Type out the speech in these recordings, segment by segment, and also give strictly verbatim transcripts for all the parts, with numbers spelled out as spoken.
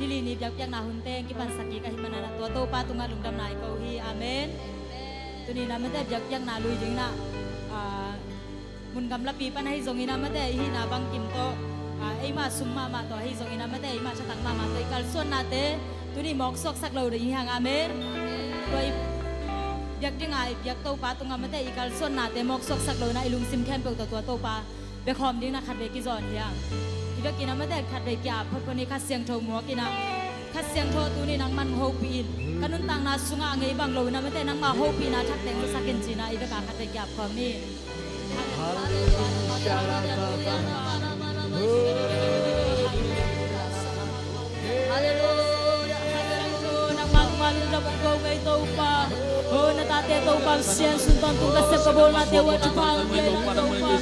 Nili ni biakpiakna hun teng kipansak kik ahih manin ah tua Topa tungah lungdamna i ko hi. Amen. Tuni in ah mate biakpiakna lui ding in ah, ah, mun gamlapi pan ahi zongin ah mate i hihna bangkim tawh, ah, eima sum mahmah tawh ahi zongin ah mate eima thatang mahmah tawh i kalsuannate tuni mawksuaksak lo ding hi hang. Amen. Tua i biak ding a i biak Topa tungah mate i kalsuannate mawksuaksak lo in ah i lungsim khempeuh tawh tua Topa biakhawm ding in ah khatvei kizawn hi hang. I biakinn ah mate khatvei ki-ap photphot ni. Kha Siangtho muak in ah, Kha Siangtho tuni nangman hopih in, ka nuntakna sungah a ngei bang lo in ah mate nangma hopihna thak teng zasak in ci in ah i biak ah khatvei ki-ap khawm ni. Halleluia. Nangmah tungah lungdam ong ko ngei Topa. Ho na tate Topa Pasian, sun tawntung ka sep ka bawlnate uh ah thupha ong pia in ah Topa.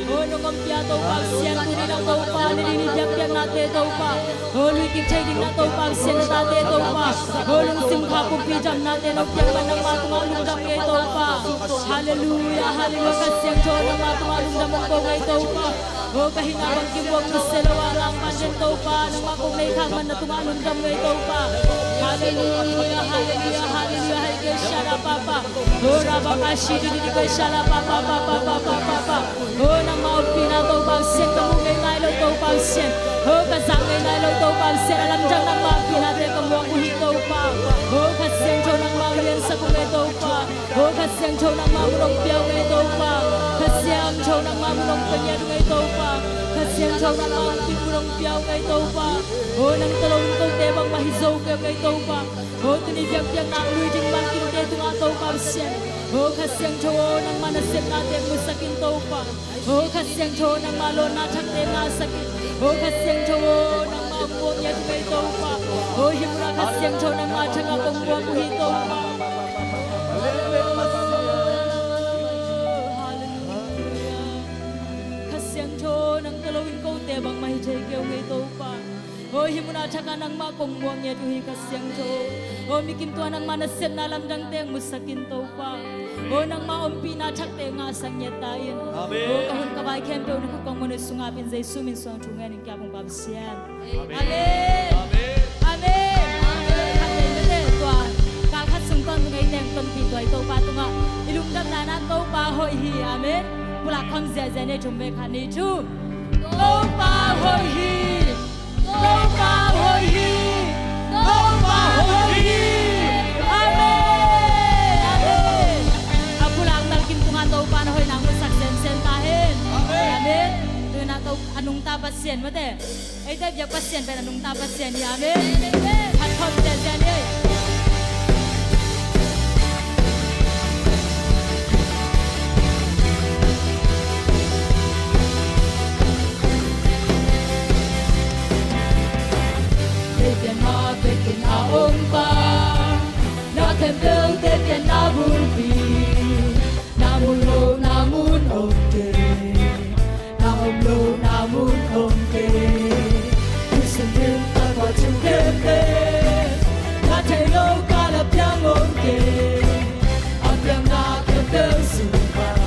Ho nong ompih a Topa Pasian, tuni in ah Topa, nili ni biakpiaknate Topa, ho luikik thei ding in ah Topa Pasian na tate Topa, ho lungsim kha pumpi damnate nong piak man nangmah tungah lungdam ngei Topa. Halleluia, halleluia. Kha Siangtho nangmah tungah lungdam ong ko ngei Topa. Ho ka hihna bangkim buang nusia lo a langpan den Topa, nangmah kong nei khak man na tungah lungdam ngei Topa. Halleluia, halleluia, halleluia. Hai kei shala papa. Ho rabang ashi di di di kei shala papa, papa, papa, papa. Ho nangmah ompihna Topa Pasian ka mu ngei nai lo Topa Pasian. Ho ka zak ngei nai lo Topa Pasian, a lamdang nangmah ompihnate ka muak uh hi Topa. Ho Kha Siangtho nangmah liansak uh ngei Topa. Ho Kha Siangtho nangmah mun ong pia uh ngei Topa. Kha Siangtho nangmah mun ong pia ngiat uh ngei Topa. Kha Siangtho nangmah ong pia, mun ong pia uh ngei Topa. Ho nang tawh lo in kote bangmah hi zo kei uh ngei Topa. Ho tuni biakpiakna lui ding bangkimte tungah Topa Pasian. Ho Kha Siangtho aw nangmah nasepnate musak in Topa. Ho Kha Siangtho nangmah lawnna thakte ngahsak in. Ho Kha Siangtho aw nangmah ong muak ngiat uh ngei Topa. Ho hih munah Kha Siangtho nangmah thangah kong muak uh hi Topa. Halleluia. Kha Siangtho nang tawh lo in kote bangmah hi thei kei uh ngei Topa. Ho hih munah thakah nangmah kong muak ngiat uh hi Kha Siangtho. Ho mikim tungah nangmah nasepna lamdangte musak in Topa. Ho nangmah ompihna thakte ngahsak ngiat ta in. Amen. Ho ka hun ka vai khempeuh na khut kong muan uh sungah ap in Jesu min suang thu ngen in ki-ap ung Pa Pasian. Amen. Amen. Amen. Amen. Khat vei mate tua kal khat sung tawntung ei teng tonpih tua i Topa tungah i lungdamna in ah Topa hoih hi. Amen. Pulak khawm ziahziah ni. Thum vei, khat, nih, thum. Topa hoih hi. Topa hoih hi. Topa hoih hi. Amen. Amen. A pulak talkim tungah Topa na hoihna musak semsem ta hen. Amen. Amen. Tu-in ah To-, a nungta Pasian mate. Eite biak Pasian pen a nungta Pasian hi. Amen. Amen. Phat khawm ziahziah ni. Tei pianna, tei pianna om pa, na khempeuh tei pianna bulpi. Na mun lo, na mun om kei. Na om lo, na mun om kei. Tuition rim ka tua thu khempeuh, na thei lo ka la piang om kei. A piang na khempeuh sung pan,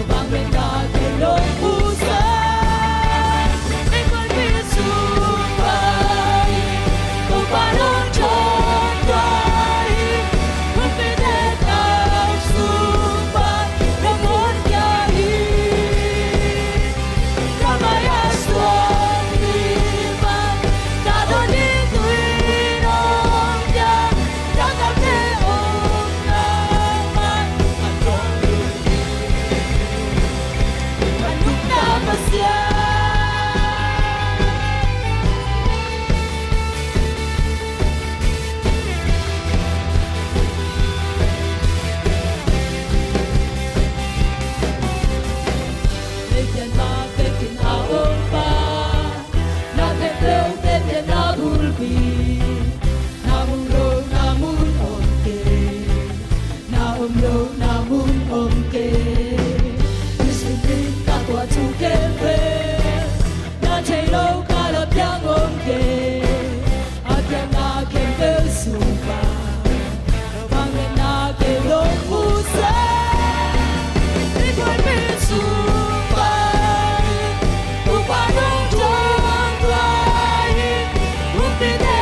bang meng na kei lo pu sa. Na om lo, na mun om kei. Tuition rim ka tua thu khempeuh, na thei lo ka la piang om kei. A piang na khempeuh sung pan, bang meng na kei lo pu sa. I khuapi sung pan, pu pa nong tuang tua hi. Pu pi te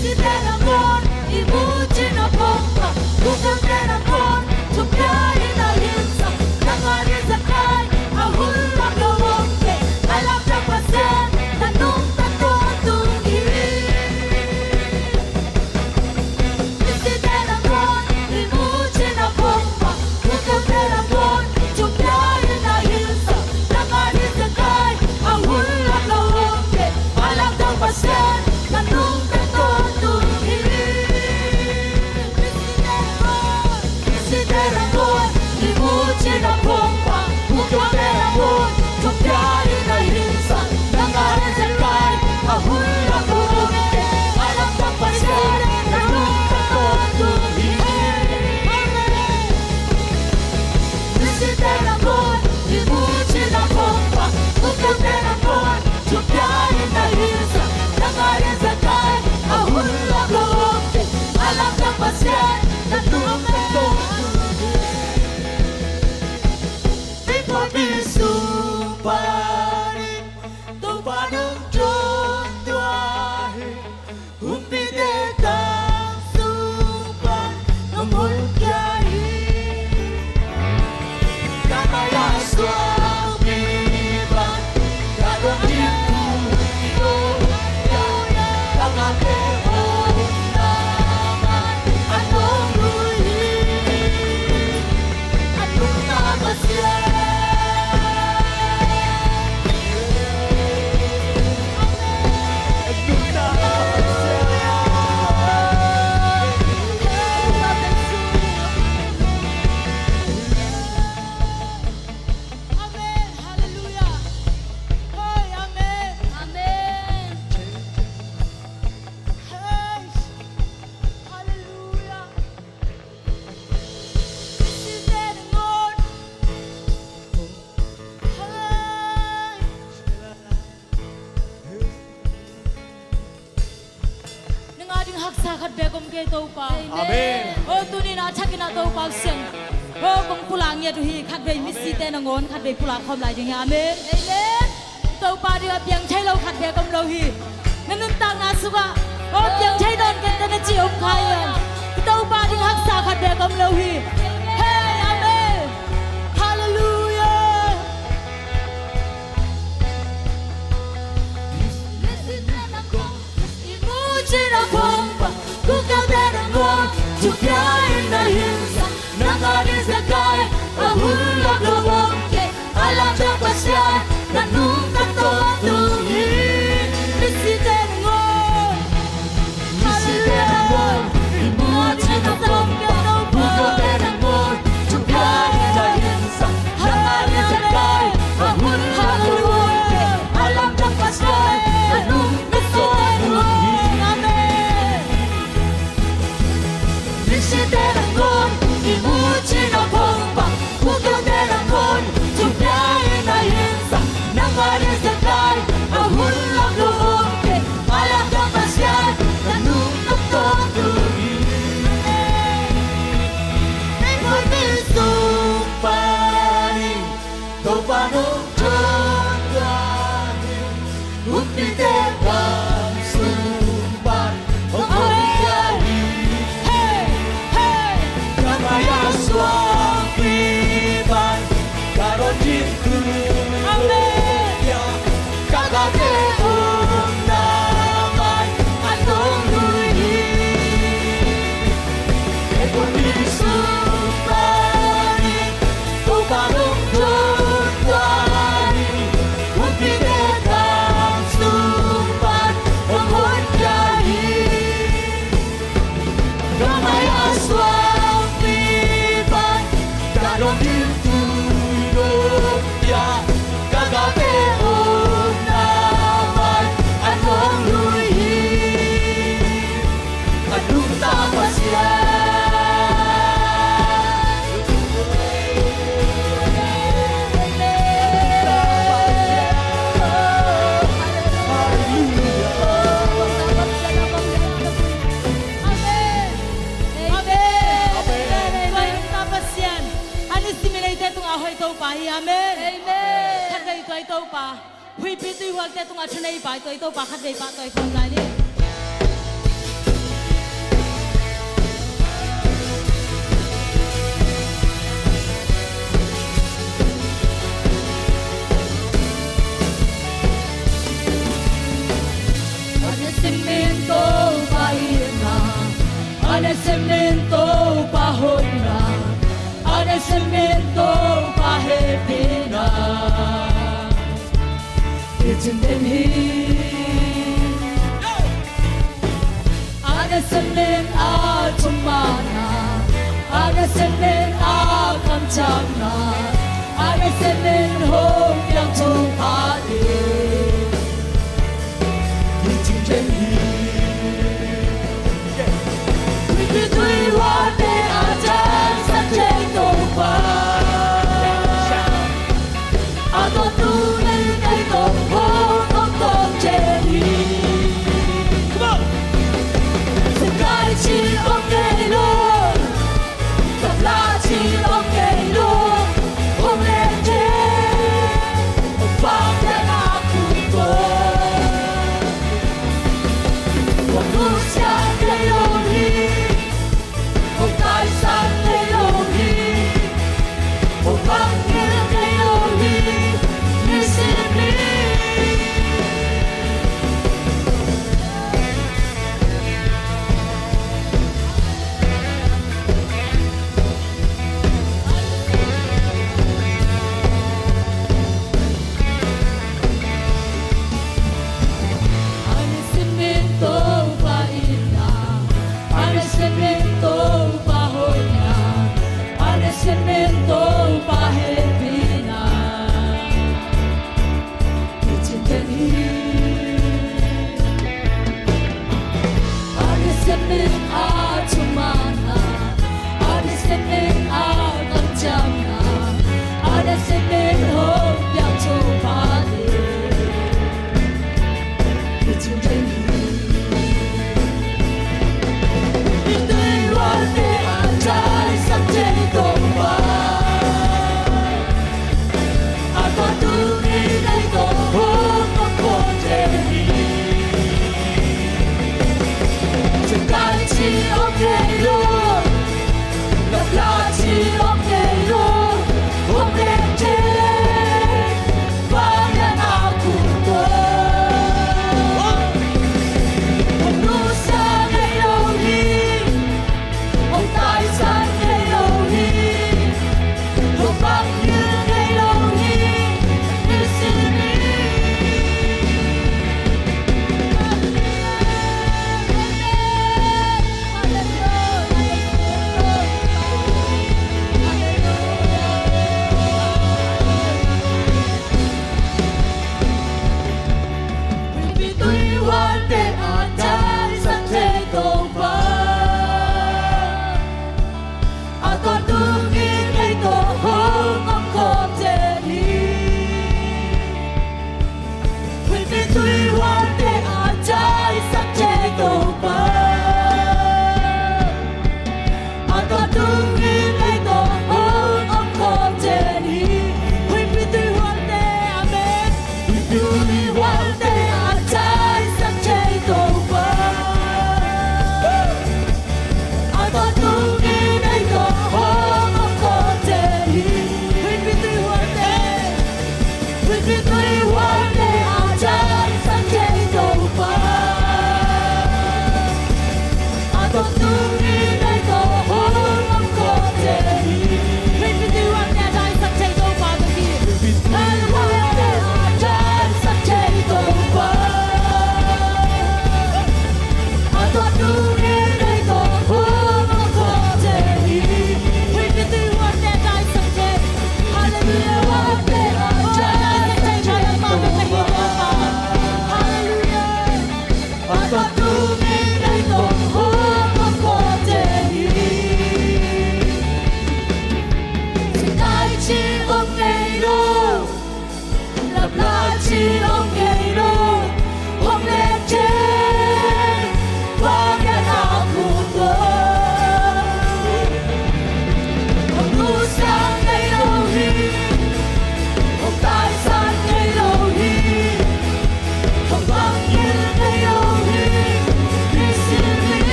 Misite nangawn i mucin a pongpa, bukaute nangawn thupia in a hilsa, nang a ni Zakai a hun lak lo om kei, a lamdang Pasian na nungta tawntung hi. Misite nangawn i mucin a pongpa, bukaute nangawn thupia in a hilsa, nang a ni Zakai a hun lak lo om kei, a lamdang Pasian na nungta tawntung hi. Misite nangawn i mucin a pongpa, bukaute nangawn thupia in a hilsa, nang a ni Zakai a hun lak lo om kei, a lamdang Pasian na nungta tawntung hi. Misite nangawn i mucin a pongpa, bukaute nangawn thupia in a hilsa, nang a ni Zakai a hun lak lo om kei, a lamdang Pasian na nungta tawntung hi. Vei pawlpi sung panin Topa nong tontua hi. Humpite tang sung pan nong honkhia hi. Ka mai-a suakpi pan ka dong hi. Ka ngate om na mai a nong lui hi. A nungta Pasian. Amen. Hallelujah. Hoi, amen. Amen. Hei. Hallelujah. Misite nangawn. Hei. Nang a ding haksa khat bek om kei, Topa. Amen. O, tuni-in a thakin ah Topa Sian, o, kong pulak ngiat uh hi. Khatvei misite nangawn, khatvei pulak khawm lai ding hi. Amen. Amen. Topa ding a piang thei lo khat bek om lo hi. Na nuntakna sungah, o, piang thei nawn kei ta na ci om kha hiam? Topa ding haksa khat bek om lo hi. Hei, amen. Hallelujah. I mucin a pongpa, bukaute nangawn thupia in a hilsa, nang a ni Zakai a hun lak lo om kei, a lamdang Pasian na nungta tawntung hi. Misite nangawn. Misite nangawn i mucin a pongpa, bukaute nangawn thupia in a hilsa, nang a ni Zakai a hun lak lo om kei, a lamdang Pasian na nungta tawntung hi. Amen. Misite nangawn i mucin a pongpa, bukaute nangawn thupia in a hilsa, nang a ni Zakai a hun lak lo om kei, a lamdang Pasian na nungta tawntung hi. Vei pawlpi sung panin Topa nong tontua hi. Humpite tang sung pan hong honkhia hi. Hei, hei. Ka mai-a suakpi pan ka dong hi. Amen. Ka ngate om na mai a nong lui hi. Vei pawlpi sung panin Topa nong tontua hi. Humpite tang sung pan hong honkhia hi. Ka mai-a suakpi pan ka dong hi. Ka ngate om na mai a nong lui hi. A nungta Pasian. Amen. Amen. Amen. Amen. Amen. Amen. Nungta Pasian. A nisim in eite tungah a hoih Topa hi. Amen. Amen. Khatvei tua i Topa, huihpi tuihualte tungah thuneipa i tua i Topa khatvei pahtawi khawm lai ni. Ana Siamin Topa hoihna, Ana Siamin Topa hehpihna i cing den hi. Ana Siamin a thumanna, Ana Siamin a kamciamna, Ana Siamin hong piang thupha i cing den hi. Mipi tui huate a ciangsak thei Topa, a tuamtu nei tei Topa, hong tawng thei hi. Singkai ci om kei lo, gamla ci om kei lo, om le thei, om pang le ngak uh ko. Om nusia kei lo hi, om taisan kei lo hi, om bang ngil kei lo hi, nisim ni. Ana Siamin Topa itna, Ana Siamin Topa hoihna, Ana Siamin Topa hehpihna i cing den hi. Ana Siamin a thumanna, Ana Siamin a kamciamna, Ana Siamin hong piang thupha i cing den hi. Mipi tui huate a ciangsak thei Topa, a tuamtu nei tei Topa, hong tawng thei hi. Singkai ci om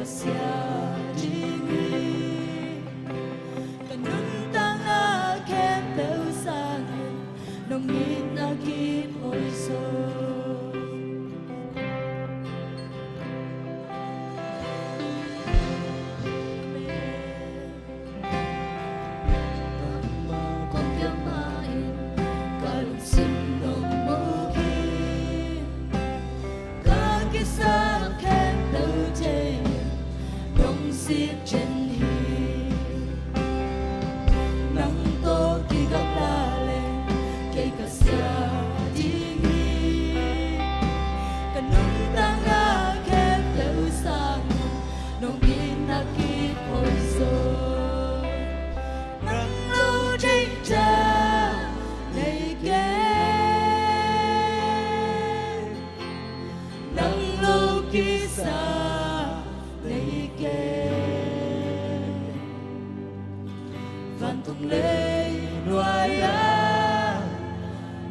Sia ding hi. Ka nuntakna khempeuh sangin nong itna kip hoih zaw. Bangmah kong piak ma-in ka lungsim nong muk hi. Ka kisap khempeuh thei-in nong sik ciat hi. Nang tawh kigamla leng kei ka sia ding hi. Ka nuntakna khempeuh sangin nong itna kip hoih zaw. Nang lo deihtak nei kei. Nang lo kisap nei kei. Vantung leinuai-ah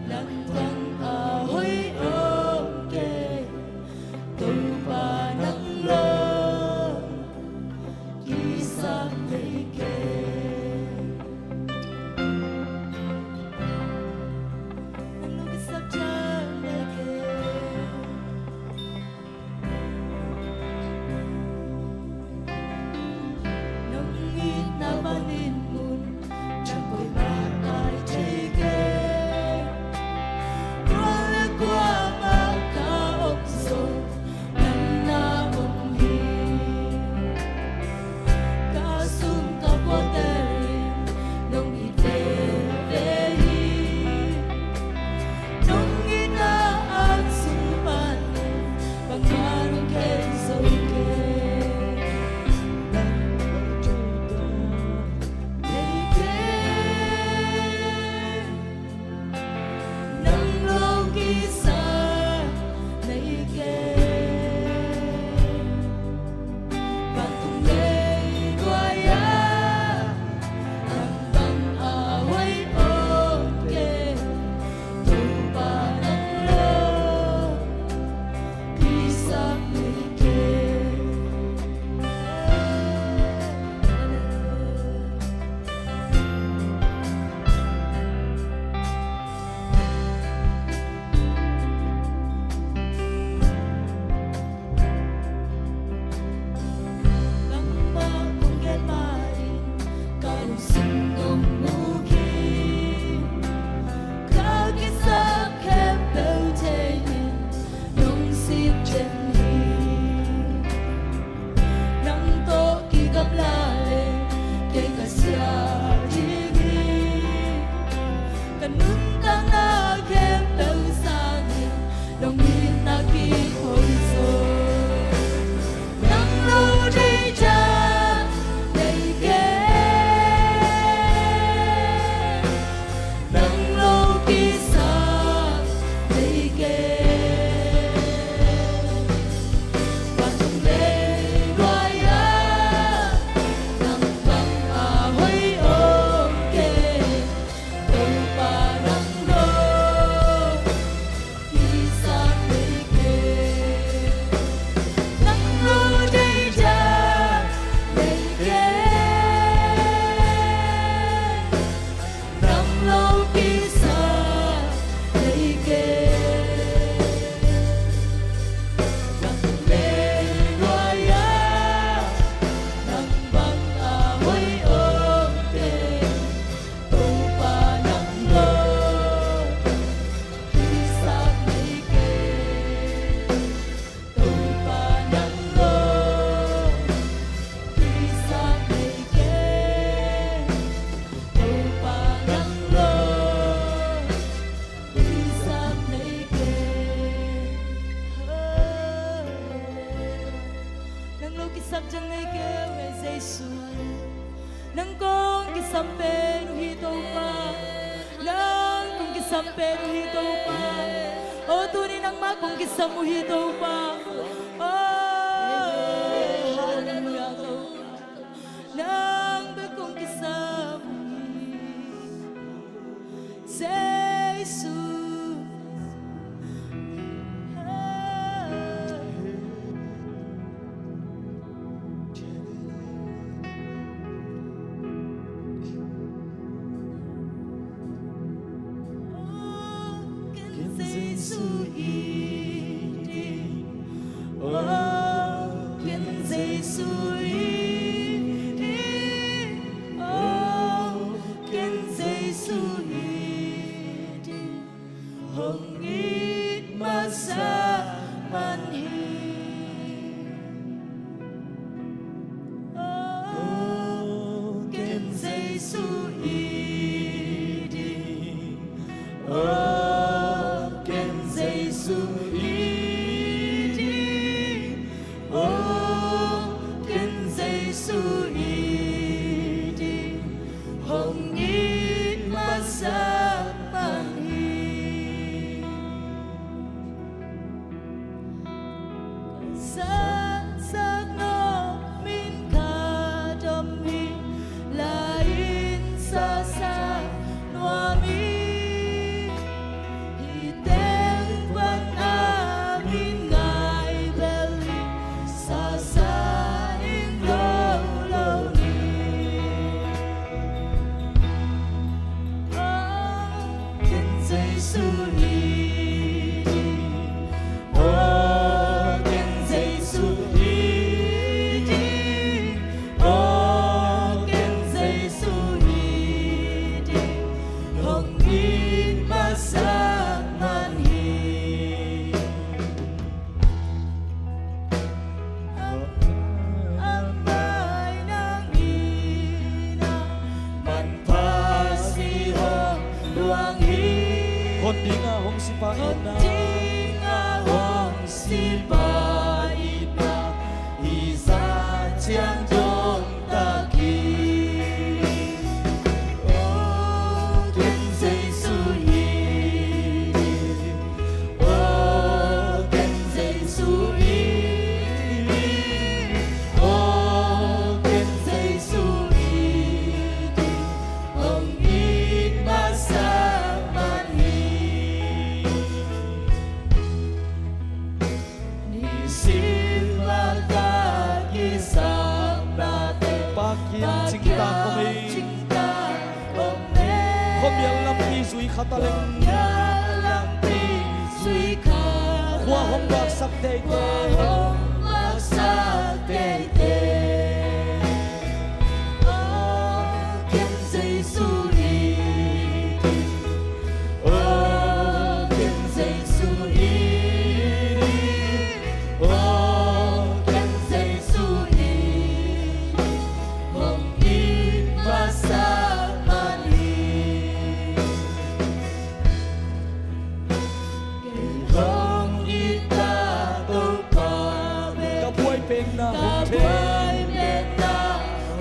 nang bang a hoih om kei. Topa, nang lo kisap nei kei. Nang lo kisap ciat nei kei. Nong itna panin mun ciang koi mah kai thei kei. Kua le kua mah ka om zong nang na om hi. Ka sum ka puate in nong it veve hi. Nong itna an sung panin bangmah nong khel zo kei. Nang lo deihtak nei kei. Nang lo kisap nei kei. Vantung leinuai-ah nang bang a hoih om kei. Topa, nang lo kisap nei kei. Nangmah kong gen ma-in ka lungsim nong muk hi. Ka kisap khempeuh thei-in nong sik ciat hi. Nang tawh kigamla leng kei ka sia ding hi. Ka nuntakna khempeuh sangin nong itna kip hoih zaw. Nang lo deihtak nei kei. Nang lo kisap nei kei. Vantung leinuai-ah nang bang a hoih om kei. Topa, nang lo kisap nei kei. Nang lo deihtak nei kei. Nang lo kisap nei kei. Vantung leinuai-ah nang bang a hoih om kei. Topa, nang lo kisap nei kei. Topa, nang lo kisap nei kei. Topa, nang lo kisap nei kei. Nang lo kisap ciat nei kei, Jesu. Nang kong kisam pen uh hi Topa. Nang kong kisam pen uh hi Topa. O, tuni nangmah kong kisam uh hi Topa. O, halleluiah Topa. Nang bek kong kisam uh hi. Jesu. Sansak no min khat om hi, lai-in sasa nuam hi. Hih teng pan a min ngai bel hi, sasa ning lo lo ni. Aw, ken Jesu hi ding. Aw, ken Jesu hi ding. Aw, ken Jesu hi ding. Hong it masa man hi. Amah in nang it na, manpha si hong luang hi. Hon ding a hong si pa it na, hon ding a hong si pa it na, hih zah ciang dong tak hi. Aw, ken Jesu hi ding. Aw, ken Jesu hi ding. Aw, ken Jesu hi ding. Hong it masa man hi. Nisim mah ka kisapnate, Pakin cingtak om ei. Khuamial lampi zui khat a leng, khuamial lampi zui khat, khua hong vaksak teitei, khua hong vaksak teitei. Aw, ken Jesu hi ding. Aw, ken Jesu hi ding. Aw, ken Jesu hi ding. Hong it masa man hi. Kei hong it na Topa bek, ka buai penna hong thei, ka buai penna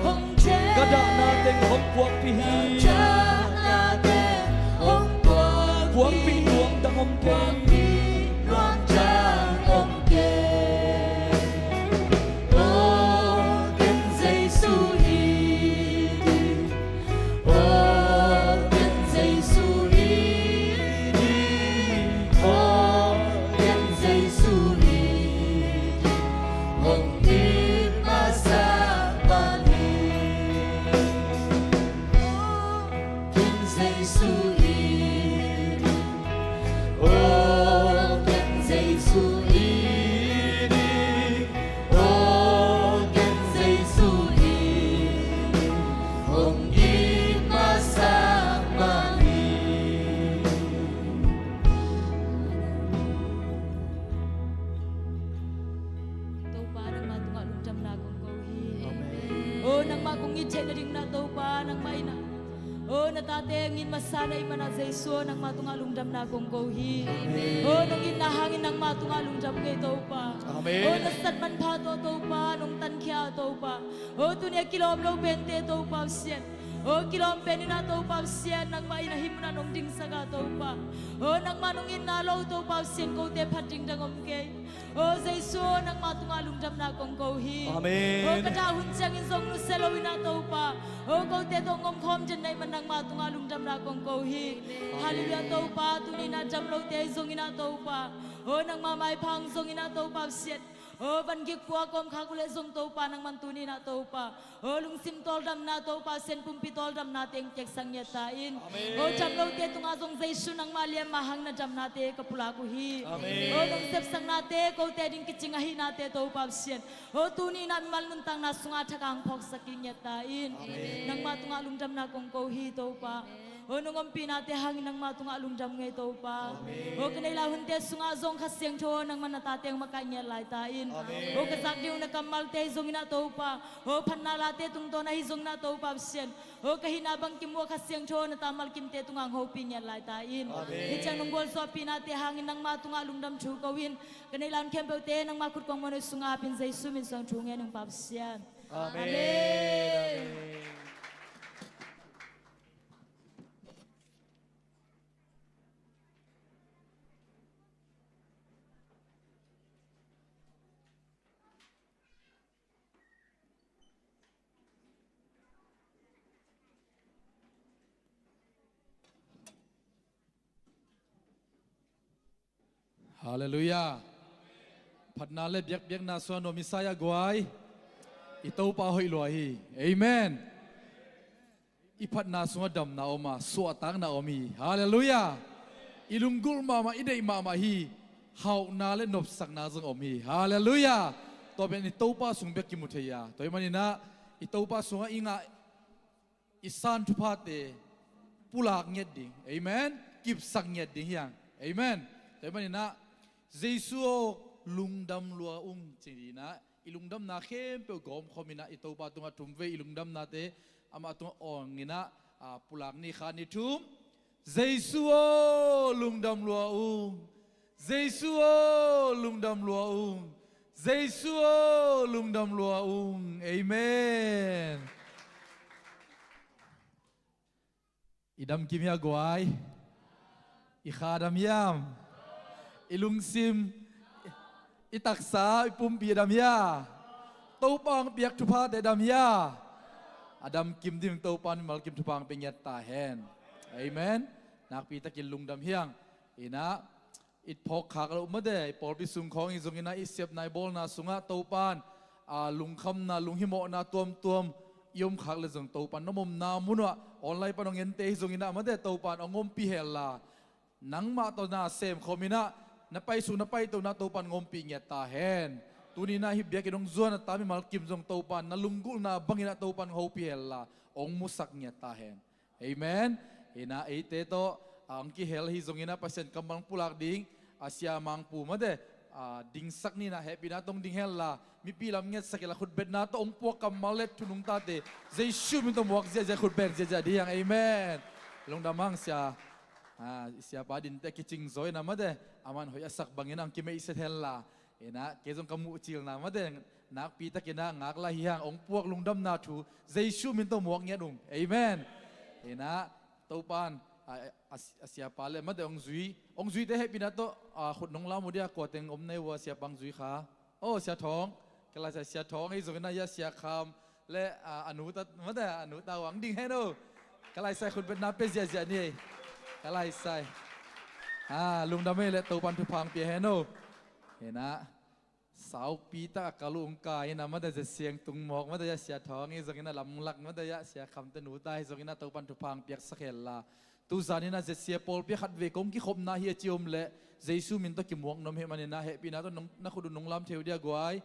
hong thei, ka dahna teng hong puakpih hi, ka dahna teng hong puakpih, puakpih nuam dang om kei, puakpih nuam dang om kei. Aw, ken Jesu hi ding. Aw, ken Jesu hi ding. Aw, ken Jesu hi ding. Hong it masa man hi. Aw, ken Jesu hi ding. Aw, ken Jesu hi ding. Aw, ken Jesu hi ding. Hong it masa man hi. Topa, nangmah tungah lungdamna kong ko hi. Amen. Aw, nangmah kong it theih nading na Topa, nangmah in ah, aw, na tate hong it masa na hih man ah Jesu, nangmah tungah lungdamna kong ko hi. Amen. Aw, nong itna hangin nangmah tungah lungdam kei Topa. Amen. Aw, na sat manpha tawh Topa, nong tankhia Topa. Aw, tuni a kilawm lo pente Topa Pasian. Aw, kilawm pen in ah Topa Pasian, nangmah in ah hih mun ah nong dingsak a Topa. Aw, nangmah nong itna lo Topa Pasian, kote phat ding dang om kei. Aw Jesu, nangmah tungah lungdamna kong ko hi. Amen. Aw, ka dah hun ciangin zong nusia lo in ah Topa, aw, kote tawh hong omkhawm den na hih man nangmah tungah lungdamna kong ko hi. Amen. Halleluiah Topa, tuni in ah dam lote zong in ah Topa, aw, nangmah maipha hong zong in ah Topa Pasian, aw, van gik pua kawmkhak uh leh zong Topa, nangman tuni in ah Topa, aw, lungsim tawldamna Topa Pasian, pumpi tawldamna teng piaksak ngiat ta in. Amen. Aw, dam lote tungah zong Jesu nangmah liamma hang na damnate ka pulak uh hi. Amen. Aw, nong sepsaknate kote ding kicing ahihnate Topa Pasian, aw, tuni in ah mimal nuntakna sungah thak a hong phawksak kik ngiat ta in. Amen. Nangmah tungah lungdamna kong ko hi Topa. Amen. Aw, nong ompihnate hangin nangmah tungah lungdam ngei Topa. Amen. Aw, ka neih lai hunte sungah zong Kha Siangtho nangman na tate hong makaih ngiat lai ta in. Amen. Aw, ka zak ding uh na kammalte hi zong in ah Topa, aw, phatna late tungtawn ahi zong in ah Topa Pasian, aw, ka hihna bangkim uh ah Kha Siangtho na ta malkimte tungah hong hopih ngiat lai ta in. Amen. Hih ciang nong gualzawhpihnate hangin nangmah tungah lungdam thu ko in, ka neih lai hun khempeuhte nangmah khut kong muanhuai sungah ap in Jesu min suang thu ngen ung Pa Pasian. Amen. Amen. Halleluiah. Phatna le biakpiakna sungah nuam i sa hia guai? I Topa hoih lua hi. Amen. I phatna sungah damna om a, suahtakna om hi. Halleluiah. I lunggulh mahmah, i deih mahmah hi. Hauhna le nopsakna zong om hi. Halleluiah. Tua pen i Topa sung bek kimu thei a, tua ahih maninah i Topa sungah i ngah i san thuphate pulak ngiat ding. Amen. Kipsak ngiat ding hi hang. Amen. Tua ahih maninah Jesu aw, lungdam lua ung, ci-inah i lungdamna khempeuh gawmkhawm inah i Topa tungah thumvei i lungdamnate amah tungah awng inah, a, pulak ni, khat, ni, thum. Jesu aw, lungdam lua ung. Jesu aw, lungdam lua ung. Jesu aw, lungdam lua ung. Amen. I dam kim hia guai? I kha dam hiam? I lungsim, i taksa, i pumpi a dam hia? Topa hong piak thuphate dam hia? A dam kim ding, Topa in mimal kim thupha hong pia ngiat ta hen. Amen. Nakpi takin lungdam hi hang. Inah i phawk khak loh mate, i pawlpi sung khawng hi zonginah, i sepna i bawlna sungah Topa in, a, lungkhamna, lunghimawhna tuamtuam i om khak le zong Topa in na omna mun uah online pan hong ente hi zonginah mate, Topa in hong ompih hen la, nangmah tawh na semkhawm inah, na paisuk na paitona Topa in hong ompih ngiat ta hen. Tuninah hih biakinn hong zuan a ta mimal kim zong Topa in na lunggulhna banginah Topa in hong hopih hen la, hong musak ngiat ta hen. Amen. Inah eite tawh, a, hong kihel hi zonginah Pasian kammal hong pulak ding, a, Sia Mangpu mate, a, dingsak ninah hehpihna tawh hong ding hen la, mipi lam ngetsak inla khutbetna tawh hong puak kammal le thu nungtate Jesu min tawh muak ziahziah, khutbet ziahziah ding hi hang. Amen. Lungdam hang sia. A, siapa dinte kicing zaw inah mate, aman hoih a sak bangin hong kimeihset hen la, inah kei zong ka muhcilna mate, nakpi takinah ngak lai hi hang. Hong puak lungdamna thu Jesu min tawh muak ngiat ung. Amen. Inah Topa in, a, a, a siapa le mate hong zui, hong zuite hehpihna tawh, a, khut nong lam uh dia, kua teng om na hi uh a siapa hong zui kha? Oh, Sia Thawng. Ka laisai Sia Thawng hi zonginah, ya Sia Kham le, a, a nu ta mate, a nu ta uh hong ding hen o. Ka laisai khutbetna pia ziahziah ni ei. Ka laisai. A, lungdam ei le Topa in thupha hong pia hen o. Inah saupi tak a kal uh hong kai inah mate, zia siang tung mawk mate, ya Sia Thawng hi zonginah, lamlak mate, ya Sia Khamte nu ta hi zonginah Topa in thupha hong piaksak hen la. Tuzan inah zia sia pawlpi ah khatvei kong kikhopna hi a ci om leh Jesu min tawh kimuak nuam hi maninah hehpihna tawh nong, na khut uh nong lam thei uh dia guai?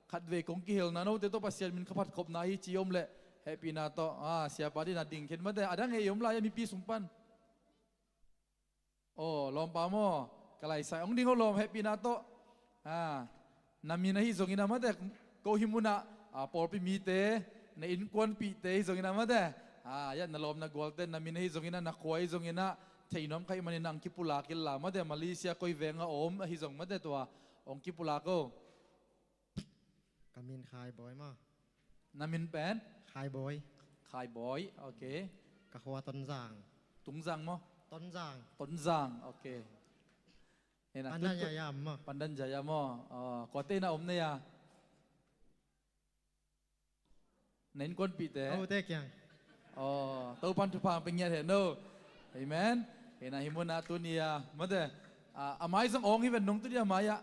Khatvei kong kihelna, note tawh Pasian min ka phat khopna hi ci om leh hehpihna tawh, a, siapa ding a ding khin mate, a dang ei om lai a mipi sung pan? Aw, lawmpa maw? Ka laisai hong ding o lawm, hehpihna tawh. A, na min ahi zonginah mate, ko hih munah, a, pawlpi mite, na innkuanpihte hi zonginah mate, a, ya na lawm na gualte na min ahi zonginah, na khua ahi zonginah thei nuam ka hih maninah hong kipulak inla mate, Malaysia koi veng a om ahi zong mate, tua hong kipulak o. Ka min Khai Bawi maw? Na min pen? Khai Bawi. Khai Bawi, ok. Ka khua Tonzang. Tungzang maw? Tonzang. Tonzang, ok. Hena, Pandan Jaya maw? Pandan Jaya maw? Aw, kuate na om na hia? Na innkuanpihte? Aw, te kiang. Aw, Topan thupha hong pia ngiat hen o. Amen. Hena, hih munah tuni-a mate, a, a mai zong awng hi ven nung tuni a mai-ah.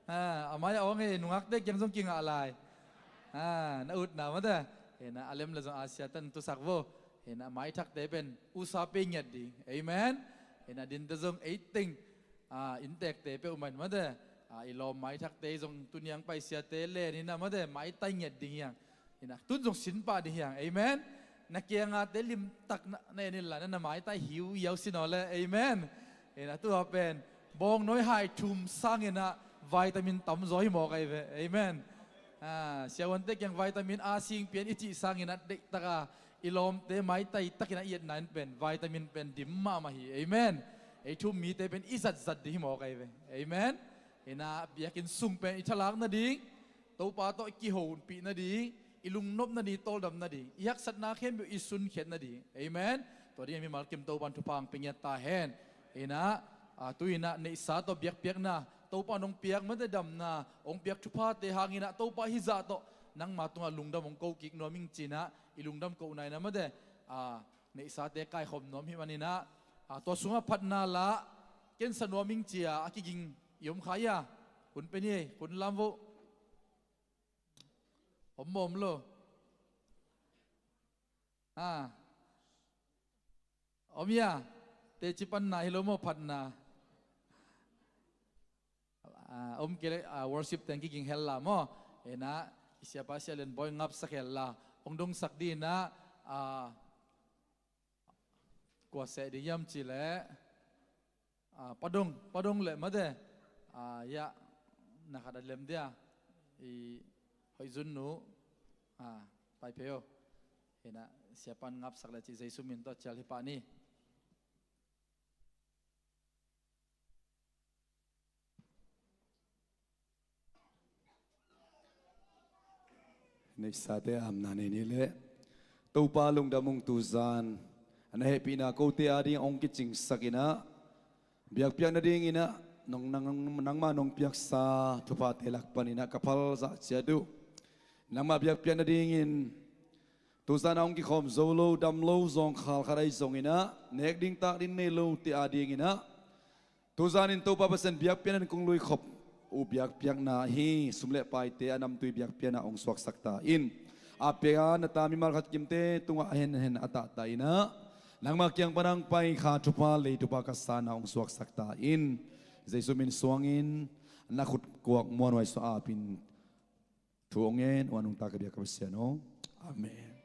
Ha, a mai-ah awng hi, nungakte kiang zong kingah lai. Ha, na utna mate. Hena, a lem le zong a sia tan tusak vo. Hena, maithakte pen usa pei ngiat ding. Amen. Hena, dinte zong eiteng, a, inntekte peuhmah in mate, a, i lawm maithakte zong tuni-a hong pai siate len inah mate, maitai ngiat ding hi hang. Inah tun zong sin pah ding hi hang. Amen. Na kiangate limtak na, na en inla na, na maitai hiuhiau sin aw le. Amen. Inah tua pen bawngnawi hai thum sanginah vitamin tamzaw hi mawk ahi ve. Amen. A, siavuante kiang vitamin A sing pian i cih sanginah deihtaka i lawmte maitai takinah i etna in pen vitamin pen dim mahmah hi. Amen. Ei thum mite pen i zatzat ding hi mawk ahi ve. Amen. Hena, biakinn sung pen i thalak nading, Topa tawh i kihopih nading, i lungnop nading, i tawldam nading, i haksatna khempeuh i sunkhiat nading. Amen. Tua dingin mimal kim Topan thupha hong pia ngiat ta hen. Hena, a, tu-inah neihsa tawh biakpiakna, Topan hong piak mate damna, hong piak thuphate hanginah Topa hizah tawh nangma tungah lungdam hong ko kik nuam ing cinah i lungdam kohna inah mate, a, neihsate kaikhop nuam hi maninah, a, tua sungah phatna lah, Ken sa nuam ing ci-a a kiging i om kha hia? Kun pe ni ei, kun lam vo. Om maw om lo? A om hia? Teci panna hi lo maw, phatna? A om kei leh, a, worship teng kiging hel la maw. Ena, i siapa Sia Lian Bawi ngapsak hel la. Ong dongsak ding ina, a, kua seh ding hiam cih leh, a, Pa Dong, Pa Dong leh mate, a, ya, na khat a lem dia, i Hoih Zun nu, a, pai phei o. Ena, siapa'n ngapsak leh cih Jesu min tawh cial hi pah ni. Neihsate amna nei ni leh. Topa lungdam ung, tuzan a na hehpihna kote ading hong kicingsak ina, biakpiak nading ina, nong, nang, nangma nong piaksa thuphate lak pan ina ka phal zah ciat uh. Nangma biakpiak nadingin tuzan a hong kikhawm zo lo, dam lo, zawngkhal khat ahi zong ina, nek ding tak ding nei lote ading ina, tuzan in Topa Pasian biakpiakna in kong luikhop uh biakpiakna hi. Sum leh paite a namtui biakpiakna hong suaksak ta in. A pia na ta mimal khat kimte tungah a henhen a tahta ina, nangma kiang pan hong pai kha thupha lei thupha ka sanna hong suaksak ta in. Jesu min suangin na khut kuak muanhuai suah apin thu hong ngen uh a nungta ka biak ka Pasian aw. Amen.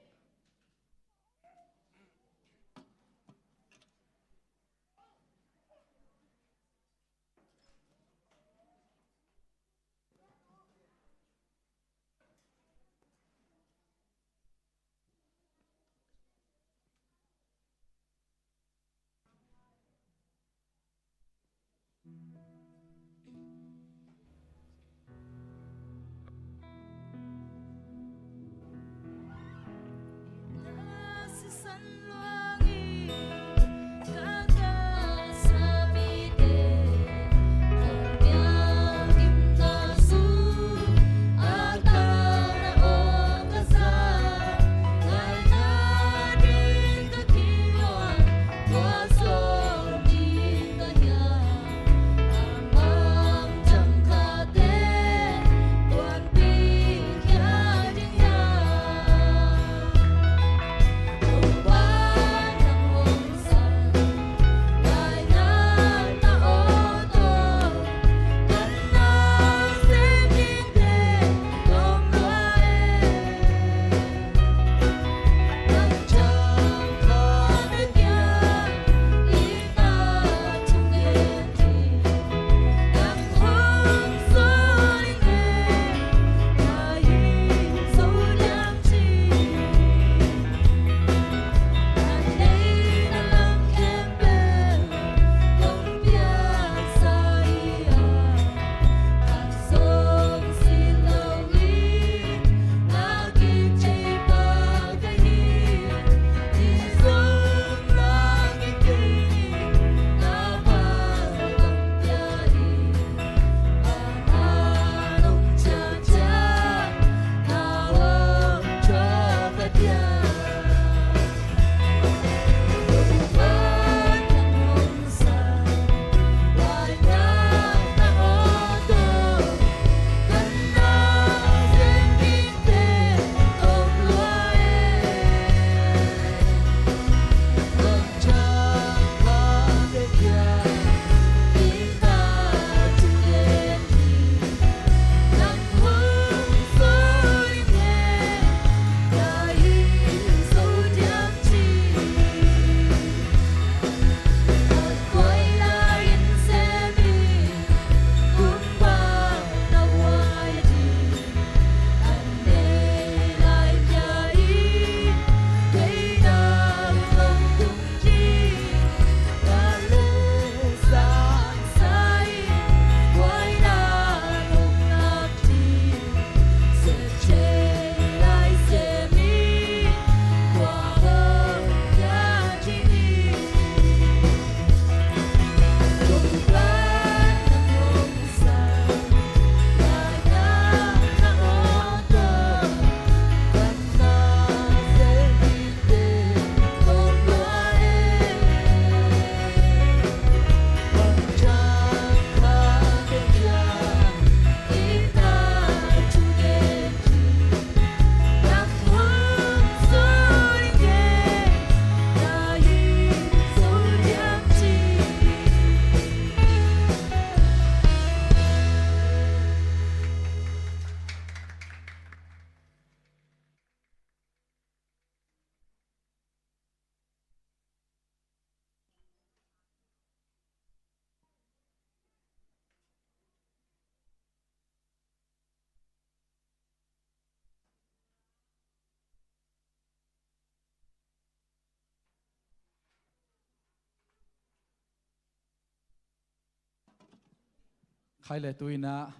Khai le tu-in ah,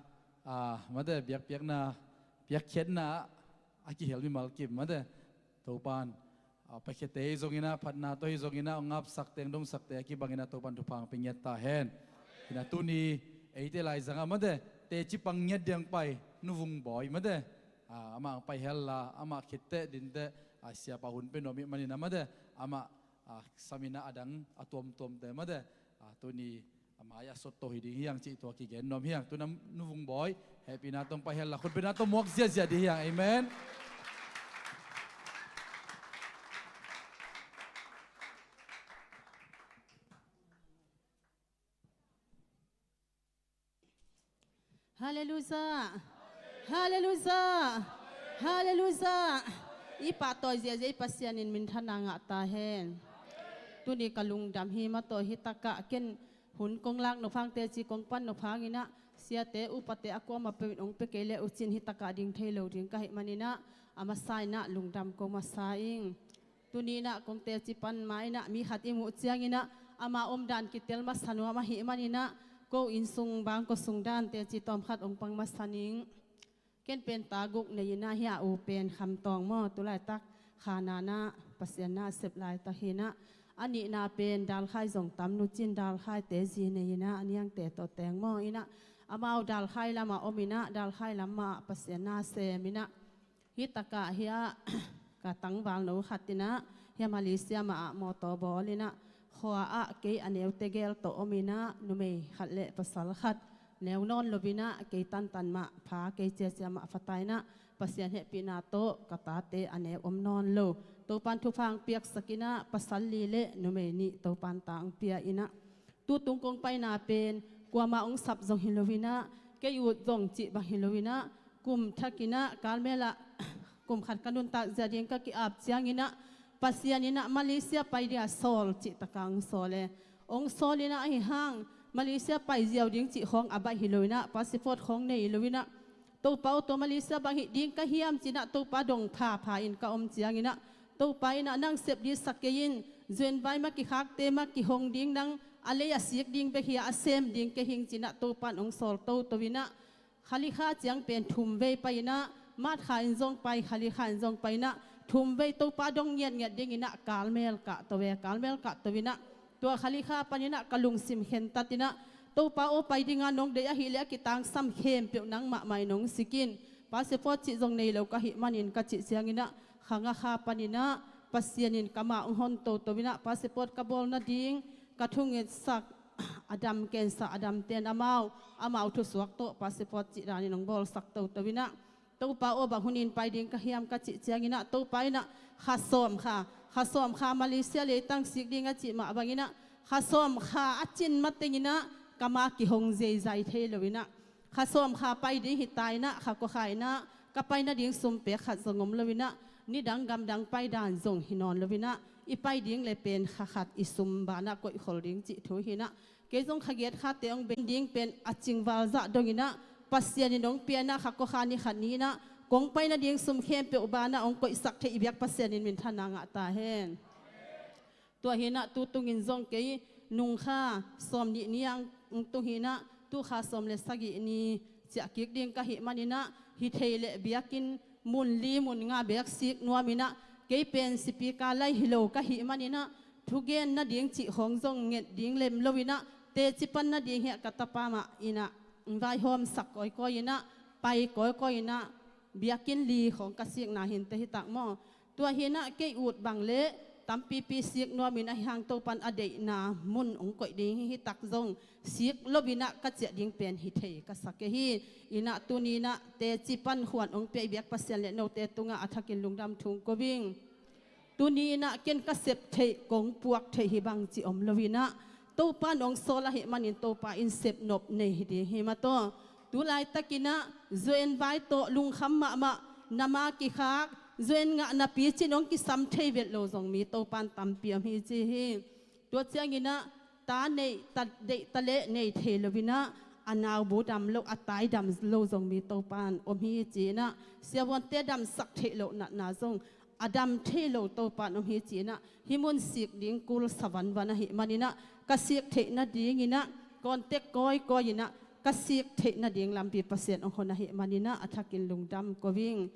ah, mate, biakpiakna, biakkhiatna ah a kihel mimal kim, mate, Topa'n, ah, paikhiate hi zongin ah, phatna tawh hi zongin ah, hong ngapsakte, hong dongsakte a kibangin ah Topa'n thupha hong pia ngiat ta hen. Hi-in ah tuni eite laizang ah, mate, teci pang ngiat ding pai Nu Vung Bawi, mate, ah, amah hong pai hel a, amah khit teh din teh, ah, siapa hun pia nuam ahih manin ah, mate, amah, ah, sam-in ah adang a tuamtuamte, mate, ah, tuni a mai-ah sot to hi ding hi hang cih tua kigen nuam hi hang. Tu-in ah Nu Vung Bawi, hehpihna tawh hong pai hel a, khutbetna tawh muak ziahziah ding hi hang. Amen. Halleluijah. Halleluijah. Halleluijah. I pahtawi ziahziah i Pasian in minthanna ngah ta hen. Tuni ka lungdam hi, mate, hi takah ken hun kong lak nop hang, teci kong pan nop hangin ah, siate upate a kuamah peuh in hong pia kei le uh cin, hi takah ding thei lo ding ka hih manin ah, a masa-in ah lungdam ko masa ing. Tuni-in ah kong teci pan ma-in ah mi khat i muh ciangin ah, ama omdan kitel masa nuam ahih manin ah, ko inn sung bang, ko sung dan teci tawm khat hong pang masa ning. Ken pen ta guk nei-in ah, hih a u pen Kham Tawng maw, tu laitak Kha Nan ah Pasian na a sep laitak hi-in ah, a nihna pen Dal Khai Zong Tam Nu Cin, Dal Khaite zi nei-in ah, a niangte tawh teng maw, in ah, amau Dal Khai lamah om-in ah, Dal Khai lamah Pasian na sem-in ah, hi takah hih a ka tangvalno khat in ah, hih a Malaysia mah ah mawtaw bawl-in ah, khua ah kei a neu tegel tawh om-in ah, numei khat le pasal khat neu nawn lo-in ah, kei tantan mah pha, kei ciacia mah pha ta-in ah, Pasian hehpihna tawh ka tate a neu om nawn lo. Topa'n thupha hong piaksak-in ah, pasal li le numei nih Topa'n ta hong pia-in ah, tutung kong paina pen kuamah hong sap zong hi lo-in ah, kei ut zong cih bang hi lo-in ah, kum thak-in ah Carmel ah kum khat ka nuntak zia ding ka ki-ap ciangin ah, Pasian in ah Malaysia pai ding a sawl cih takah hong sawl e. Hong sawl-in ah, ahi hang Malaysia pai ziau ding cih khawng a baih hi lo-in ah, passport khawng nei lo-in ah, Topa aw, tua Malaysia bang hih ding ka hiam ci-in ah Topa dong phapha-in ka om ciangin ah, Topa in ah nang sep ding sa kei in, zu-en vai mah kikhakte mah kihong ding, nang a lei a sik ding bek hi a, a sem ding kei hing ci-in ah Topa'n hong sawl toto-in ah, Khalikha ciang pen thum vei pai-in ah, March kha in zong pai, Khalikha in zong pai-in ah, thum vei Topa dong ngiatngiat dingin ah Carmel kahto e, Carmel kahto-in ah, tua Khalikha panin ah ka lungsim khentat-in ah, Topa aw, pai ding a nong deih ahih leh a kitangsam khempeuh nangmah mah in hong sik in, passport cih zong nei lo ka hih manin ka cih ciangin ah, kha nga kha panin ah Pasian in ka ma hong hon toto-in ah, passport ka bawl nading ka thungetsak, a dam cancer a damte'n amau, amau thusuak tawh passport cih danin hong bawlsak toto-in ah, Topa aw, bang hunin pai ding ka hiam ka cih ciangin ah, Topa in ah kha sawm kha, kha sawm kha Malaysia leitang sik ding a cih mah bangin ah, kha sawm kha a cin matengin ah ka ma kihong zeizai thei lo-in ah, kha sawm kha pai ding hi ta-in ah, kha kua kha-in ah ka pai nading sum pek khat zong om lo-in ah, nidang gamdang pai dan zong hi nawn lo-in ah, i pai ding le pen kha khat i sum banah koihkhol ding cih thu hi-in ah, kei zong kha giat khate hong bei ding pen a cingval zah dongin ah, Pasian in hong pia-in ah, kha kua kha ni khat ni-in ah kong pai nading sum khempeuh banah hong koihsak theih i biak Pasian in minthanna ngah ta hen. Tua hi-in ah tutungin zong kei nung kha sawm nih ni-a hong tung hi-in ah, tu kha sawm le sagih ni ciah kik ding ka hih manin ah, hi thei leh biakinn mun li mun nga bek sik nuam-in ah, kei pen speaker lai hi lo ka hih manin ah, thugen nading cih khawng zong nget ding lem lo-in ah, teci pan nading hi-a ka tapa mah in ah vaihawmsak kawikawi-in ah, pai kawikawi-in ah, biakinn li khawng ka sikna hi inteh, hi tak maw. Tua hi-in ah kei ut bang leh tampipi sik nuam-in, ahi hang Topa'n a deihna mun hong koih ding hi, hi tak zong sik lo-in ah ka ciah ding pen hi thei ka sa kei hi. In ah tuni-in ah teci pan khuan hong pia i biak Pasian le note tungah a thakin lungdam thu hong ko ing. Tuni-in ah ken ka sep theih, kong puak theih hi bang cih om lo-in ah, Topa'n hong sawl ahih manin Topa in sep nop nei hi ding hi, mate aw. Tu laitakin ah zu-en vai tawh lungkham mahmah, na ma kikhak, zu-en ngah napi cin hong kisam thei vet lo zong mi Topa'n tampi om hi ci hi. Tua ciangin ah ta neih, ta deih ta leh nei thei lo-in ah, a naubu dam lo, a tai dam lo zong mi Topa'n om hi ci-in ah, siavuante damsak theih loh natna zong a dam thei lo Topa'n om hi ci-in ah, hih mun sik ding kul sa vanvan ahih manin ah, ka sik theih nadingin ah contact kawikawi-in ah, ka sik theih nading lampi Pasian hong hon ahih maninah a thakin lungdam ko ing.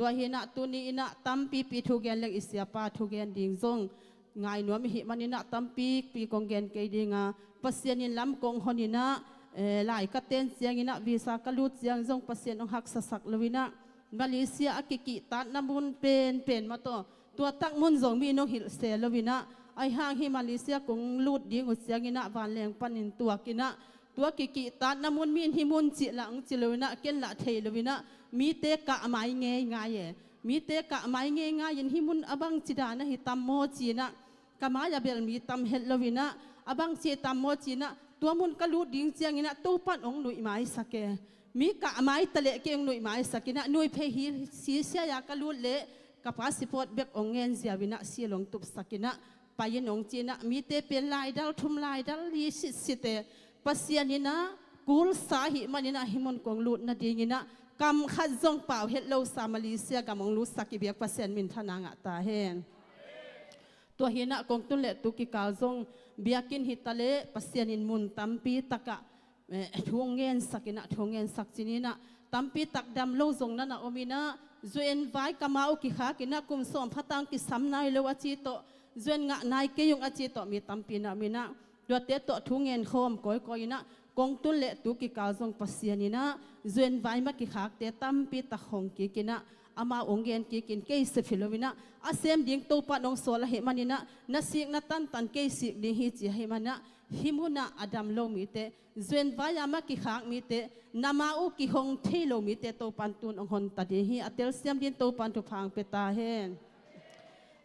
Tua hinah tuni inah tampipi thugen leng i siapa thugen ding zong ngai nuam i hih maninah tampipi kong gen kei dinga, Pasian in lam kong hon inah, eh, lai ka ten cianginah visa ka lut ciang zong Pasian hong haksasak lo inah Malaysia a kikihtatna mun penpen mah tawh tua tak mun zong mi nong hilh se lo inah, ahi hang hi Malaysia kong lut ding uh cianginah vanleng panin tuak inah tua kikihtatna mun mi in hih mun cih lah hong ci lo inah ken lah thei lo inah mite kah mai ngeingai e. Mite kah mai ngeingai in hih mun a bang ci dan ahi tam maw ci inah ka mai a bel mi tam het lo inah a bang ci tam maw ci inah tua mun ka lut ding cianginah Topan hong nuih maisak e. Mi kah mai taleh kei hong nuih maisak inah nuih phei hi si sia ya ka lut leh ka passport bek hong ngen ziau inah sil hong tupsak inah pai in hong ci inah mite pen laidal thum laidal li sitsit e. Pasian inah kulsa ahih maninah hih mun kong lut nadinginah kam khat zong pau het lo sa Malaysia gam hong lutsak i biak Pasian minthanna ngah ta hen. Tua hinah kong tun leh tu kikal zong biakinn hi taleh Pasian in mun tampi takah eh, thu hong ngensak inah thu hong ngensak ci-in inah tampi tak dam lo zong na na om inah zu en vai ka ma uh kikhak inah kum sawm pha tang kisam nai lo a ci tawh zu en ngah nai kei ung a ci tawh mi tampi na om inah tuate tawh thu ngen khawm kawikawi inah kong tun leh tu kikal zong Pasian inah zu en vai mah kikhakte tampi tak hong kik inah amau hong gen kik in kei sephi lo inah a sem ding Topan hong sawl ahih maninah na sikna tantan kei sik ding hi ci ahih maninah hih munah a dam lo mite zu en vai a mah kikhak mite na ma uh kihong thei lo mite Topan tun hong hon ta ding hi. A telsiam ding Topan thupha hong pia ta hen.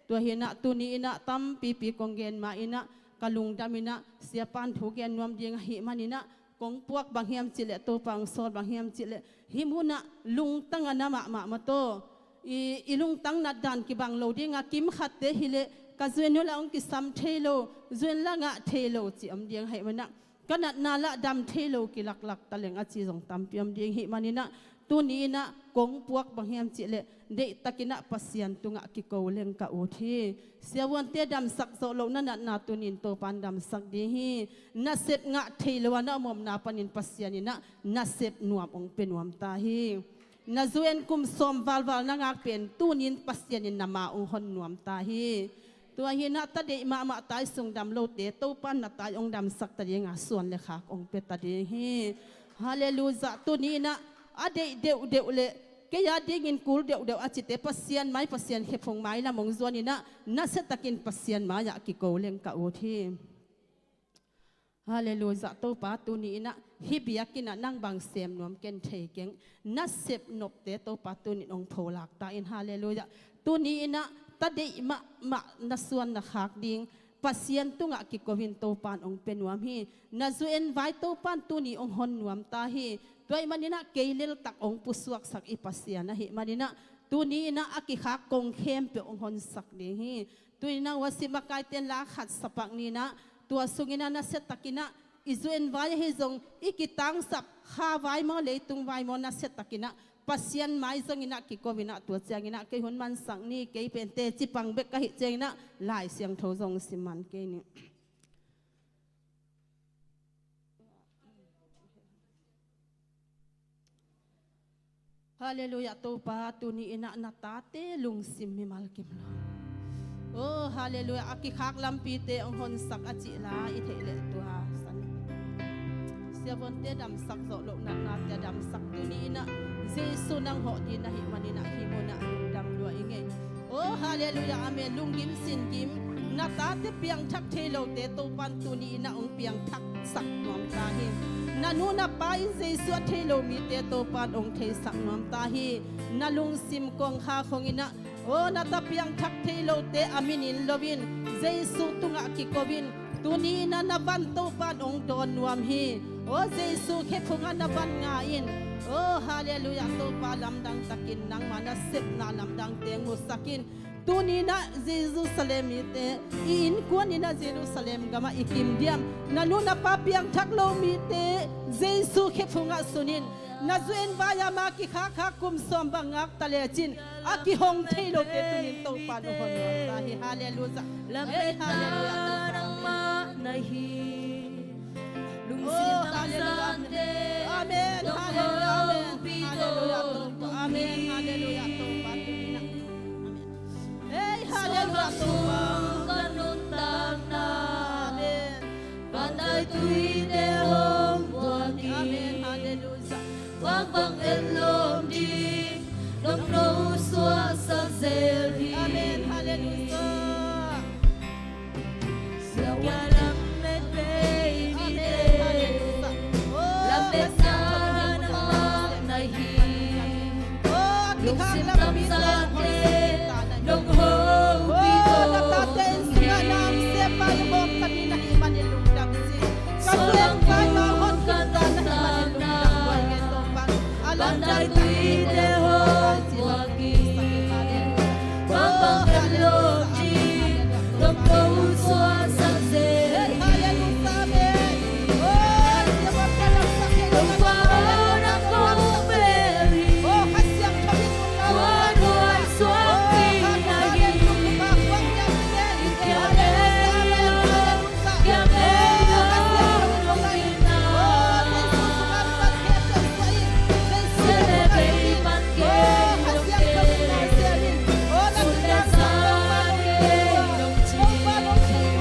Tua hinah tuni inah tampipi kong gen ma inah ka lungdam inah siapan thu gen nuam ding ahih maninah kong puak bang hiam cih leh Topa hong sawl bang hiam cih leh hih munah lungtang a na mahmah mah tawh i, i lungtang natdan kibang lo dinga kim khatte hileh ka zu en uh lah hong kisam thei lo zu en lah ngah thei lo ci om ding ahih maninah ka natna lah dam thei lo kilaklak taleng a ci zong tampi om ding hih maninah tuni inah kong puak bang hiam cih leh deihtak inah Pasian tungah kiko leng ka ut hi. Siavuante damsak zawh loh na natna tunin Topan damsak ding hi. Na sep ngah thei lo a na omomna panin Pasian inah na sep nuam hong pia nuam ta hi. Na zu en kum sawm valval na ngak pen tunin Pasian in na ma hong hon nuam ta hi. Tua hinah ta deih mahmah tai sung dam lote Topan na tai hong damsak ta dinga suan le khak hong pia ta ding hi. Halleluiah. Tuni inah a deih deuhdeuh le kei a dingin kul deuhdeuh a cite Pasian mai Pasian khephung mai lam hong zuan inah nasiatakin Pasian mai-ah kiko leng ka ut hi. Halleluiah. Topa tuni inah hih biakinn ah nang bang sem nuam ken thei keng. Na sep nopte Topa tunin hong pholak ta in. Halleluiah. Tuni inah ta deih mahmah na suan na khak ding Pasian tungah kiko in Topan hong pia nuam hi. Na zu en vai Topan tuni hong hon nuam ta hi. Tua ahih maninah kei leltak hong pusuaksak i Pasian ahih maninah tuni inah a kikhak kong khempeuh hong honsak ding hi. Tuni inah worship makaite in la khat sa pak ni inah tua sung inah nasiatakin ah i zu en vai ahi zong i kitangsap kha vai maw leitung vai maw nasiatakin ah Pasian mai zong inah kiko inah tua ciang inah kei hun mansak ni kei pen teci pang bek ka hih ciang inah Lai Siangtho zong sim man kei ni. Halleluiah. Topa tuni inah na tate lungsim mimal kim lo. Oh halleluiah. A kikhak lampite hong honsak a cih la i theih leh tua san siavuante damsak zawh loh natnate a damsak tuni inah Jesu nang hawh ding ahih maninah hih munah lungdam lua i ngei. Oh halleluiah. Amen. Lunggim singim na tate piangthak thei lote Topan tuni inah hong piangthaksak nuam ta hi. Na nu na pa in Jesu a thei lo mite Topan hong theisak nuam ta hi. Na lungsim kong kha khong inah oh na ta piangthak thei lote a minin lo in Jesu tungah kiko in tuni inah na van Topan hong dawn nuam hi. Oh Jesu khephungah na van nga in. Oh halleluiah. Topa lamdang takin nangmah na sepna lamdang teng musak in. Tuni inah Jerusalem mite i innkuan inah Jerusalem gamah i kim diam. Na nu na pa piangthak lo mite Jesu khephungah sun in. Na zu en vai a ma kikhak kha kum sawm bang ngak ta lecin a kihong thei lote tunin Topa na hon nuam ta hi. Halleluiah. Hey halleluiah. Topa amen. Oh halleluiah. Amen. Halleluia. Amen. Halleluia, Topa. Amen. Halleluia, Topa. Tuni in ah. Amen. Hey, halleluia, Topa. Ka nuntakna. Amen. Vanlai tuite hong buak in. Amen. Halleluia. Bang bang en lawm ding, lawm no suaksak zel hi. Amen. Halleluia. Sia wan. Sia lamet baby. Amen. Halleluia. Oh, lamet na na hi. Oh, lungsim tamzate nong hopih. Oh, na tate in sungah na om siapa i hong kami na hi manin lungdam si. Ka suak kai na hon kanta na hi manin lungdam buai ngen Topa. Alam dai tuite hong buak in. Bang bang en lawm ding, lawm no suaksak zel. Halleluia. Amen. Oh, Topa na kong bel hi. Huan huai suak ding na hi. Kiang ei lo dong in ah. Sia le bei pan kei lo ding. Sun le sa kei lo ding.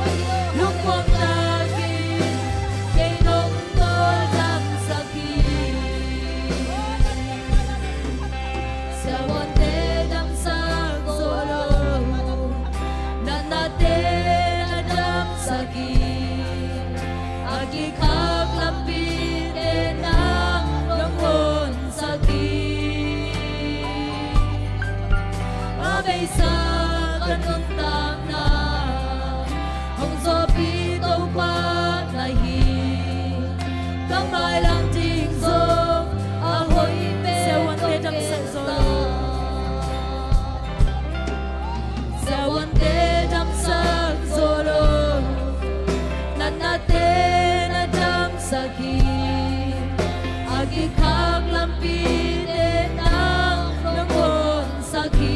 Lungmuang takin kei nong tawldamsak hi. Siavuante damsak zo lo, natnate na damsak hi. A kikhak lampite nang nong honsak hi. A beisa ka nuntakna hong zawhpih Topa na hi. Ka mailam ding zong a hoih pen. Siavuante damsak zo lo. Siavuante damsak zo lo. Natnate na damsak hi. A kikhak lampite nang nong honsak hi.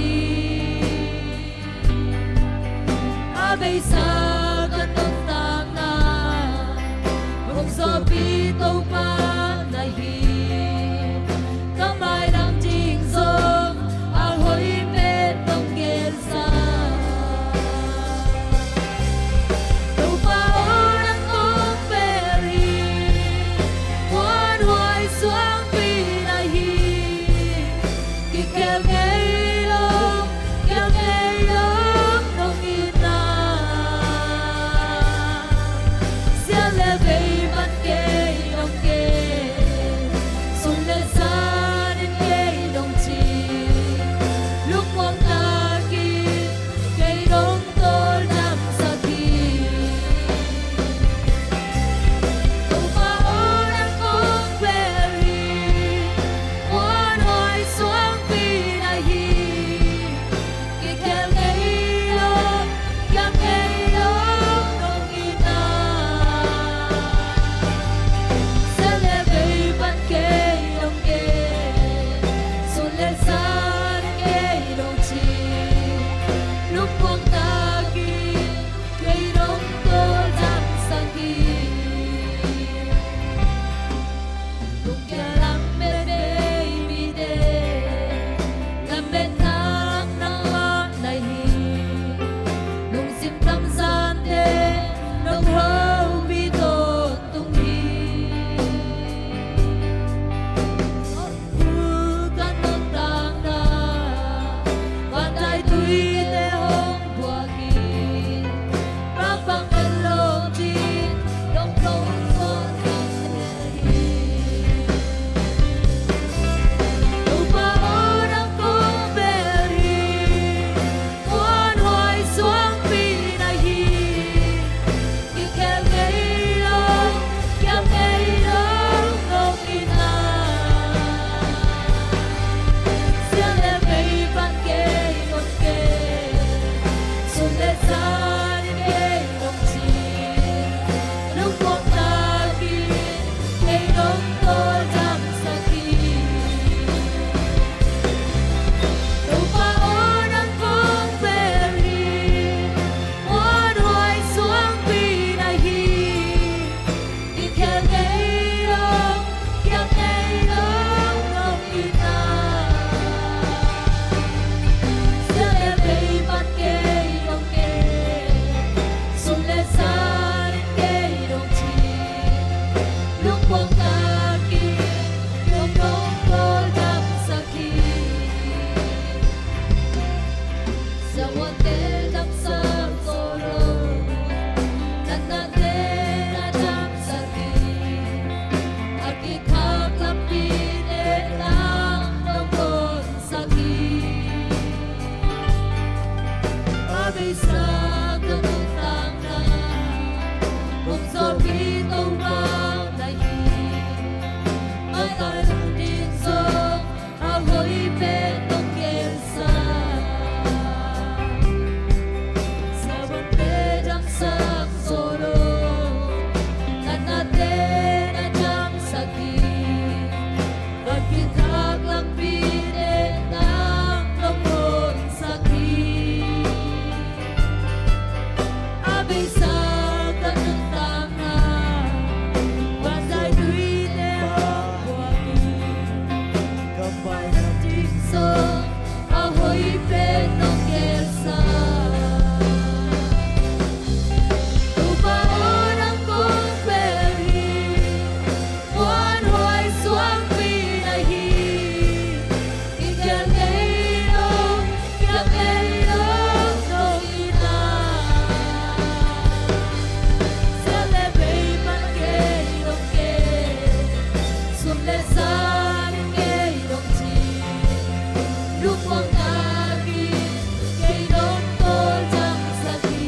Pai na ding song a hoih pen nong gelsa. Topa aw, nang kong bel hi, muanhuai suangpi na hi. I gel ngei lo, gel ngei lo nong hi na. Sum le bei pan kei nong kei, sum le zan kei nong ci, lungmuang nakin kei nong tawldamsak hi.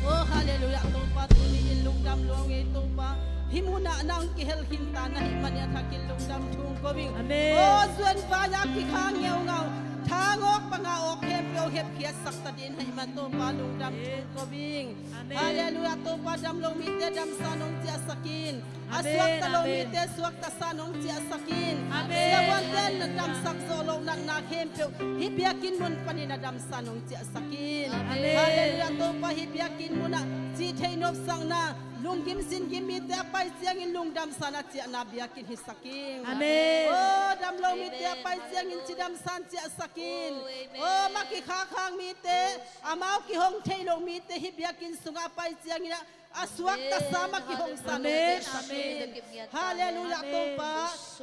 Oh, halleluiah, Topa, tuni in lungdam lua ing ei, Topa. Hih munah nang kihel khinta na hih manin a thakin lungdam thu ko ing. Amen. Oh, zuan vai-a kikhang ngeungau, thangawk banga awk khempeuh hepkhiatsak ta ding na hih man, Topa, lungdam thu ko ing. Amen. Halleluiah, Topa, dam lo mite damsa nong ciahsak in. A suakta lo mite suaktasa nong ciahsak in. Amen. Siavuante na damsak zawh loh natna khempeuh hih biakinn mun panin a damsa nong ciahsak in. Amen. Halleluiah, Topa, hih biakinn munah cih theih nopsakna, lunggim singgim mite a pai ciangin lungdamsa na ciahna biakinn hisak in. Amen. Oh, dam lo mite a pai ciangin cidamsa na ciahsak in. Oh, ma kikhakhang mite, amau kihong thei lo mite hih biakinn sungah a pai ciangin a, a suaktasa ma kihongsa nong ciahsak in. Halleluiah, Topa.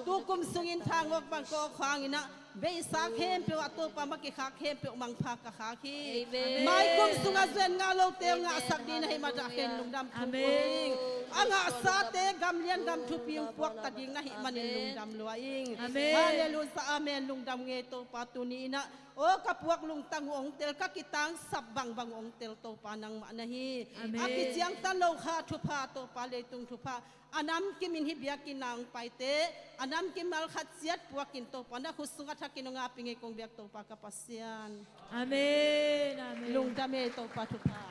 Tukum sungin thangawk bang kawk hangin a, beisa khempeuh ah, Topa, ma kikhak khempeuh mangpha ka khak hi. Amen. Mai kum sungah zuan ngah lote ngahsak ding na hih man ah ken lungdam thu ko ing. A ngahsate gam lian gam thupi hong puak ta ding na hih manin lungdam lua ing. Amen. Halleluiah, amen. Lungdam ing ei, Topa, tuni in ah, aw, ka puak lungtang uh hong tel, ka kitangsap bangbang uh hong tel Topa nangmah na hi. Amen. A kiciangtan lo kha thupha, Topa, leitung thupha, a namkimin hih biakinn ah hong paite, a namkim malkhat ciat puakin Topa na khut sungah thakin hong api ing ei kong biak Topa ka Pasian. Amen, amen. Lungdam ei, Topa, thupha.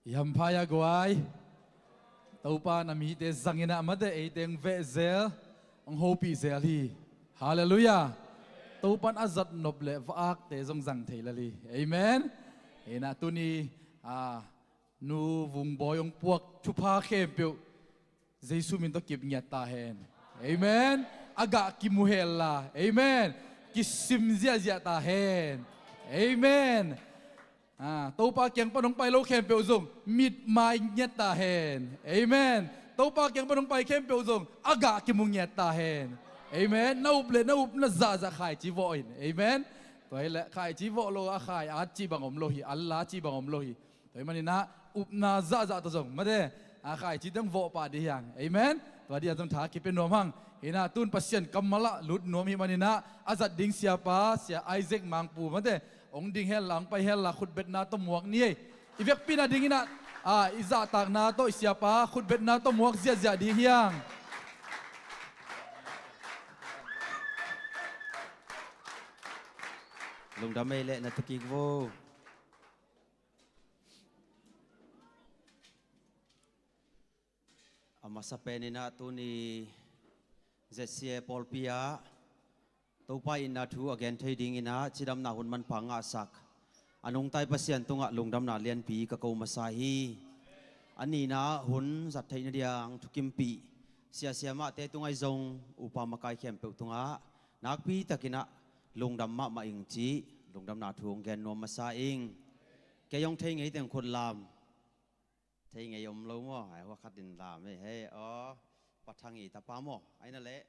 I hampha ia guai. Topa na mite zangin ah mate, eite hong veh zel, hong hopih zel hi. Halleluiah. Topa in a zat nop le va-akte zong zang thei lel hi. Amen. Hi in ah tuni, a, Nu Vung Bawi hong puak thupha khempeuh Jesu min tawh kip ngiat ta hen. Amen. A gah kimu hel la. Amen. Kisim ziahziah ta hen. Amen. Ah, Topa kiang pan hong pai lo khempeuh zong mit mai ngiat ta hen. Amen. Topa kiang pan hong pai khempeuh zong a gah kimu ngiat ta hen. Amen. Na up le na upna zahzah khaici vawh in. Amen. Tua hi leh khaici vawh lo a khai at cih bang om lo hi. Al la cih bang om lo hi. Tua hi manin ah upna zahzah tawh zong mate, a, khaici teng vawh pah ding hi hang. Amen. Tua ding ah zong tha kipia nuam hang. Hi in ah tun Pasian kammal ah lut nuam hi manin ah a zat ding siapa, Sia Isaac Mangpu mate, hong ding hel la, hong pai hel la, khutbetna tawh muak ni ei. I vekpi nadingin ah, a, i zahtakna tawh i siapa khutbetna tawh muak ziahziah ding hi hang. Lungdam ei leh na tukik vo. A masa penin ah tuni Z C A pawlpi ah Topa itna thu a gen thei dingin ah cidamna hun manpha ngahsak a nungta i Pasian tungah lungdamna lianpi ka ko masa hi. A nihna ah hun zat theih na ding thukimpih siasia mahte tungah zong upa makai khempeuh tungah nakpi takin ah lungdam mahmah ing cih lungdamna thu hong gen nuam masa ing. Kei hong thei ngei teng khut lam. Thei ngei om lo maw? Ai, hua khat in lam ei, hei, aw, Pathang i tapa maw? Ai na leh,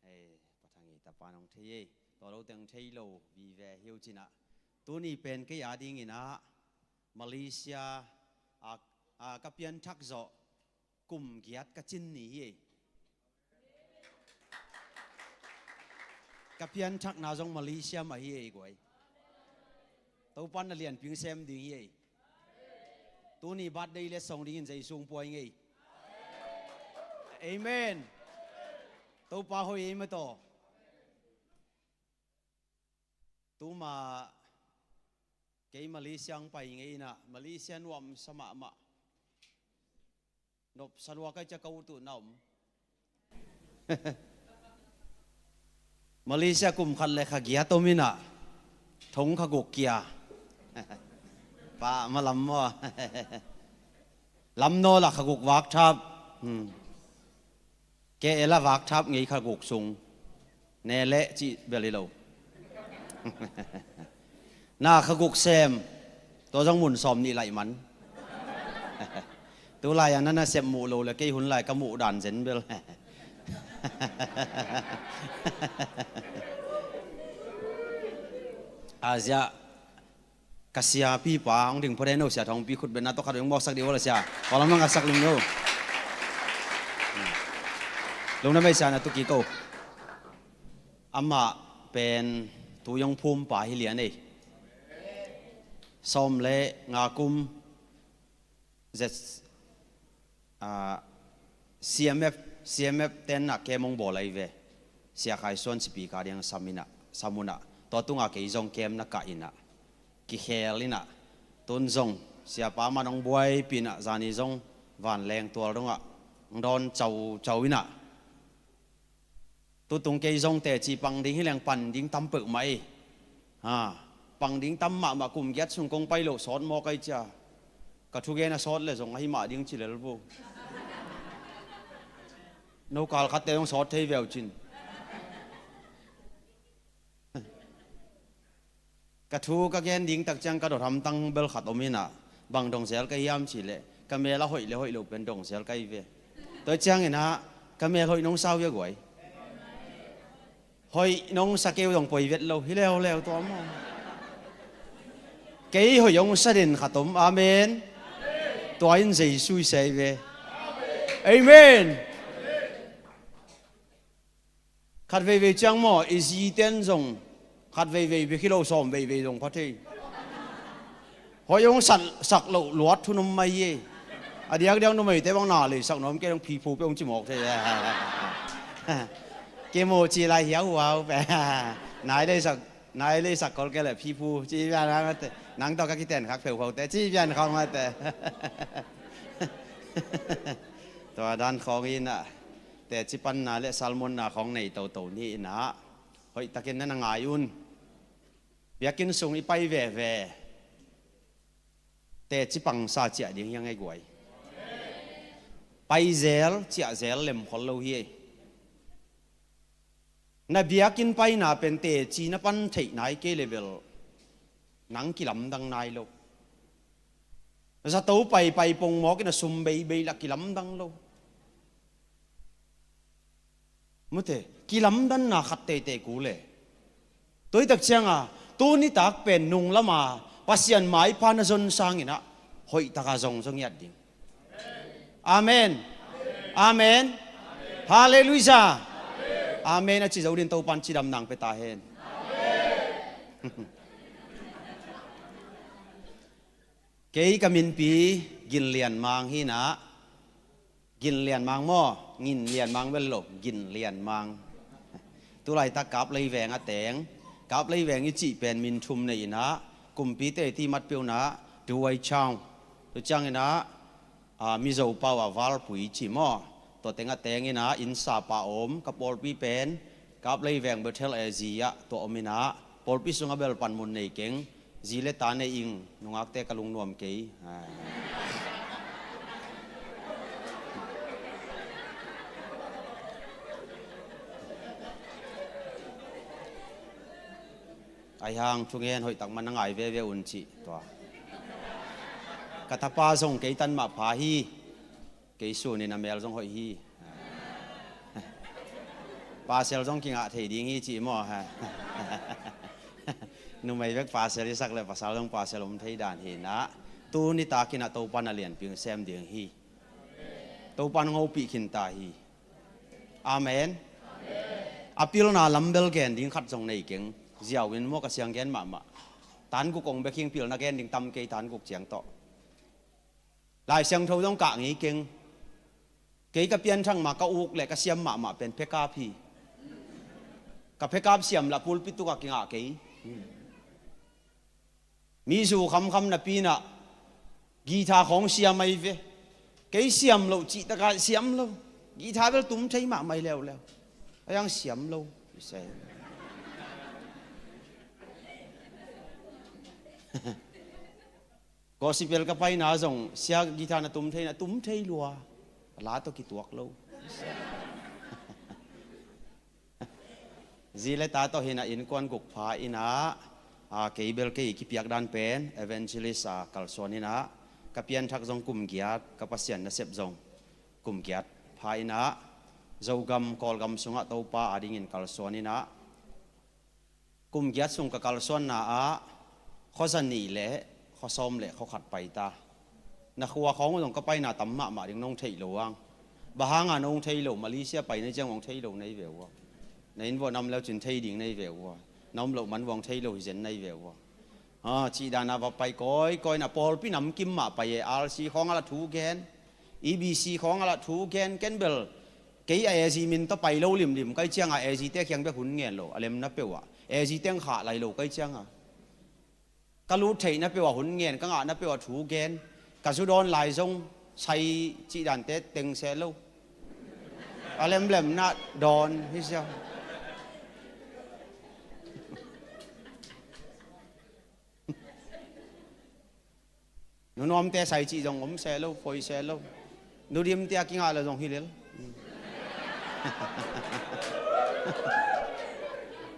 hei, Pathang i tapa nong thei ei. Tua lo teng thei lo vive hi uh cin ah. Tuni pen kei a dingin ah Malaysia a, a, ka pianthak zawh kum giat ka cin ni hi ei. Ka pianthakna zong Malaysia mah hi ei guai. Topa in na lianpi sem ding hi ei. Tuni birthday letsong dingin Jesu hong pua ing ei. Amen. Topa hoih ei mataw. Tuma kei Malaysia hong pai ngei in ah Malaysia nuamsa mahmah. Salua kai cia ka ut uh na om. Malaysia kum khat le kha giat om inah, thong kha guk kia. Pa ma lam maw? Lam naw lah kha guk vak thap. Hmm. Ke ela vak thap ngei kha guk sung. Ne leh cih bel hi lo. Na kha guk sem. Tua zong mun sawm nih laih man. Tulai a na nasep muh lo le kei hun lai ka muh dan zen bel. Azia ka siapipa hong ding phoden lo, sia Thawngpi khut betna tawh khat hong mawksak dih uh la sia. Kawlam hong atsak lim lo. Lungdam ei sia, na tuki ko. Amah pen tu yong phum pa hi lian ei. Sawm le nga kum zet, ah, C M F, C M F ten ah kem hong bawl ahi ve. Sia Khai Suan sipi ka ding sam inah, sam unah. Tua tungah kei zong kem na kah inah. Kikhel inah. Tun zong siapa man hong buaipih inah, zani zong vanleng tual dongah hong dawn caucau inah. Tutung kei zong teci pang ding hi leng pan ding tam peuhmah ei. Ha, pang ding tam mahmah, kum giat sung kong pai loh sawt mawk ai cia. Ka thugen a sawt le zong ahi mah ding ci lel vo. No kal khatte zong sawt thei veu cin. Ka thu ka gen ding tak ciang ka dot hamtang bel khat om inah, bang dong zel ka hiam cih leh ka mel a hoih le hoih lo pen dong zel ka hi ve. Tua ciang inah ka mel hoih nong sau hia guai? Hoih nong sa keu dong poi vet lo hi leuleu tua maw? Kei hoih hong sa den khat om. Amen. Tua in Jesu i sei ve. Amen. Khat veivei ciang maw, i ziten zong khat veivei bek hi lo, sawm veivei zong pha thei. Hoih hong sak, sak loh luat thu num mai e. A diakdiak numeite bang na leisak nuam kei dong, phiphu peuh hong ci mawk thei. Kimu ci lai hiau huau pe. Nai leisak, nai leisak kol kei le phiphu ci pian khang ate. Nang tawh ka kiten khak pheuphau te ci pian khang ate. Tua dan khawng inah teci panna le salmonna khawng nei toto ni inah, hoihtakin na na ngai un. Biakinn sung i pai veve teci pangsa ciah ding hi a ngei guai. Pai zel, ciah zel lemkhol lo hi ei. Na biakinn paina pen teci na pan theih nai kei le bel nang kilamdang nai lo. Zato paipai pongmawk in a sum beibei lah kilamdang lo. Mute, kilamdanna khat teitei ku le. Tuitak cianga tuni tak pen nung lama Pasian maipha na zon sanginah hoihtaka zong zong ngiat ding. Amen. Amen. Halleluiah. Amen a ci zo din Topan cidam nang pe ta hen. Kei ka minpi Ginlian Mang hinah. Ginlian Mang maw? Ginlian Mang bel lo, Ginlian Mang. Tulaitak Kaplei veng a teng. Kaplei veng i cih pen min thum nei inah, kumpite i ti matpeuh inah Duwai Chang. Tu ciang inah, a, Mizo pau a Valpui ci maw? Tua teng a teng inah innsapa om, ka pawlpi pen Kaplei veng Bethel e zi ah tua om inah, pawlpi sungah bel panmun nei keng. Zi le ta nei ing, nungakte ka lungnuam kei. Aihang thungen hoihtak man na ngai veve un cih tua. Ka tapa zong kei tan mah pha hi. Kei sunin a mel zong hoih hi. Pasel zong kingah thei ding hi cih maw? Numei bek pasel i sak le pasal zong pasel om thei dan hinah, tuni takinah Topan a lianpi sem ding hi. Topan hong hopih khinta hi. Amen. A pilna lam bel gen ding khat zong nei keng. Ziau in maw, ka siang gen mahmah. Tan guk ong bek hing pilna gen ding tam kei, tan guk ciang tawh. Lai Siangtho zong kah ngei keng. Kei ka pianthak ma ka uk le ka siam mahmah pen phekap hi. Ka phekap siam lah pulpit tukah kingah kei. Mi zu khamkham napi inah guitar khawng siam ahi ve. Kei siam loh cih takah siam lo. Guitar bel tum thei mahmah hi leuleu. A yang siam lo. Gospel ka paina zong sia guitar na tum thei na tum thei lua. A la tawh kituak lo. Zi le ta tawh hi na innkuan guk pha inah, a, kei bel kei kipiak dan pen evangelist a kalsuan inah, ka pianthak zong kum giat, ka Pasian nasep zong kum giat pha inah, Zogam Kawlgam sungah Topa adingin kalsuan inah, kum giat sung ka kalsuanna ah khuaza nih le khuasawm le khuakhat pai ta. Na khua khawng uh zong ka paina tam mahmah ding nong theih lo ang. Bang hanga nong theih lo, Malaysia pai na ciang hong theih lo na hi ve uh a. Na inn vuah na om leu cin thei ding na hi ve uh a. Na om loh man vuah hong theih lo hi zen na hi ve uh a. Ah, cih dana va pai kawikawi na pawlpi namkim mah pai e, R C khawng a la thu gen. E B C khawng a la thu gen, ken bel kei a A Z min tawh pai lo limlim kai cianga A Z te kiang bek hun ngen lo, a lemna peuh ah A Z teng khah lai lo kai cianga. Ka lut theihna peuh ah hun ngen, ka ngahna peuh ah thu gen, ka zu dawn lai zong sai cih dante teng seh lo. A lemlemna dawn hi sia. Nunuamte sai cih zong om seh lo, poi seh lo. Nudimte a kingah lo zong hi lel.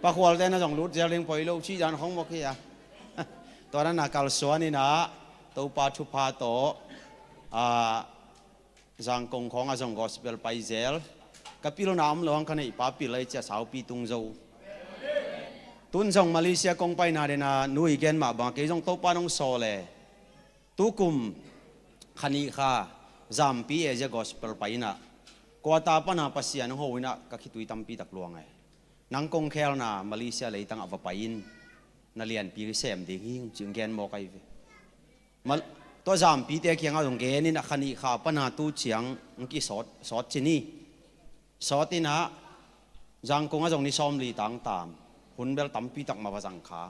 Pakhualte na zong lut zel ding poi lo, cih dan khong mawk hi a. Tua na na kalsuan inah, Topa thupha tawh, a, Zangkong khawngah zong gospel pai zel. Ka pilna om lo ang ka neihpa pil a i cia saupi tung zo. Tun zong Malaysia kong paina dena nui gen mah bang kei zong Topa nong sawl e. Tukum kha nih kha Zampi Asia gospel pai inah, kuata pana Pasian hong ho inah ka khitui tampi tak luang e. Nang kong khelna Malaysia leitangah va pai in, na lianpi sem ding hi, cing gen mawk ahi ve. Mal, tua Zampite kiangah zong gen in a kha nih kha pana tu ciang hong kisawt, sawt cin hi. Sawt inah Zangkong ah zong ni sawmli tangtam, hun bel tampi tak mah va zang kha.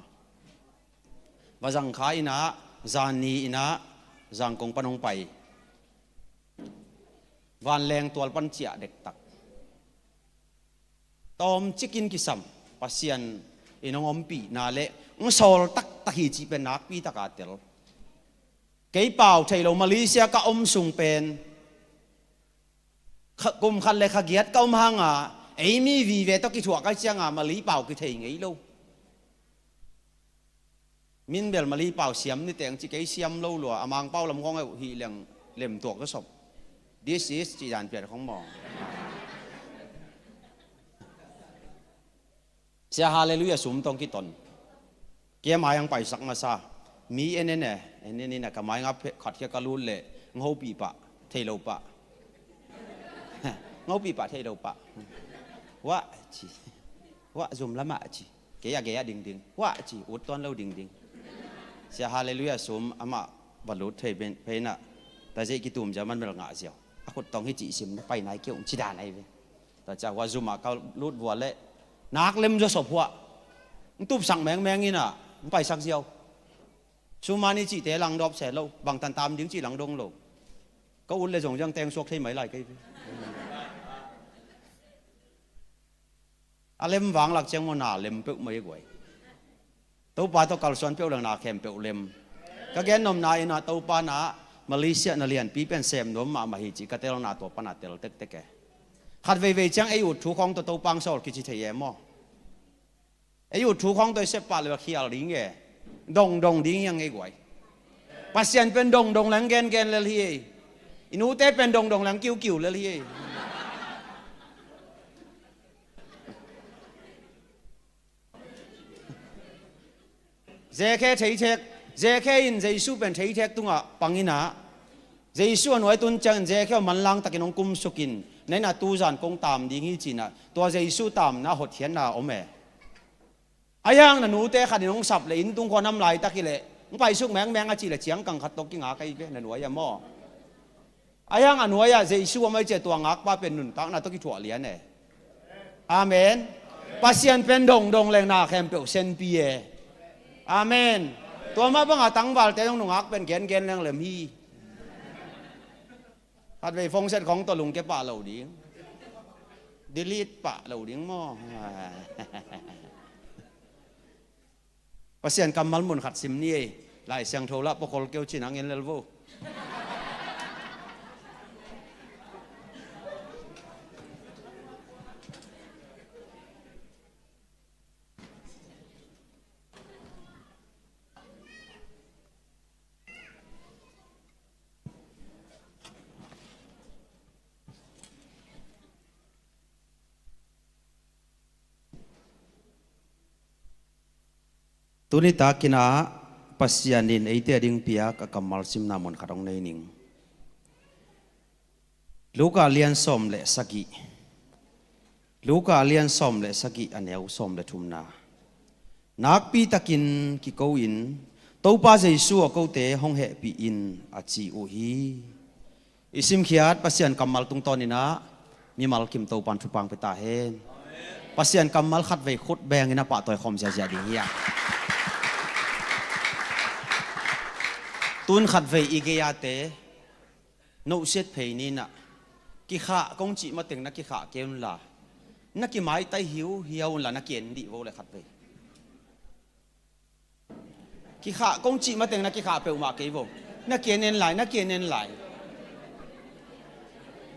Va zang kha inah zan ni inah Zangkong pan hong pai. Vanleng tual pan ciah dektak. Tawmcikin kisam, Pasian in hong ompihna le hong sawl taktak hi cih pen nakpi taka tel. Kei pau thei lo Malaysia ka om sung pen kha, kum khat le kha giat ka om hanga ei mi vive tawh kithuah kai cianga Malay pau kithei ngei lo. Min bel Malay pau siam ni teng ci kei siam lo lua, a Mangpau lam khawng euh hih leng lemtuak ka sop. This is ci dan pian khawng maw. Sia Hallelujah sum tawng kiton. Kia mai ang paisak masa. Mi en en e, en en in a ka mai nga phe-, khat kia ka lut leh, ng hopih pah, thei lo pah. Ng hopih pah, thei lo pah. Wah ci. Wah zum lamah ci. Kei a gei a dingding. Wah ci, ut tuan lo dingding. Sia Hallelujah sum amah va lut thei pen, pei inah. Tazeih kitum zia man bel ngah ziau. A khut tawng hi cih sim na pai nai keuh ci dan ahi ve. Tua cia hua zum ah ka lut vua leh. Nak lem zaw sop hua. Ng tupsak mengmeng inah. Ng paisak ziau. Sumani cihte langdawp seh lo. Bangtan tam ding cih langdong lo. Ka ut le zong ziang teng suak thei mai lai kei ve. A lem vang lak ciang maw na lem peuh mai guai. Topa tawh kalsuan peuh leng na khempeuh lem. Ka gen nopna inah Topa na Malaysia na lianpi pen sem nuam mahmah hi cih ka telna tua pana tel tektek e. Khat veivei ciang ei ut thu khawng tawh Topa ang sawl kici thei e maw. Ei ut thu khawng tawh i sep pah le khial ding e. Dongdong ding hiang ei guai. Pasian pen dongdong leng gengen lel hi ei. I nute pen dongdong leng kiukiu lel hi ei. Zekhe theithek, Zekhe in Jesu pen theithek tungah pang inah, Jesu a nuai tun ciangin Zekhe aw manlang takin hong kumsukin, na inn ah tuzan kong tam ding hi cinah, tua Jesu tamna hotkhiatna om e. A hiang na nute khat in hong sap leh inn tung khua nam laitak hileh, hong paisuk mengmeng a cihleh ciangkang khat tawh kingak ahi ve na nuai ah maw. A hiang a nuai-ah Jesu a mai cia tua ngakpa pen nuntakna tawh kithuah lian e. Amen. Pasian pen dongdong leng na khempeuh senpi e. Amen. Tua mah banga tangvalte dong nungak pen gengen leng lem hi. Khatvei phone set khong tawh lungke pah lo ding. Delete pah lo ding maw? Pasian kammal mun khat sim ni ei. Lai Siangtho lah pakhol keu cin hang en lel vo. Tuni takin ah Pasian in eite a ding piak a kammal simna mun khat hong nei ning. Luka lian sawm le sagih. Luka lian sawm le sagih a neu sawm le thumna. Nakpi takin kiko in, Topa Jesu a kote hong hehpih in, a ci uh hi. I simkhiat Pasian kammal tungtawnin ah mimal kim Topan thupha pia ta hen. Pasian kammal khatvei khut bengin a pahtawi khawm ziahziah ding hi a. Tun khatvei i gei-ate nohsiat phei ni in ah, kikhah kong cih mateng na kikhah kei un la, na kimaitai hiuhiau un la, na ki-en dih vo le khatvei. Kikhah kong cih mateng na kikhah peuhmah kei vo. Na ki-en en lai, na ki-en en lai.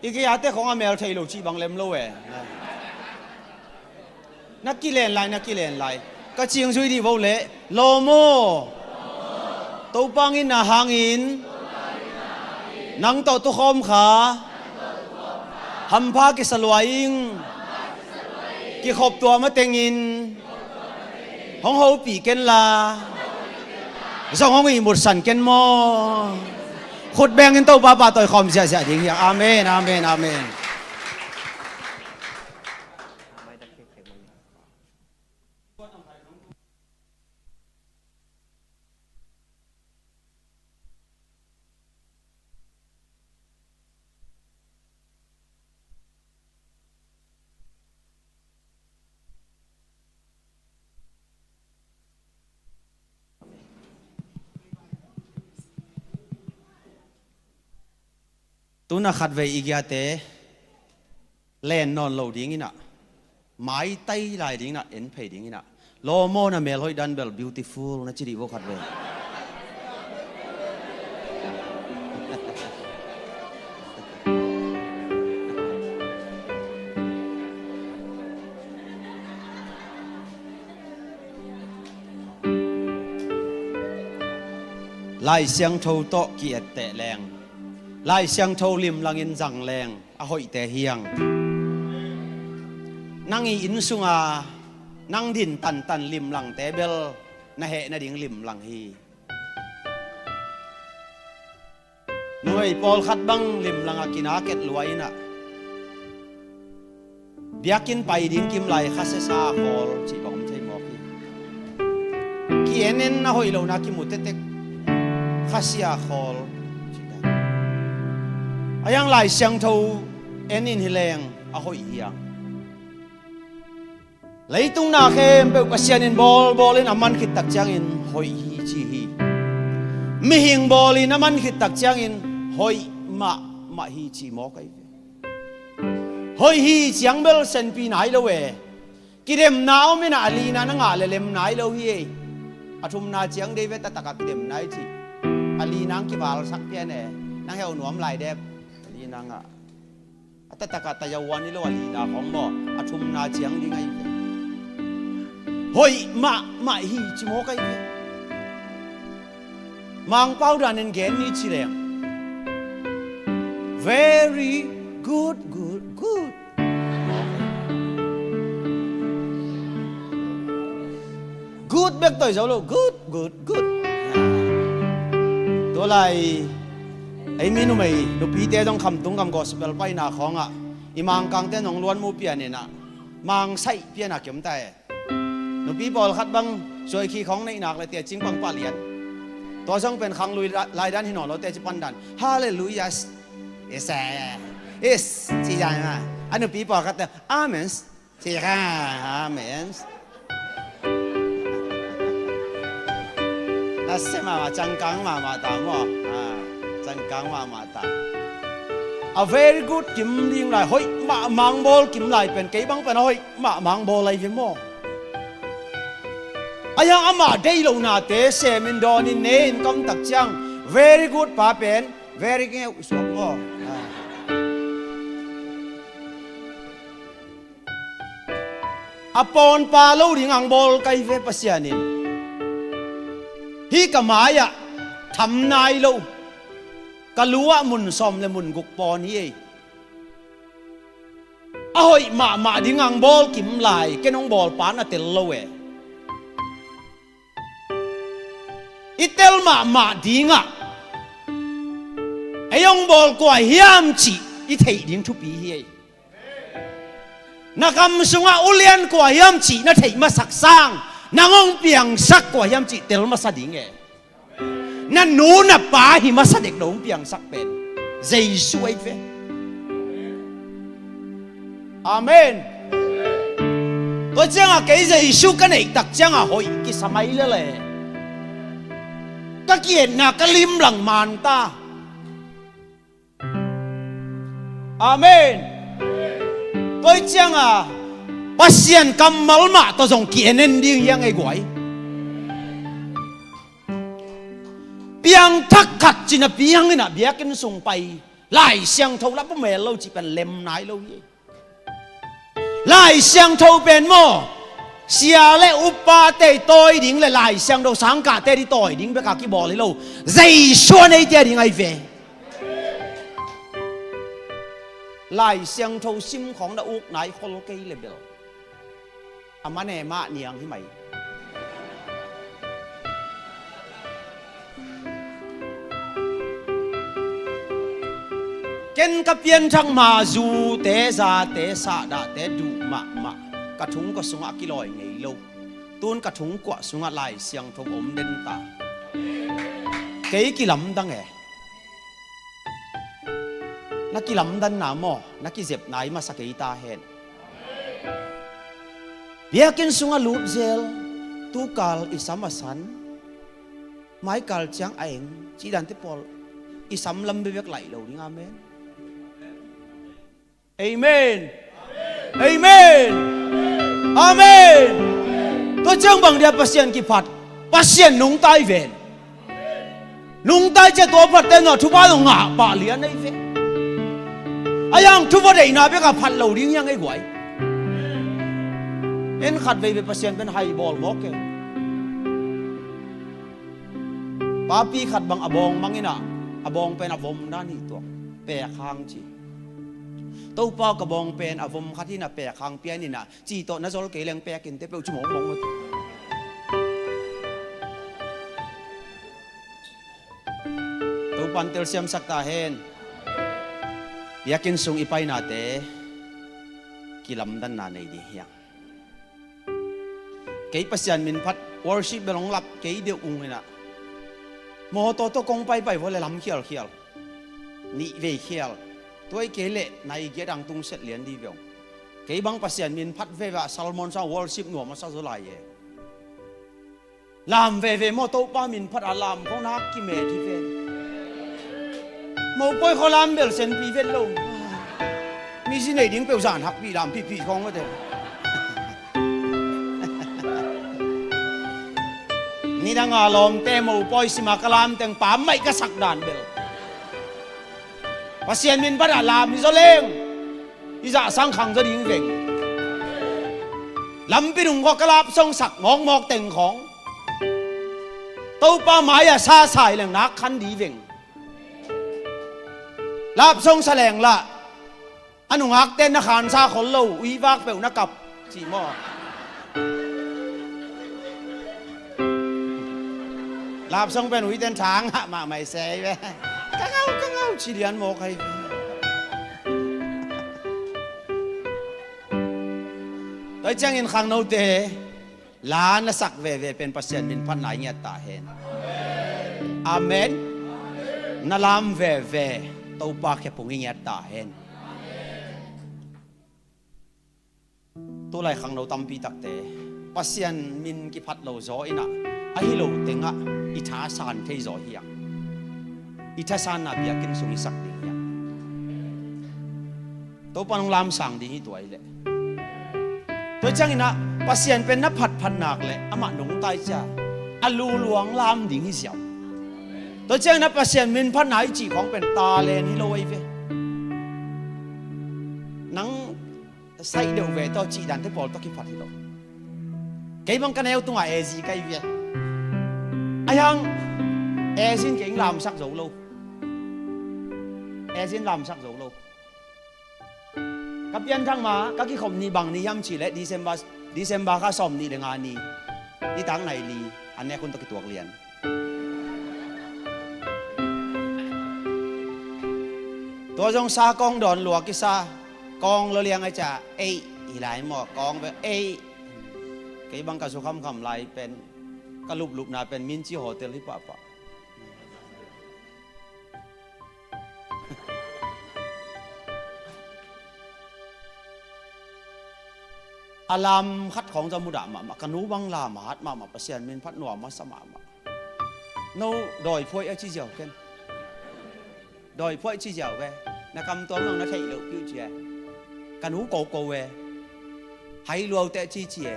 I gei-ate khong a mel thei lo cih bang lem lo e. Na kilen lai, na kilen lai. Ka cing zui dih vo le. Lawm aw. Topa in na hangin nang tawh tukhawm kha. Hampha kisa lua ing. Kikhop tua matengin hong hopih ken la, zong hong ihmutsan ken maw? Khut bengin Topa pahtawi khawm ziahziah ding hi hang. Amen, amen, amen. Tun a khatvei i gei-ate len nawn lo ding in ah, maitai lai ding in ah, en phei ding in ah, lawm aw, na mel hoih dan bel beautiful na ci dih vo khatvei. Lai Siangtho tawh ki-etteh leng, Lai Siangtho limlangin zang leng a hoihte hi hang. Nang i inn sunga nang din tantan limlangte bel na heh nading limlang hi. Numei pawlkhat bang limlangah kina ket lua in ah, biakinn pai ding kim lai khasia sa khawl cih bang om thei mawk hi. Ki-en en a hoih lohna kimu tektek khasia khawl cih dan. A hiang Lai Siangtho en in hi leng a hoih hi hang. Leitung na khempeuh Pasian in bawlbawl in a man khit tak ciangin hoih hi ci hi. Mihing bawl in a man khit tak ciangin hoih mahmah hi ci mawk ahi ve. Hoih hi ciang bel senpi nai lo e. Kidemna om in a, a lina na ngah le lem nai lo hi e. A thumna ciang dei ve, taktak a kidem nai ci. A lina ang kivalsak pian e. Nang heuh nuam lai dep. A lina ngah. A taktak a tayawan hi lo, a lina khawng maw, a thumna ciang ding ahi ve. Hoih mahmah hi ci mawk ahi ve. Mangpau danin gen ni ci leng, very good, good, good. Good bek tawh hi zo lo, good, good, good. Tua lai ei mi numei nupite zong khamtung gam gospel paina khawngah i Mangkangte nong luan mu pian in ah, mangsaih pian a kiom ta e. Nupi pawlkhat bang suaikhi khawng neih nak le tia cing pangpah lian. Tua zong pen khanglui la-, lai dan hi nawn lo, tia ci pan dan. Hallelujah. Yes, eh. Yes, ci dan ma. A nupi pawlkhat te, amen. Ci kha, amen. Tasia mahmah, cangkang mahmah ta maw. Ah, cangkang mahmah ta. A very good kim ding lai, hoih mahmah bawl kim lai pen, kei bang pen a hoih mahmah bawl lai ve maw? A yang amah deih lohnate semin dawnin ne in kamtak ciang, very good pa pen very ngeuh suak maw? A pawnpa lo ding ang bawl kai ve Pasian in. Hih ka mai-ah tham nai lo, ka lu-ah mun sawm le mun guk pawn hi ei. A hoih mahmah ding ang bawl kim lai, ken hong bawl pan a tel lo e. I tel mahmah dingah ei hong bawl kua hiam cih i theih ding thupi hi ei. Na kam sungah ulian kua hiam cih na theih masak sang, nang hong piangsak kua hiam cih tel masa ding e. Na nu na pa hi masa dek lo hong piangsak pen Jesu ahi ve. Amen. Tua ciangah kei Jesu ka neihtak ciangah hoih kisa mai lele. Ka ki-etna ka limlang manta. Amen. Tua ciangah Pasian kammal mah tawh zong ki-en en ding hiang ei guai. Piangthak khat cina piang inah biakinn sung pai, Lai Siangtho la pumel lo cih pen lem nai lo hi. Lai Siangtho pen maw, sia le upate i tawi ding le Lai Siangtho sangkahte i tawi ding beka kibawl hi lo. Jesu a neite a ding ahi ve. Lai Siangtho sim khawng na uk nai khol kei le bel a mane mah niang hi mai. Ken ka pianthak ma zute, zate, sahdahte duh mahmah. Ka thungkua sungah a kilawi ngei lo. Tun ka thungkuah sungah Lai Siangtho om den ta. Kei kilamdang e. Na kilamdanna maw, na kizepna i masa kei ta hen. Biakinn sungah lut zel, tukal i sam a san, maikal ciang a eng, cih dante pawl i sam lam bekbek laih lo ding, amen. Amen. Amen. Amen. Tua ciang bang dia Pasian kiphat, Pasian nungta i ven. Nungta i cia tua phatte na thupha zong ngah pah lian ahi ve. A yang thupha deihna bekah phat lo ding hiang ei guai. En khat vei ve Pasian pen hai bawl mawk e. Papi khat bang a bawng mang inah, a bawng pen a vom dan hi tuak. Pek hang ci. Topa ka bawng pen a vom khat hi inah pek hang pian inah, ci tawh na zol kei leng pek in te peuh ci mawngmawng mawt. Topan telsiamsak ta hen. Biakinn sung i painate kilamdanna nei ding hiang. Kei Pasian min phat worship bel hong lap kei deuh ung inah, mawtaw tawh kong paipai vua le lam khialkhial, nih vei khial. Tua i kei leh nai giat ang tungset lian di veng. Kei bang Pasian min phat veve ah Salmon sang worship nuam a sa zaw lai e. Lam veve maw, Topa min phat a lam khong nak kimet hi ve. Mopawi khua lam bel senpi vet lo. Mi zi nei ding peuh zan hakpih lam pihpih khong mate. Nidang a lawmte mopawi sima ka lam teng pammaih ka sak dan bel Pasian min phat a lam hi zaw leng i zahsang khang zaw ding veng. Lampi nung khua ka lapsong sak mawkmawk teng khawng Topa mai-ah sa sai leng nak khan di veng. Lapsong sa leng lah a nungakte na khansa khol lo, uivak peuh na kap cih maw? Lapsong pen uiten thang hah mahmah i sei ve. Ka ngau ka ngau ci lian mawk ahi ve. Tua ciangin khangnote la na sak veve pen Pasian min phatna i ngiat ta hen. Amen. Na lam veve Topa khe pung i ngiat ta hen. Tulai khangno tampi takte Pasian min kiphat lo zaw inah, ahi lo tengah i thasan thei zaw hiang. I thasanna biakinn sung i sak ding hiang. Topa nong lamsang ding hi tua hi leh. Tua ciangin ah Pasian pen na phatphat nak leh amah nungta i cia a luluang lam ding hi ziau. Tua ciangin ah Pasian min phatna i cih khawng pen talent hi lo ahi ve. Nang saih deuh ve tawh cih dante pawl tawh kiphat hi lo. Kei bang ka neu tungah A Z ka hi ve. Ahi hang A Z in kei lamsak zo lo. A Z in lamsak zo lo. Ka pianthak ma ka kikhop ni bang ni hiam cih leh December, December kha sawm nih le nga ni, nitak nai li, an nek hun tawh kituak lian. Tua zong sa kawng dawn lua kisa, kawng lo liang a cia, ei, hi lai maw, kawng ve, ei. Kei bang ka zu khamkham lai pen, ka luplupna pen Minci Hotel hi pahpah. A lam khat khawng zong mudah mahmah, ka nu bang lam a hat mahmah, Pasian min phat nuam a sa mahmah. No dawiphuai a ci ziau ken. Dawiphuai ci ziau ve. Na kam tuam zong na theih loh piu ci e. Ka nu koko ve. Hai lua uh teh ci ci e.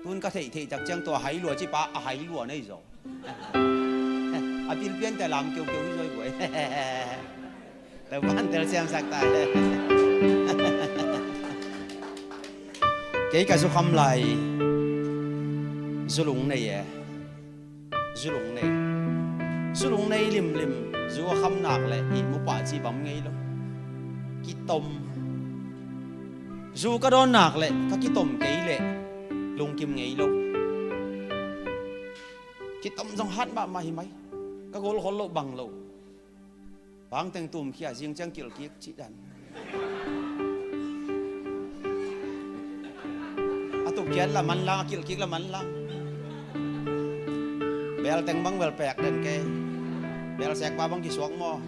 Tun ka theih theih tak ciang tua hai lua ci pa a hai lua nei zaw. A pilpian te lam keukeu hi zaw hi buai. Topan telsiamsak ta. Kei ka zu kham lai. Zu lung nei e. Zu lung nei. Zu lung nei limlim. Zu a kham nak leh i mupa ci bam ngei lo. Kitom. Zu ka dawn nak leh ka kitom kei leh lungkim ngei lo. Kitom zong hat mahmah hi mai. Ka golkhol loh bang lo. Bangteng tumkhia zing ciang kilkik cih dan. A tumkhiat la manlang, a kilkik la manlang. Belteng bang bel pek den kei. Belsek pa bang kisuak maw.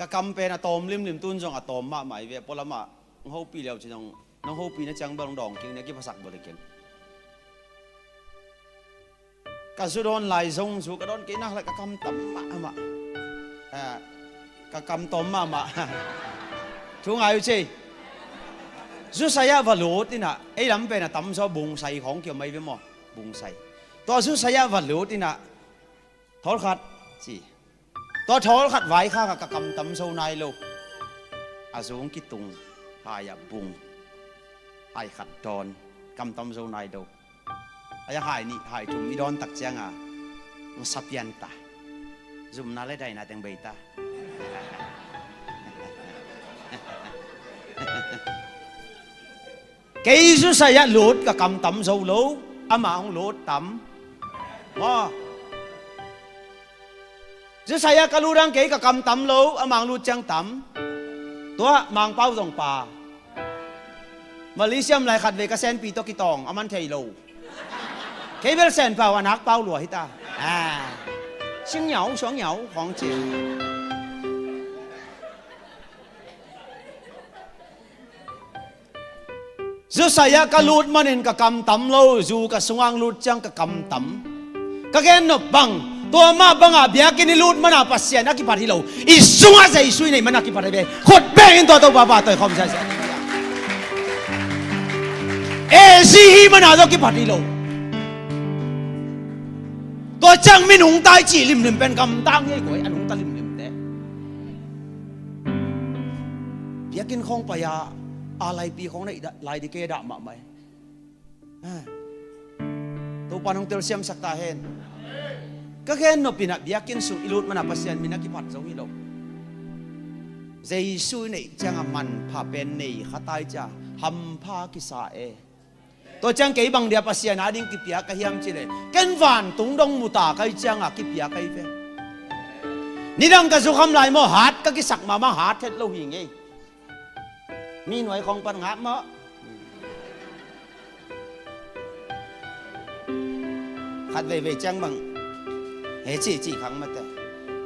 Ka kam pen a tawm limlim tun zong a tawm mahmah i ve, pualamah nong hopih leu ci zong nong hopih na ciang bel nong dawng kik na kiphasak bel i keng. Ka zu dawn lai zong zu ka dawn kei nak le ka kam tam mahmah. Ah, ka kam tawm mahmah. Thu ngai uh cei. Zu sai-ah va lut inah ei lam pen a tam zaw bungsai khawng kiom mai ve maw? Bungsai. Tua zu sai-ah va lut inah thawlkhat ci. Tua thawl khat vaikhak ah ka kamtam zo nai lo. A zung kitung, hai ah bung, hai khat dawn, kamtam zo nai lo. A ya hai nih hai thum i dawn tak cianga ng sa pian ta. Zumna le daina teng bei ta. Kei zusai ah lut ka kamtam zo lo, amah hong lut tam. Maw? Zusai ah ka lut ang kei ka kamtam lo, amah hong lut ciang tam. Tua Mangpau zong pa. Malaysia lai khat vei ka senpi tawh kitawng, a man thei lo. Kei bel senpau a nak pau lua hi ta. Ah. Sing ngiau, suang ngiau, khawng ci. Zusai ah ka lut manin ka kamtam lo, zu ka sungah lut ciang ka kamtam. Ka gen nop bang, tua mah bangah biakinn i lut mana Pasian a kipat hi lo. I sungah Jesu i neih mana kipat hi ve. Khut bengin tua Topa pa tawi khawm siasia. A Z hi mana zong kipat hi lo. Tua ciang mi nungta i cih limlim pen gamtang hi ei guai, a nungta limlim te. Biakinn khawng pai-a a laipi khawng neih lai dih kei a dah mahmah hi. Topa nong telsiamsak ta hen. Ka gen nop inah biakinn sung i lut mana Pasian min a kipat zo hi lo. Jesu i neih ciangah manpha pen nei kha tai cia hampha kisa e. Tua ciang kei bang dia Pasian a ding kipiak ka hiam cileh ken vantung dong muta kai cianga kipiak kai ve. Nidang ka zukham lai maw hat ka kisak mahmah hat het lo hi ngei. Mi nuai khawng pan ngak maw? Khat veivei ciang bang he cih cih khang mate.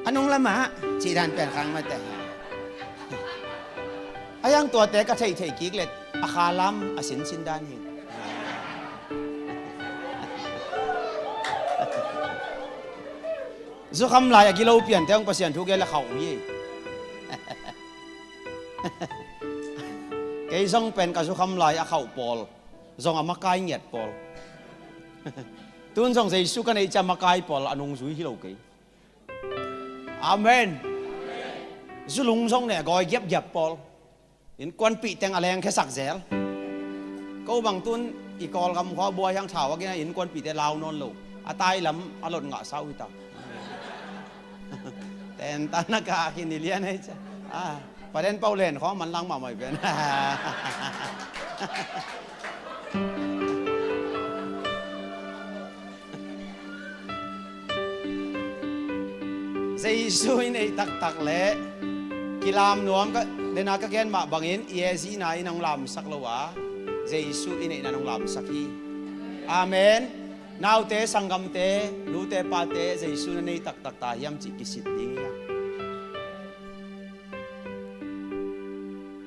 A nung lamah cih dan pen khang mate. A yang tuate ka theihtheih kik let a kha lam a sinsin dan hi. Zukham lai a gilo piante hong Pasian thu gen le khauh uh hi. Kei zong pen ka zukham lai a khauh pawl zong a makai ngiat pawl. Tun zong Jesu ka neih ciang makai pawl a nungzui hi lo kei. Amen. Zulung zong ne gawi giapgiap pawl. Innkuanpih teng a lengkhiasak zel. Ko bang tun i Kawlgam khua buai hiang thau a gina innkuanpihte lau nawn lo. A tai lam a lot ngah sau hi ta. Tentan a ka khin i lian ei cia. Ah, paden pau len khawng man lang mahmah i pen. Jesu i neih taktak le kilam nuam ka, dena ka gen mah bangin i ezihna in hong lamsak lo a, Jesu i neihna in hong lamsak hi. Amen. Naute, sanggamte, nute pate, Jesu na nei taktak ta hiam cih kisit ding hi a.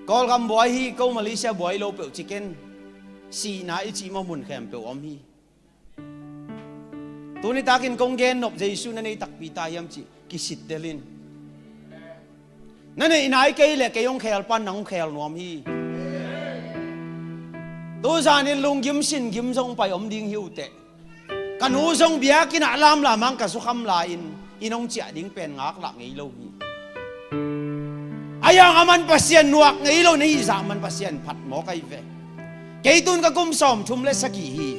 Kawlgam buai hi, ko Malaysia buai lo peuh ciken, sihna i cih mawh mun khempeuh om hi. Tuni takin kong gen nop Jesu na nei takpi ta hiam cih kisit delin. Na neih nai kei le kei hong khel pan nang hong khel nuam hi. Tuzanin lunggim singgim zong pai om ding hi uh teh. Ka nu zong biakinn ah lamlam hang ka zukham lai-in inn hong ciah ding pen ngaklah ngei lo hi. A yang a man Pasian nuak ngei lo na hih zah man Pasian phat mawk ahi ve. Kei tun ka kum sawm thum le sagih hi.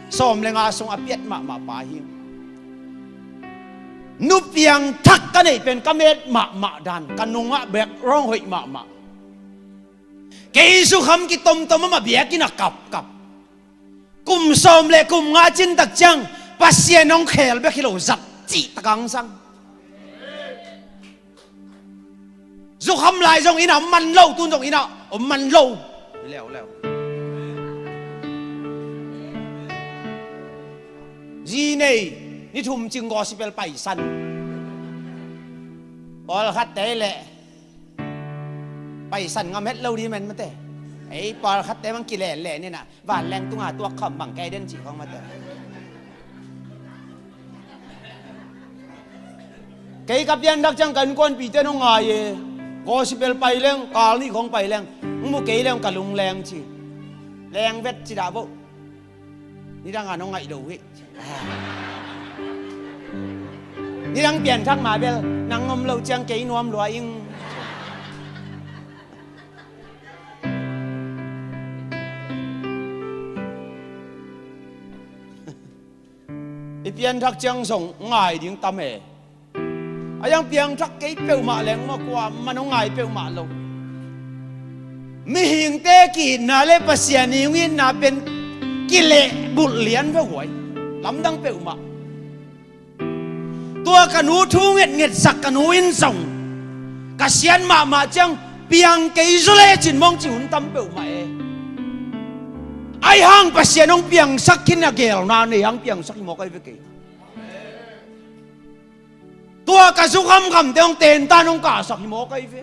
Sawm le nga sung a piat mahmah pa hi. Nu piangthak ka neih pen ka met mahmah dan, ka nungah background hoih mahmah. Kei zukham kitomtom a mah biakinn a kapkap. Kum sawm le kum nga cin tak ciang Pasian hong khel bek hi lo zat cih tak hong sang. Zukham lai zong inn ah om man lo, tun zong inn ah om man lo. Leuleu. Zi nei, ni thum cing gospel paisan. Pawlkhatte le paisan ngam het lo dih men mate. Ei, pawlkhatte bang kilele ni na. Vanleng tunga tuak khawm bang kei den cih khawng mate. Kei ka pianthak ciang ka innkuanpihte nong ngai e. Gospel pai leng, kal nih khawng pai leng, hong mu kei leng ka lungleng ci. Leng vet ci dah boh. Nidang a nong ngaih lo hi. Nidang pianthak ma bel nang om lo ciang kei nuam lua ing. I pianthak ciang zong ngai ding tam e. A yang piangthak kei peuhmah leng mah kua man hong ngai peuhmah lo. Mihingte ki-itna le Pasian i hong itna pen kilehbulh lian ve huai. Lamdang peuhmah. Tua ka nu thu ngetngetsak ka nu in zong ka sian mahmah ciang piang kei zaw lecin mawng ci hun tam peuhmah e. Ahi hang Pasian hong piangsak khin a gelna nei hang piangsak hi mawk ahi ve kei. Tua ka zukhamkhamte hong tentan hong kahsak hi mawk ahi ve.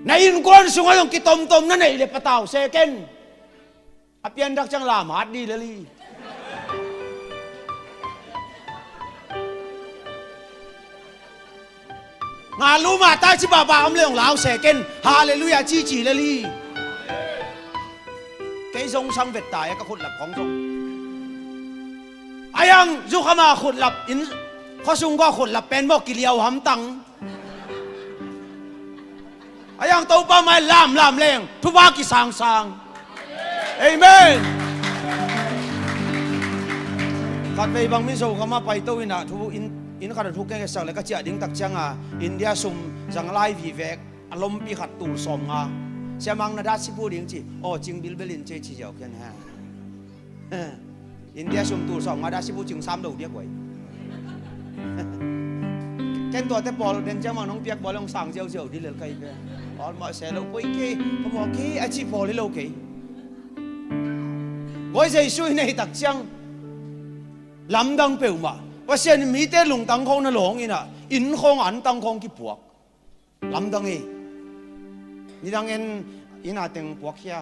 Na innkuan sungah zong kitomtom na neih le patau se ken. A pianthak ciang lam hat dih lel hi. Nga luma ta ci pahpah om le hong lau se ken. Halleluiah cici lel hi. Kei zong sang vet ta e ka khutlap khawng zong. A yang zukhama khutlap in khuasung kua khutlap pen mawh kiliau hamtang. A yang Topa mai lamlam leng thupha kisangsang. Amen. Khatvei bang Mizo kama paito inah thu in, inn khat a thu kengketsak le ka ciah ding tak cianga India sum zanglai vivek a lompi khat tul sawm nga. Siamang na dasipu ding ci. Aw cing bilbel in ce ci ziau khian ha. India sum tul sawm nga dasipu cing sam lo diak uai. Ken tuate pawl den ciang mang nong piak bawl hong sang ziauziau di lel kai pe. Pawl mawh se lo poi kei, ka mawh kei a ci pawl hi lo kei. Bawi Jesu i nei tak ciang lamdang peuhmah. Pasian in mite lungtang khawng na lawng inah inn khawng antang khawng kipuak. Lamdang hi. Nidang en inn a teng puakkhia.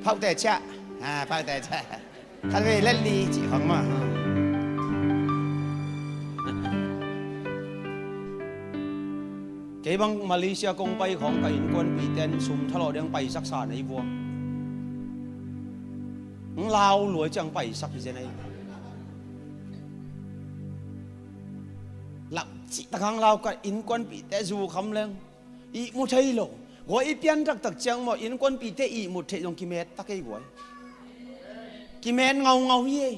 Phaute ciah. Ha, phaute ciah. Khat vei let li cih khong mah. Kei bang Malaysia kong pai khong ka innkuanpihte in sum thalawh ding paisaksa nei vuang. Hong lau luai ciang paisak hi zen ei. Lak cih tak hang lau ka innkuanpihte zu kham leng. Ihmu thei lo. Gua i pian taktak ciang maw, innkuanpihte ihmut theih zong kimet tak ei guai. Kimet ngaungau hi ei.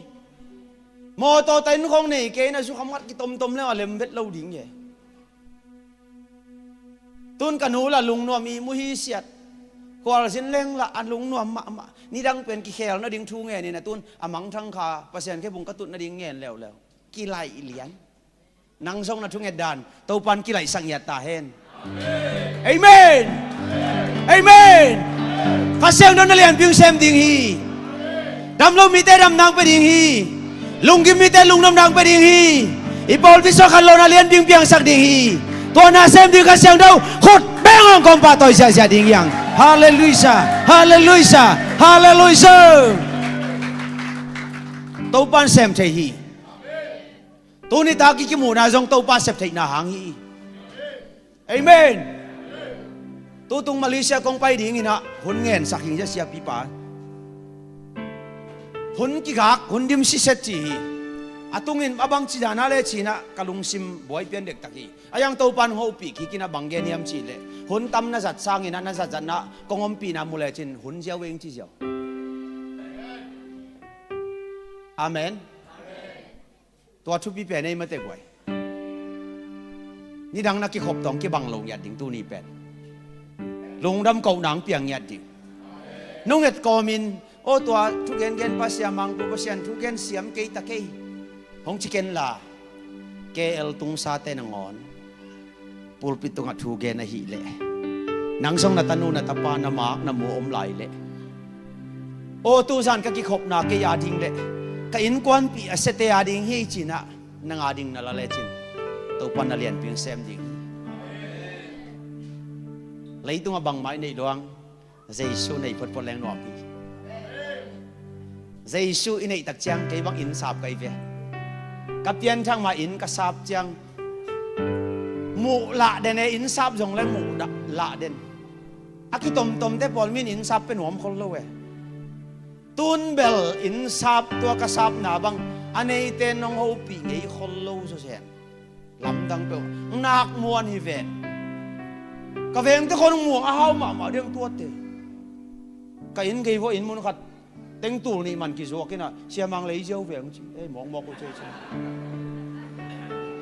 Mawtaw ta in khong nei kei na zu kham ngat kitomtom leng a lem vet lo ding hi ei. Tun ka nu la lungnuam ihmu hi siat. Khualzin leng la a lungnuam mahmah. Nidang pen kikhel nading thu ngen in a tun a mangthang kha Pasian khe bung ka tut nading ngen leuleu. Kilaih lian. Nang zong na thunget dan Topan kilaihsak ngiat ta hen. Amen. Amen. Kha Siangtho na lianpi sem ding hi. Dam lo mite damna hong pia ding hi. Lunggim mite lungdamna hong pia ding hi. I pawlpi sung khat lo na lianpi hong piangsak ding hi. Tua na sem ding Kha Siangtho khut beng hong kawmpa tawi ziahziah ding hi hang. Halleluiah. Halleluiah. Halleluiah. Topan sem thei hi. Tuni tak i kimuhna zong Topa sep theihna hang hi. Amen. Tutung Malaysia kong pai ding in ah hun ngensak hi sia, siapipa. Hun kigak, hun dim siset ci hi. A tungin a bang ci dan a le ci in ah ka lungsim buai pian dektak hi. A yang Topan hong hopih kik in ah bang gen hiam cih leh, hun tam na zat sangin ah na zatzatna kong ompihna mu lecin hun ziau eng ci ziau. Amen. Tua thupi pen ei mate guai. Nidang na kikhop tawh kibang lo ngiat ding tuni pen. Lungdam kohna hong piang ngiat ding. Nunget kawmin, aw tua thugen gen pa siamangpu Pasian thugen siam kei ta kei. Hong ci ken la. K L tungsate nangawn pulpit tungah thu gen ahih leh, nang zong na tanu na tapa na mak na mu om lai leh, aw tuzan ka kikhopna kei a ding leh ka innkuanpih a siate a ding hi ci in ah nang a ding na la lecin Topa na lianpi hong sem ding hi. Leitungah bangmah i neih luang Jesu nei photphot leng nuam hi. Jesu i neih tak ciang kei bang inn sap ka hi ve. Ka pianthak mah inn ka sap ciang muh lah den e, inn sap zong le muh lah den. A kitomtomte pawl min inn sap pe nuam khol lo e. Tun bel inn sap tua ka sapna bang a neite nong hopih ngei khol lo zawzen. Lamdang peuh nak muan hi ven. Ka vengte khawng muang a hau mahmah ding tuate. Ka inn gei vua inn mun khat tengtul nih man kizuak in ah siamang lei ziau veng ci. Ei mawkmawk uh ci ci.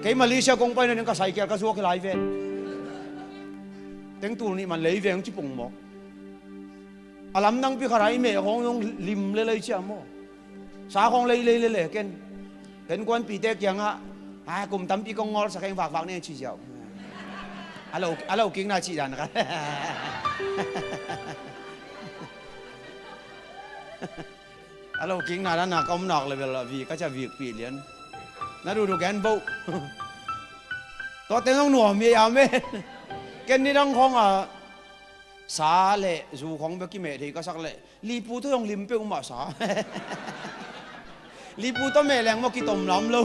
Kei Malaysia kong paina ding ka saikel ka zuak hi lai ven. Tengtul nih man lei veng ci pungmawk. A lamdang pi khat a i meh khawng zong lim lelei cia maw? Sa khawng leilei lele ken. Ken kuanpite kiangah a kum tampi kong ngawlsak heng vakvak ne ci ziau. A lo, a lo kikna cih dan khat. A lo kikna dan na ka om nak level a vik ka cia vikpih lian. Na duhduh ken boh. Tuate zong nuam hi amen. Ken nidang khawng a sa le zu khawng bek kimeh thei ka sak leh lipu tawh zong lim peuhmah sa. Lipu tawh meh leng maw kitom lam lo.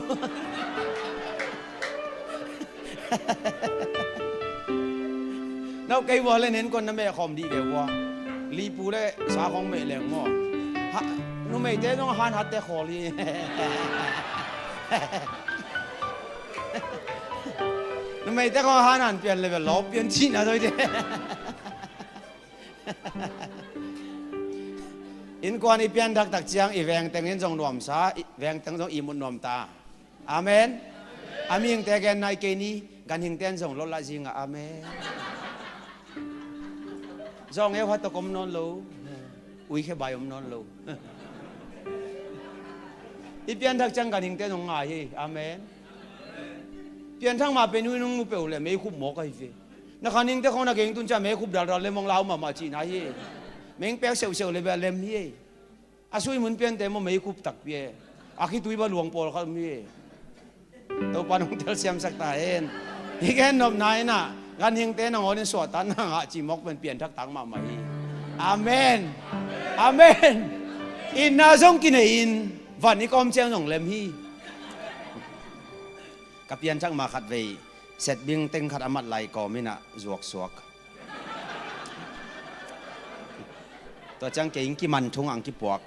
No kei vua le nen kon na meh khawm dih ve vua. Lipu le sa khawng meh leng maw? Numeite zong han hatte khawl hi. Numeite khawng han han pian le ve lawp pian cihna zoi de. Innkuan i pian taktak ciang i vengteng in zong nuamsa, i vengteng zong i mut nuam ta. Amen. A mihingte gen nai kei ni, ganhingte in zong lotlah zinga amen. Zong eu hatok om nawn lo. Uikhe bai om nawn lo. I pian thak ciang ganhingte zong ngai hi. Amen. Pian thak mah pen ui nung mu peuh le mei khup mawk ahi ve. Na khaningte khawng na geng tun cia mei khup daldal le mong lau mahmah cihna hi. Meng pek seuhseuh le bia lem hi. A sui mun piante maw mei khup takpi e. A khitui ba luang pawlkhat um hi e. Topa nong telsiamsak ta hen. Hi gen nopna inah ganhingte nangawn in suahtakna ngah cih mawk pen pianthak tak mahmah hi. Amen. Amen. Itna zong kinei in van i kawm ciang zong lem hi. Ka pianthak ma khat vei setbing teng khat a mat lai kawm in ah zuaksuak. Tua ciang kei in kiman thung ang kipuak.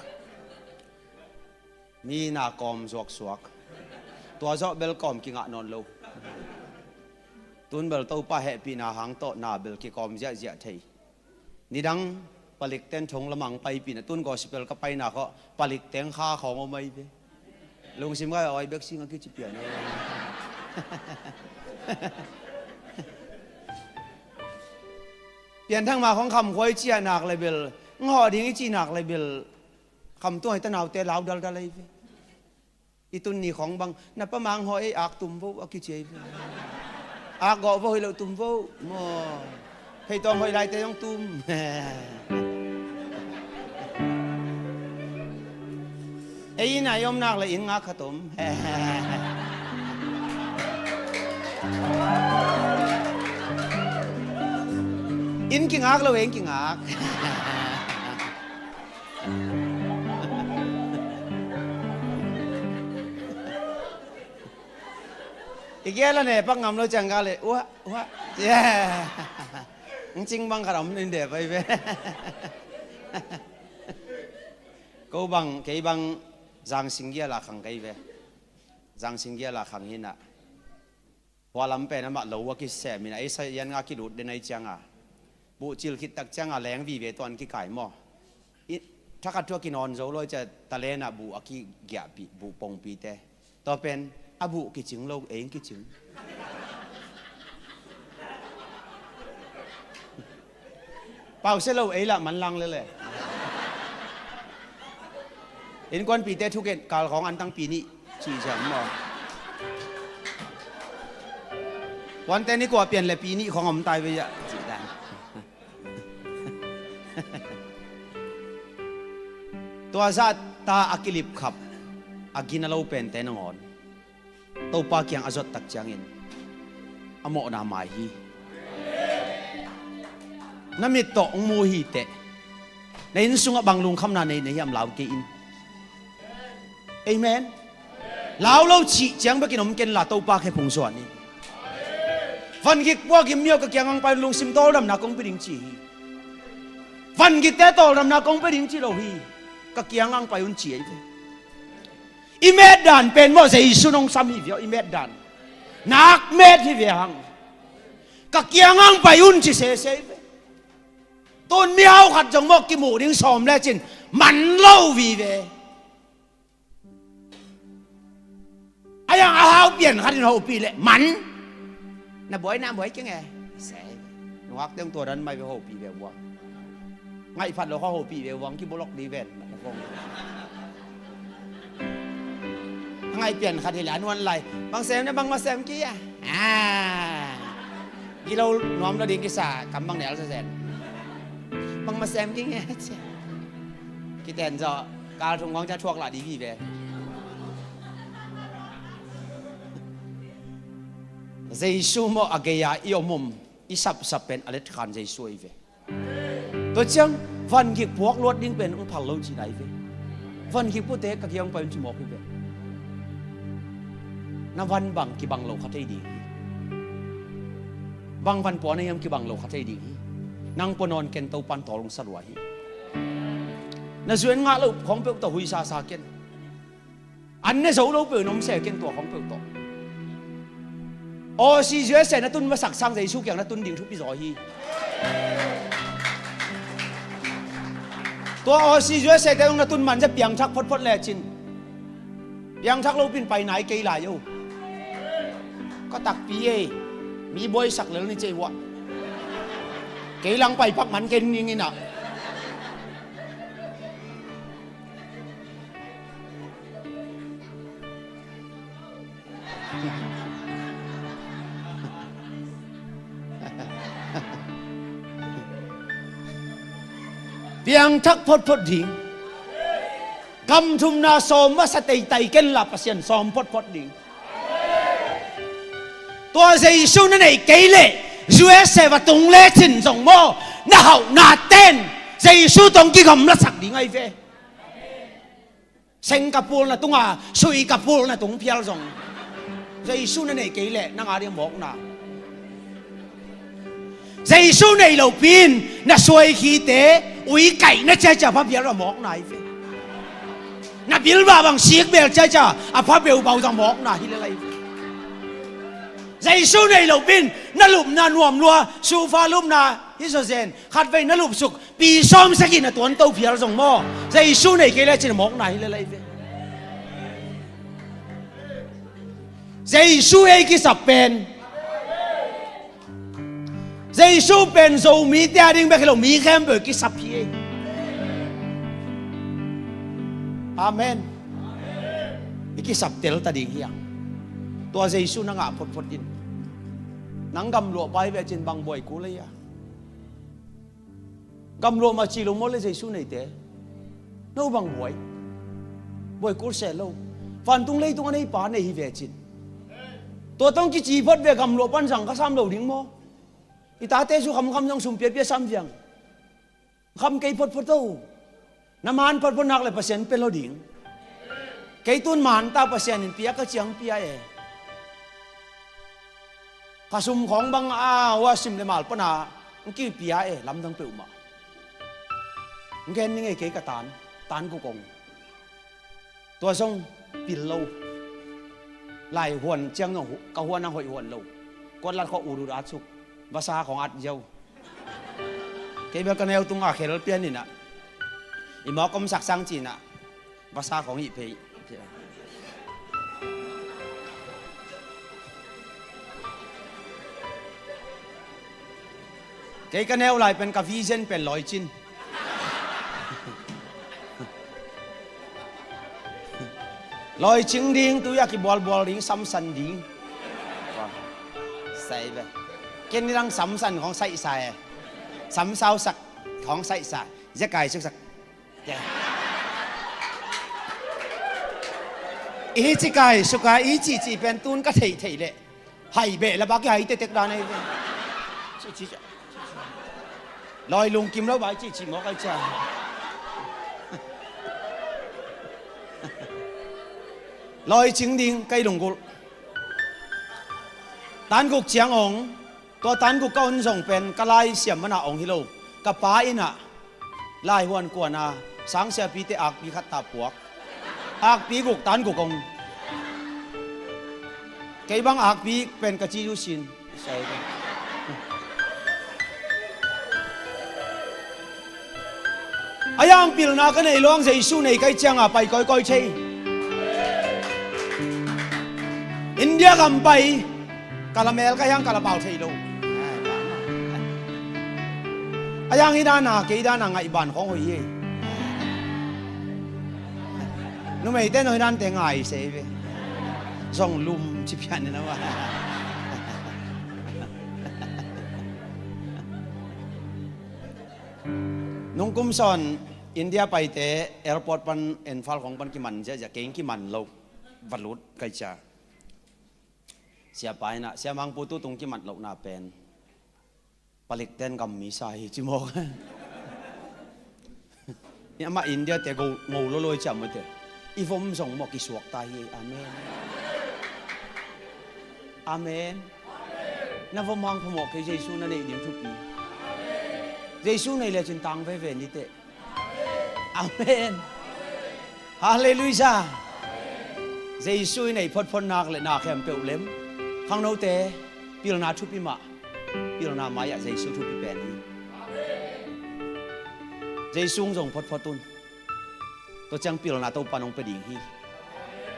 Mi na kawm zuaksuak. Tua zawh bel kawm kingah nawn lo. Tun bel Topa hehpihna hang tawh na bel kikawm ziahziah thei. Nidang palik ten thong lamang paipihna tun gospel ka paina khawh palik teng kha khawng om ahi ve. Lungsim ka awi bek sing a kici pian. Pianthak ma khawng kham khua i ciah nak le bel, ngawh ding i cih nak le bel, kham tuai ta naute lau daldal ahi ve. I tun ni khawng bang na pa mang hawi ei ak tum vo a kici ahi ve. Ak gawh vo hi lo tum vo maw. Phei tawng hoih laite zong tum. Ei inn a i om nak le inn ngak khat om. Inn kingak lo, inn kingak. I gial a ne pak ngam lo ciang ka le uah uah. Cia. Ng cing bang khat om in de pai ve. Ko bang kei bang Zang Sing gial a khang kei ve. Zang Sing gial a khang hi na. Hua lam pen amah lo a kisem in a, ei sa yan nga kilut den a i ciang a. Buh cil khit tak ciang a leng vive tuan kikai maw. I, thakhat thu a kinawn zo lo i cia talen a buh a kigiahpih, buh pongpite. Tua pen a buh kicing lo, ei kicing. Pau sia lo ei lah manlang lele. Innkuanpite thugen kalkhawng antang pi nih cih ciang maw. Kuante ni kua pian le pi nih khawng om tai ve ah cih dan. Tua zah ta a kilipkhap a gina lo pente nangawn Topa kiang a zot tak ciangin a mawhna mai hi. Na mit tawh hong mu hi teh. Na inn sungah bang lungkhamna nei na hiam lau kei in. Amen. Lau lo cih ciang bekin om ken la Topa khe phung zuan in. Van gik pua gim miau ka kiang ang pai lungsim tawldamna kong pe ding ci hi. Van gikte tawldamna kong pe ding ci lo hi. Ka kiang ang pai un ci ahi ve. I met dan pen maw Jesu nong sam hi viau i met dan. Nak met hi ve hang. Ka kiang ang pai un ci sese hi ve. Tun mihau khat zong maw kimuh ding sawm lecin man lo vive. A yang a hau pian khat in hopih leh man. Na buai na buai keng e. Sei. Nungak teng tua dan mai ve hopih ve buang. Ngaih phat lo kha hopih ve buang kibolok di ven. Ngaih pian khat hi leh a nuan lai. Bang sem na bang ma sem ki a. Ah. Gilo nuam lo ding kisa kam bang nel sa zen. Bang ma sem ki nge. Kiten zaw kal thung kong ca thuak lah di vive. Jesu maw a gei-a i om om i sapsap pen a letkhan Jesu ahi ve. Tua ciang van gik puak luat ding pen hong phal lo cihna ahi ve. Van gik puate ka kiang pai un ci mawk hi ve. Na van bang kibang lo kha thei ding hi. Bang van pua na hiam kibang lo kha thei ding hi. Nang pua nawn ken Topan tawl hong sa lua hi. Na zuan ngah lo khawng peuh tawh huisa sa ken. An ne zo lo peuh in om se ken tua khawng peuh tawh. Aussie U S A na tun masak sang Jesu kiang na tun ding thupi zaw hi. Tua Aussie U S A te zong na tun man zia piangthak photphot lecin. Piangthak lo pin pai nai kei lai o. Ka takpi ei. Mi buaisak lel ni cei uah. Kei lang pai pak man ken ning inah. Piangthak photphot ding. Gamthumna sawm masa teitai ken la Pasian sawm photphot ding. Tua Jesu na neih kei leh U S A va tung lecin zong maw na hauhna ten Jesu tawh hong kigamlasak ding ahi ve. Seng ka pulna tunga sui ka pulna tung phial zong Jesu na nei kei leh nang a ding a mawkna. Jesu nei lopi-in na suaikhite uikaih na ciacia pha phial a mawkna hi ve. Na bilbah bang sikbel ciacia a pha beubau zong mawkna hi lel ahi ve. Jesu nei lopi-in na lupna nuam lua, sufa lupna hi zawzen, khatvei na lupsuk pi sawm sagih na tuan to phial zong maw, Jesu nei kei le cin a mawkna hi lel ahi ve. Jesu ei kisap pen, Jesu pen Zomite a ding bek hi lo, mi khempeuh kisap hi ei. Amen. I kisap tel ta ding hi a. Tua Jesu na ngah photphot in. Nang gamluah pai ve cin bang buai kul ei a. Gamluah mah ci lo maw le Jesu neite. No bang buai. Buai kul se lo. Vantung leitung a nei pa nei hi ve cin. Tua tawh kici phot ve gamluah pan zang ka sam lo ding maw? I tate zu khamkham zong sum piapia sam viang. Kham kei photphot o. Na man photphot nak le Pasian pia lo ding. Kei tun man ta Pasian in pia ka ciang pia e. Ka sum khawng bang a hua sim le mal pana hong kipia e lamdang peuhmah. Hong gen ning ei kei ka tan, tan kukong. Tua zong pil lo. Lai huan ciang zong hu-, ka huan ang hoih huan lo. Kuatlat khawng urur at suk. Vasa khawng at ziau. Kei bel ka neu tunga khel pian inah. I mawk omsak sang cinah. Vasa khawng hih phei. Kei ka neu lai pen ka vision pen lawicing. Lawicing ding, tui a kibualbual ding, samsan ding. Sai ve. Ken ni dang samsan khawng saihsa e. Samsausak khawng saihsa. Zekai suksak. I hi cikai suka i cihcih pen tun ka theihtheih leh hai beh la bak i hai tetek dan ahi ve. Lawi lungkim lo bai cihcih mawk ai cia. Lawicing ding kai lunggulh. Tan guk ciang ong. Tua tan guk ka on zong pen ka lai siam mana ong hi lo. Ka pa innah lai huan kuana sang siapite akpi khat ta puak. Akpi guk tan guk ong. Kei bang akpi pen ka ci zu sin. A yang pilna ka nei luang Jesu nei kai cianga pai kawikawi thei. India gam pai. Kala mel ka hiang kala pau thei lo. A yang hi dana kei dana ngaih ban khawng hoih hi. Numeite no hi dante ngai se ve. Zong lum ci pian ni na wa. Nungkum sawn India paite airport pan Imphal khawng pan kiman ziahziah keng kiman lo. Valut kai cia. Siapa innah siamangpu tutung kimat lohna pen palikten gam misa hi cimawk. Amah India te ngo lolo i ciam te i vom zong maw kisuak ta hi. Amen. Amen. Na vom hang phamawh kei Jesu na neih ding thupi. Jesu nei lecin tang veve niteh. Amen. Halleluiah. Jesu i neih photphot nak le na khempeuh lem. Khangnote pilna thupi mah. Pilna mai-ah Jesu thupi pen hi. Jesu hong zong photphot un. Tua ciang pilna Topa nong pia ding hi.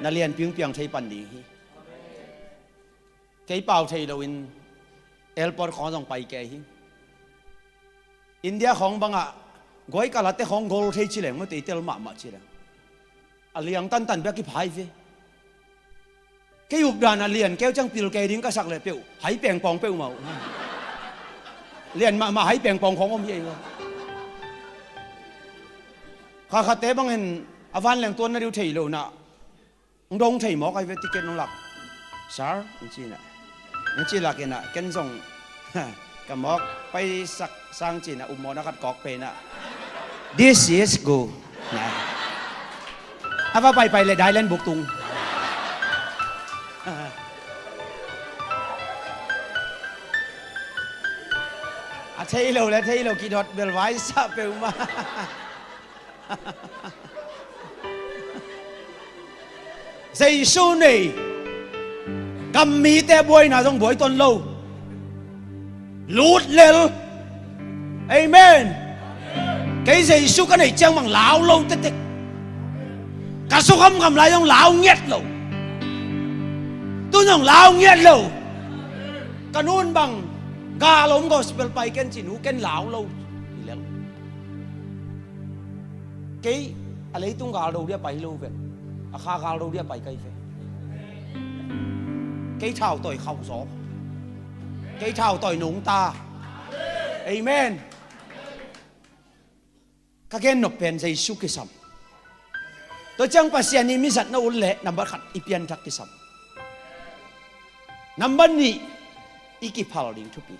Na lianpi hong piang thei pan ding hi. Kei pau thei loin airport khawng zong pai kei hi. India khawng bangah guai kalate khawng gol thei cileng mawte i tel mahmah cileng. A liang tantan bek i phai ve. Kei updan a lian keu ciang pil kei ding ka sak leh peuh hai pengpawng peuhmah uh. Lian mahmah hai pengpawng khawng om hi ei. Khakhate bangin a vanleng tuan na diu thei lo nah. Ng dong thei mawk ai ve ticket nong lak. Sir, ng ci na. Ng ci lak ina ken zong ka mawk paisak sang ci na upmawhna khat kawk pe na. This is good. A va paipai le dailen buktung. A thei lo le thei lo kidot bel vaisa peuhmah. Jesu nei, gam mite buaina zong buai tuan lo. Lut lel. Amen. Kei Jesu ka neih ciang bang lau lo tektek. Ka sukhamkham lai zong lau ngiat lo. Tun zong lau ngiat lo. Ka nun bang gal om gospel pai ken ci, nu ken lau lo. Hi lel. Kei a leitung gal do dia pai hi lo ve. A kha gal do dia pai kai ve. Kei thau tawi khauh zaw. Kei thau tawi nungta. Amen. Ka gen nop pen Jesu kisam. Tua ciang Pasian i mizatna ut leh nambat khat i pianthak kisam. Nambat nih, i kiphal ding thupi.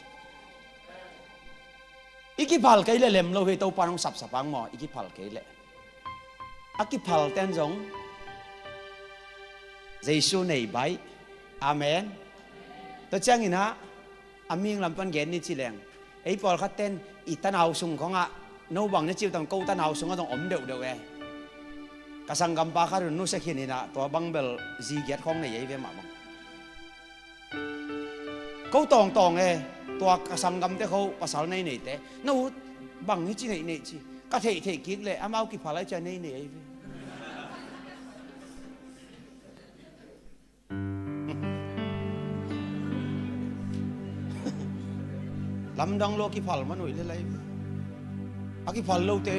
I kiphal kei leh lem lo hi, Topa nong sapsap ang maw, i kiphal kei leh. A kiphal ten zong Jesu nei baih. Amen. Tua ciangin ah a mihing lam pan gen ni ci leng, ei pawlkhat ten i tanau sung khongah no bang na ciu tang ko tanau sungah zong om deuhdeuh e. Ka sanggampa khat un nusia khin inah tua bang bel zi giat khawng nei ei ve mah bang. Ko tawngtawng e, tua ka sanggamte kho pasal neineite, na ut bang hi ci neih neih ci. Ka theihtheih kik leh amau kiphal ai cia neinei ei ve. Lamdang lo kiphal man uh i le lai. A kiphal lote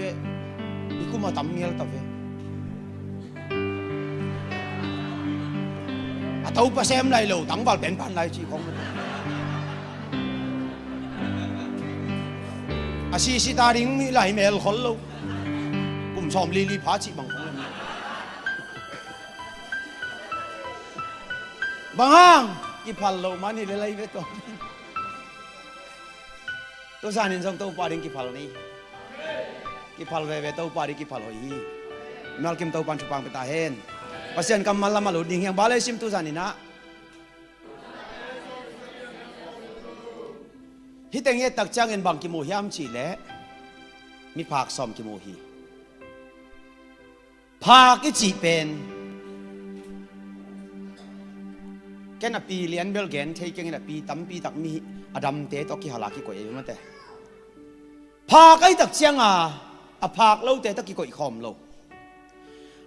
i kum a tam mial ta ve. A Topa sem lai lo tangval pen pan lai ci khong. A sisita ding lai mel khol lo. Kum sawm lili pha ci bang khong. Bang hang kiphal lo man hi le lai ve tua. Tuzan in zong Topa ding kiphal ni. Kiphal veve Topa ding kiphal hoih hi. Malkim Topa in thupha pia ta hen. Pasian kammal lam a lut ding hiang bale sim tuzan inah. Hih teng i et tak ciangin bang kimu hiam cih leh miphak sawm kimu hi. Phak i cih pen ken a pi lian bel gen thei keng in a pi tampi tak mi a damte tawh kihala kikoih ei mate. Phak ei tak cianga a phak lote tawh kikoih khawm lo.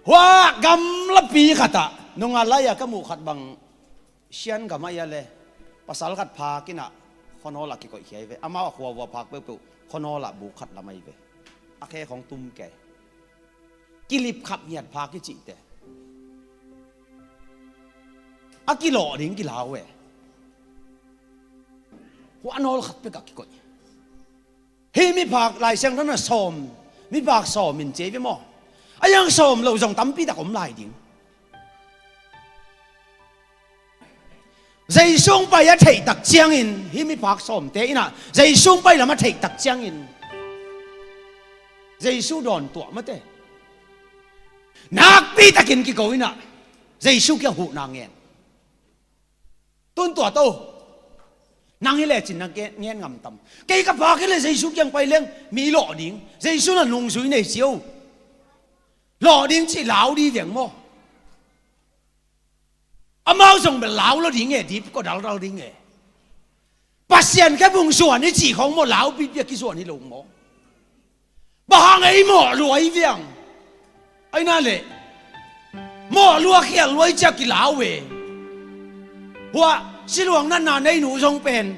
Hua gamlapi khatah nunga lai-a ka muh khat bang Sian gam ah i a le pasal khat phak inah khuanawl ah kikoih khia i ve. Amau a khuavua phak peuhpeuh khuanawl ah buk khat lam ahi ve. A khe khong tum kei. Kilip khap ngiat phak i cihte a kilawh ding kilau e. Khuanawl khat pekah kikoih. Hih miphak Lai Siangtho na sawm, miphak sawm in ci ei ve maw? A yang sawm lo zong tampi tak om lai ding. Jesu hong pai a theih tak ciangin hih miphak sawmte inah Jesu hong pai lam a theih tak ciangin Jesu dawn tuah mate. Nakpi takin kiko inah Jesu kiang huhna ngen. Tun tua to. Nang hi lecin na ngen, ngen ngam tam? Kei ka phak hi le Jesu kiang pai leng mi lawh ding. Jesu na nungzui nei cio. Lawh ding cih lau di veng maw? Amau zong bel lau lo ding e, dip ko daldal ding e. Pasian khe bung zuan i cih khong maw, lau pipia kizuan hi lo maw? Bang hang ei mawh lua i viang? Aina leh mawh lua khial lua i ciak kilau e. Hua siluang natna nei nu zong pen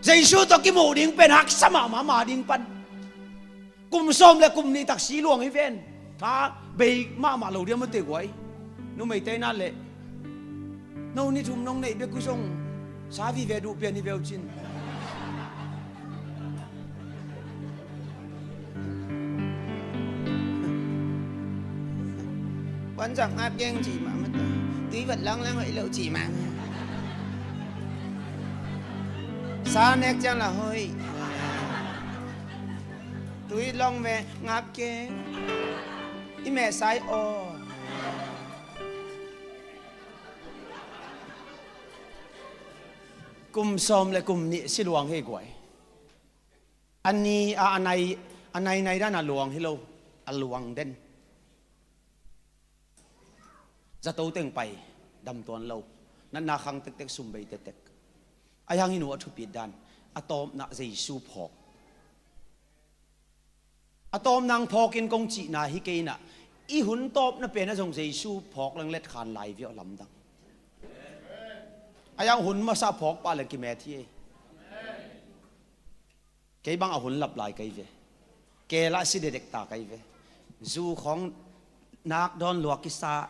Jesu tawh kimuh ding pen haksa mahmah ma ding pan. Kum sawm le kum nih tak siluang hi ven. Tha bei mahmah lo dia mate guai. Numeite na leh no ni thum nong neih bek uh zong sa vive duh pian hi veu cin. Puanzak ngap keng cih mah mate. Tui vat lang lang hoih lo cih mah. Sa nek ciang la hoih. Tui long ve ngap ke. I meh sai aw. Kum sawm le kum nih si luang hi guai. A ni a, a nai, a nai nai dan a luang hi lo. A luang den. Zato teng pai, dam tuan lo. Natna khang tektek, sum bei tektek. Ahi hang i nu a thupit dan, a tawpna Jesu phawk. A tawpna hong phawk in kong cihna hi kei inah, i hun tawpna pen a zong Jesu phawk leng let khan lai viau lamdang. Ahi hang hun masa phawk pah leng kimet hi ei. Kei bang a hun lap lai kei ve. Kei lah si dedek ta kei ve. Zu khong nak dawn lua kisa.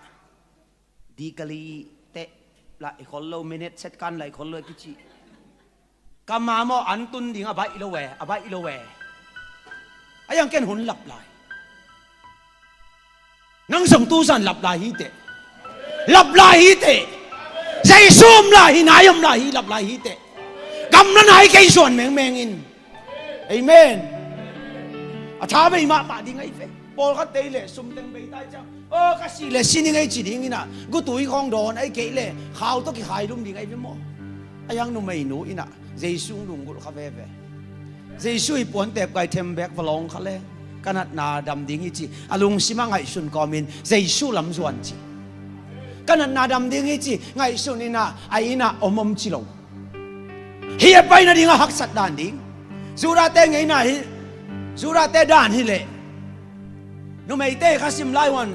Di kali teh lah i khol lo, minute set kan lah i khol lo kici. Ka ma maw an tun ding a baih lo e, a baih lo e. Ahi hang ken hun lap lai. Nang zong tu zan lap lai hi teh. Lap lai hi teh. Jesu om lai hi, nai om lai hi, lap lai hi teh. Gamla nai kei zuan mengmeng in. Amen. A tha bei mahmah ding ahi ve. Pawlkhat tei le sum teng bei tai ciang, aw, ka si le si ning ei ci ding inah, gutui khawng dawn ahi kei le khau tawh kikhailum ding ahi ve maw? Ahi hang numeinu inah Jesu lunggulh kha veve. Jesu i puan tep kai them bek va lawng kha le, ka natna dam ding hi ci. A lungsim a ngaihsun kawmin Jesu lam zuan ci. Ka natna dam ding hi ci ngaihsun inah, a inah om om ci lo. Hih a pai nading a haksat dan ding. Judahte ngeina hi. Judahte dan hi leh, numeite khasim laihuan,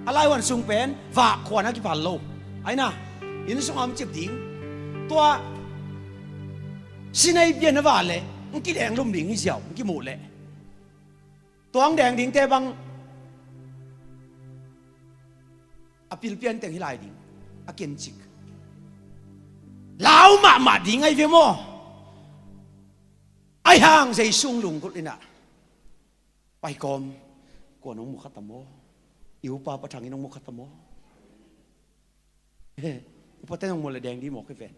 a laihuan sung pen vak khuan a kiphal lo. Aina, inn sungah om cip ding. Tua sinei pian a vak leh, ng kideng lum ding hi ziau, ng kimuh leh. Tuang deng dingte bang a pilpian teng hi lai ding, a kencik. Lau mahmah ding ahi ve maw? Ahi hang Jesu lunggulh inah, pai kawm, kua nong mu khat a maw? I upa Pa Thang in nong mu khat a maw? Upate nong mu le deng dih maw kei ven?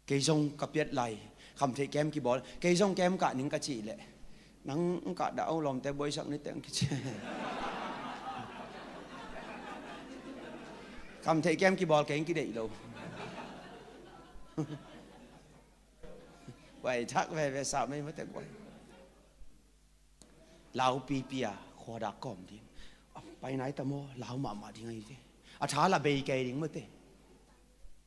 Kei zong ka piat lai, khamtheih kem kibawl, kei zong kem kah ning ka cih leh, nang kah dah o, lawmte buaisak ni teng kici. Khamtheih kem kibawl kei kideih lo. Buai thak veve sa mei matek buai. Laupipi a khuadak kawm ding. A pai nai ta maw, lau mahmah ding ahi ve. A tha la bei kei ding mate.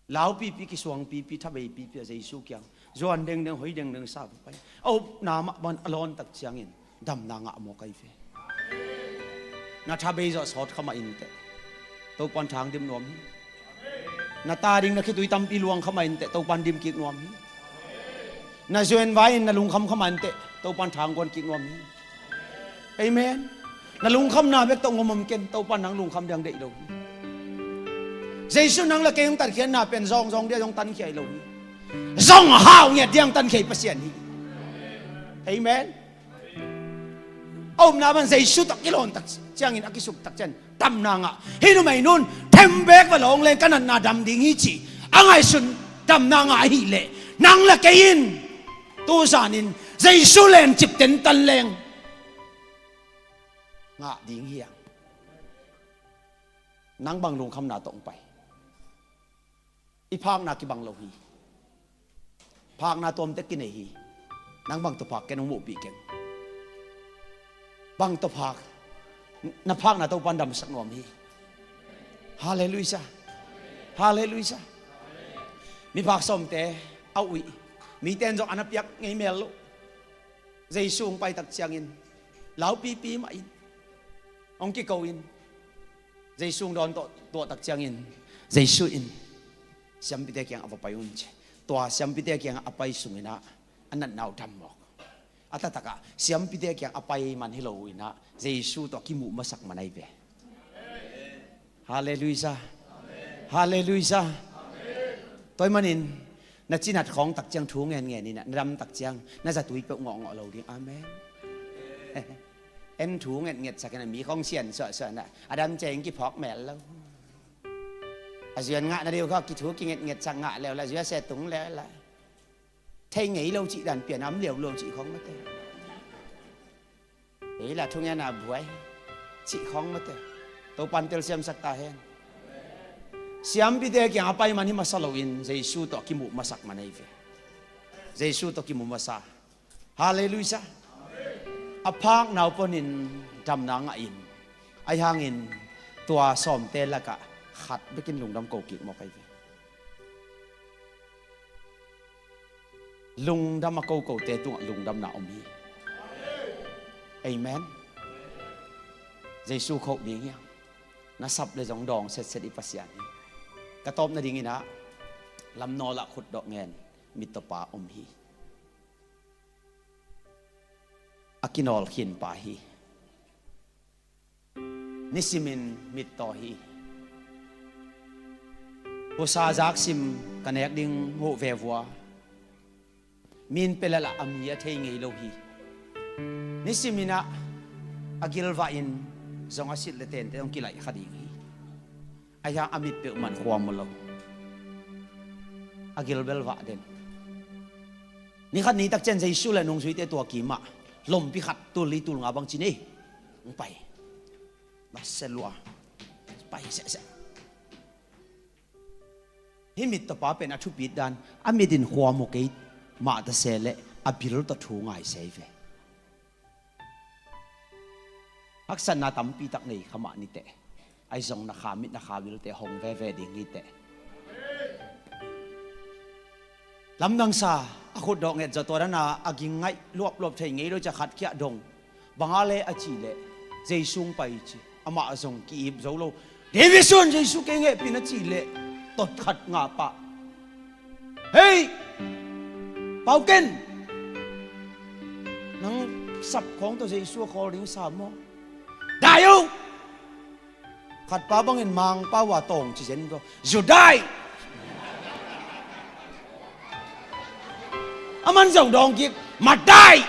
Laupipi, kisuangpipi, tha beipipi a Jesu kiang zuan dengdeng, hoi dengdeng sa pai. A upna mah ban a lawn tak ciangin damna ngah mawk ahi ve. Na tha bei zawh sawt kha mah inteh, Topan thang dim nuam hi. Na ta ding na khitui tampi luang kha mah inteh, Topan dim kik nuam hi. Na zuan vai in na lungkham kha mah inteh, Topan thang guan kik nuam hi. Amen. Na lungkhamna bek tawh ngomom ken, Topan nang lungkham diang deih lo hi. Jesu nang la kei hong tatkhiatna pen zawngzawng dia zong tankhia hi lo hi. Zong hau ngiat diang tankhia hi Pasian hi. Amen. A upna ban Jesu tawh kilawn tak ciangin a kisuk tak ciang damna ngah. Hih numei nun thembek va lawng leng ka natna dam ding hi ci a ngaihsun damna ngah ahih leh, nang la kei in tu zanin Jesu lencip tentan leng ngah ding hiang. Nang bang lungkhamna tawh hong pai? I phakna kibang lo hi. Phakna tuamte kinei hi. Nang bang tawh phak ken hong muhpih keng. Bang tawh phak? Na phakna Topan damsak nuam hi. Halleluiah. Halleluiah. Miphak sawmte a uih, mite in zong a na piak ngei mel lo. Jesu hong pai tak ciangin laupipi mah in hong kiko in, Jesu hong dawn tawh, tuah tak ciangin Jesu in siampite kiang a va pai un ci. Tua siampite kiang a pai sunginah a natna uh dam mawk. A taktakah siampite kiang a pai man hi lo uh inah Jesu tawh a kimuh masak man ahi ve. Halleluiah. Halleluiah. Tua ahih manin na cinat khawng tak ciang thu ngenngen inah, na dam tak ciang na zatui peuh ngawhngawh lo ding. Amen. En thu ngetnget sak inah, mi khawng sian suahsuah inah, a dam ciang kiphawk mel lo. A zuan ngah na deuh kha kithu kingetnget sak ngah leu la, zuia se tung leu la. Thei ngei lo cih dan pian a om liau lo cih khawng mate. Ei la thungen a buai cih khawng mate. Topan telsiamsak ta hen. Siampite kiang a pai man hi masa loin Jesu tawh a kimuh masak man ahi ve. Jesu tawh kimuh masa. Halleluiah. A phak naupanin damna ngah in, ahi hangin tua sawmte lakah khat bekin lungdam ko kik mawk ahi ve. Lungdam a kokote tungah lungdamna om hi. Amen. Jesu khoh ding hiang. Na sap le zong dawng setset i Pasian hi. Ka tawp nadingin ah lamnawl ah khutdawh ngen mittawpa om hi. A kinawl khinpa hi. Nisimin mittaw hi. Husa zaksim ka nek ding huh ve vua. Min pelalah a mi a thei ngei lo hi. Nisimin ah a gilvah in zong a silh le tente zong kilaih kha ding hi. Ahi hang a mit peuhmah khua mu lo. A gilbel vah den. Nikhat nitak ciang Jesu le nungzuite tua kimah lompi khat tul li tul nga bang ci nei. Hong pai. Baselua. Pai sehseh. Hih mittawpa pen a thupit dan a mitin khua mu kei mah ta se leh a bil tawh thu ngai se hi ve. Haksatna tampi tak nei kha mah niteh. Ahi zong na kha mit na kha bilte hong veve ding hiteh. Lamdangsa a khutdawh nget zaw tua dana a ging ngaih luapluap thei ngei lo cia khat khiah dong. Banga le a cih leh Jesu hong pai ci. Amah zong ki-ip zo lo. David sun Jesu kei ngehpin a cih leh tot khat ngah pah. Hei! Pau ken! Nang sap khawng tawh Jesu a khawl ding sa maw? Dai uh! Khatpa bangin Mangpau a tawng ci zen tawh Judaih! A man zong dawng kik Mataih!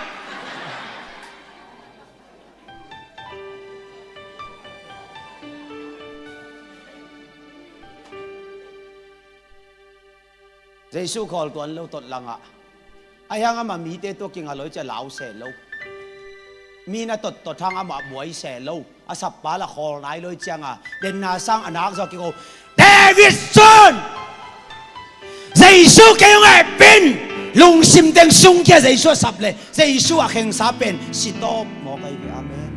Jesu khawl tuan lo tot langah ahi hang amah mite tua kinga lo cia lau se lo. Mi na tot tot hang amah buai se lo. A sappa la khawl nai lo cianga denna sang a nak zaw kiko David sun! Jesu kei hong hehpin lungsim teng sungkia Jesu a sap le Jesu a khengsa pen sitawp mawk ahi ve. Amen.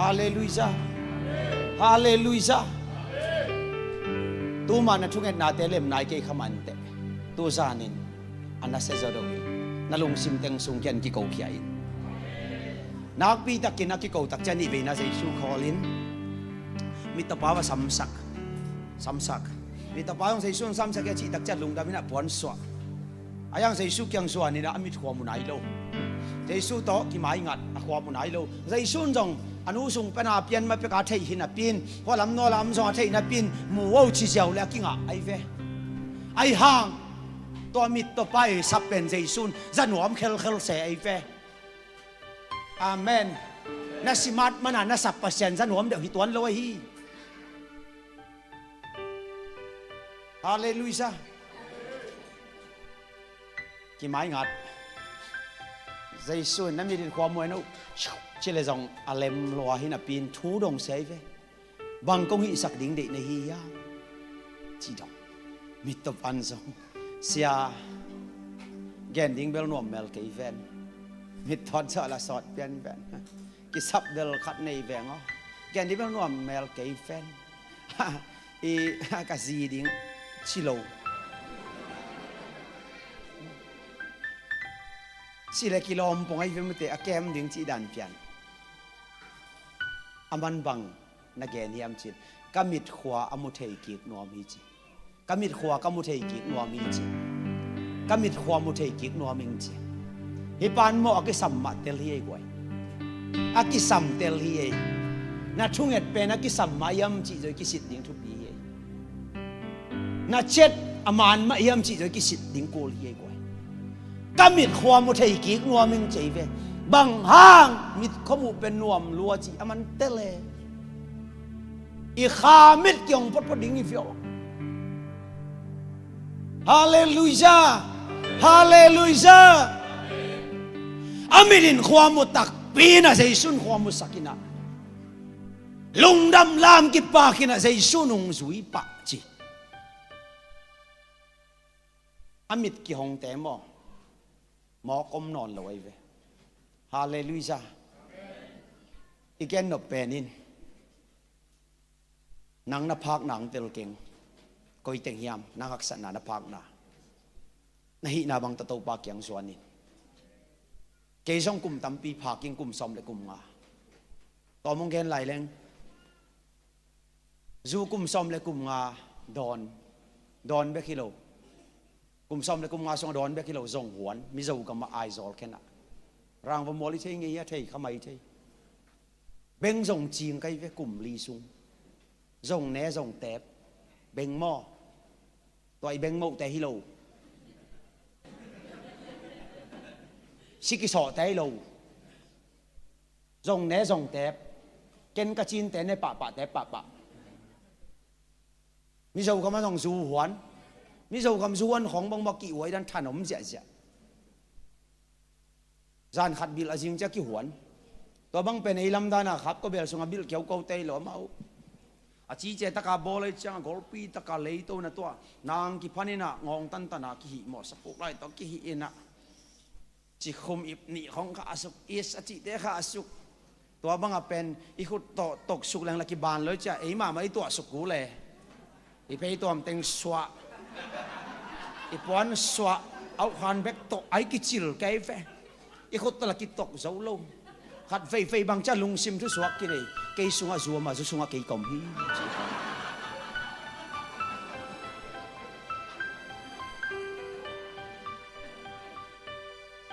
Halleluiah. Halleluiah. Tuma na thungetnate lem nai kei kha manteh. Tuzanin a nasia zaw dongin na lungsim teng sungkian kikokhia in. Nakpi takin a kiko takcia nih veina Jesu khawlin mittapa va samsak. Samsak. Mittapa zong Jesu samsak ia cih takcia lungdamin a puansuah. A yang Jesu kiang zuanin a mitkhua mu nai lo. Jesu tawh kimaingat a khua mu nai lo. Jesu zong a nu sung pana pian ma peka theih hi napin hua lam nawla am zong a theih napin mu o ci ziau le a kingah ahi ve. Ahi hang tua mittapa i sap pen Jesu zanuam khelkhel se ahi ve. Amen. Na simat mana na sap Pasian zanuam deuh hi tuan lo ahi. Halleluiah. Kimaingat. Jesu in na mitin khua muai no. Cile zong a lem lua hi napin thu dong se ahi ve. Bang kong hihsak ding deih na hi hiam? Ci dong. Mittapan zong sia gen ding bel nuam mel kei ven. Mittaw sa la sawt pianpian. Kisap bel khat nei veng aw. Gen ding bel nuam mel kei ven. I ka zi ding ci lo. Ci le kilawm pong ahi ve mute a kem ding ci dan pian. A man bang na gen hiam cin ka mitkhua a mu thei kik nuam hi ci. Ka mitkhua ka mu thei kik nuam hi ci. Ka mitkhua mu thei kik nuam hing ci. Hi pan maw a kisam mah tel hi ei guai. A kisam tel hi ei. Na thunget pen a kisam mah hiam cih zoi kisit ding thupi hi ei. Na cet a man mah hiam cih zoi kisit ding kul hi ei guai. Ka mitkhua mu thei kik nuam hing ci ei ve. Bang hang mitkhua mu pen nuam lua ci a man tel ei. I kha mit kiang potpot ding i fiau. Halleluiah. Halleluiah. A mitin khua mu tak Pi in ah Jesu in khua musak in ah, lungdam lam kipak in ah Jesu in hong zui pah ci. A mit kihongte maw, mawk om nawn lo ahi ve. Halleluiah. I gen nop pen in, nang na phakna hong tel keng. Koi teng hiam nang haksatna, na phakna, na hihna bang tawh Topa kiang zuan in. Kei zong kum tampi phak ing, kum sawm le kum nga. Tawm hong gen lai leng, zu kum sawm le kum nga dawn, dawn bek hi lo. Kum sawm le kum nga sungah dawn bek hi lo, zong huan, Mizo gamah Aizawl khen ah. Rangva mual i thei ngei a, thei kha mai thei. Beng zong cing kei ve kum li sung. Zong ne zong tep. Beng maw? Tua i beng mohte hi lo. Si kisawhte hi lo. Zong ne zong tep. Ken ka cinte ne pahpah, tep pahpah. Mizo gam a zong zu huan. Mizo gam zu huan khawng bang mah kihuai dan thanom ziahziah. Zan khat bilh a zing ciah kihuan. Tua bang pen ei lamdang a khap ko bel sungah bilh kiauko tei lo amau. A cice taka bawl ei ciangah golpi taka leito na tua. Nang kiphan in ah ngawng tantan a kihih mawh sapuk lai tawh kihih in ah. Cikhum ip nih khawng kha a suk, is a cihte kha a suk. Tua bangah pen i khut tawh tok suk leng la kiban lo i ciah ei mahmah i tuah suk kul e. I pei tuam teng suah, i puan suah, auhkhan bek tawh ai kicil kei ve. I khut tawh la kitok zo lo. Khat veivei bang ciah lungsim thusuak kinei. Kei sungah zu om a, zu sungah kei ka om hi.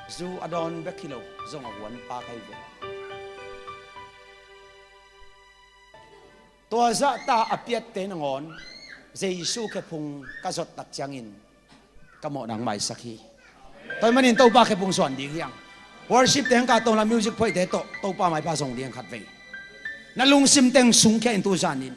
Zu a dawn bek hi lo, zong a huan pa kha hi ve. Tua zahta a piatte nangawn Jesu khephung ka zot tak ciangin ka mawhna hong maisak hi. Tua ahih manin Topa khephung zuan ding hi hang. Worship te hong kah tawh la, music phoihte tawh Topa maipha zong ding khat vei. Na lungsim teng sungkhia in tu zanin.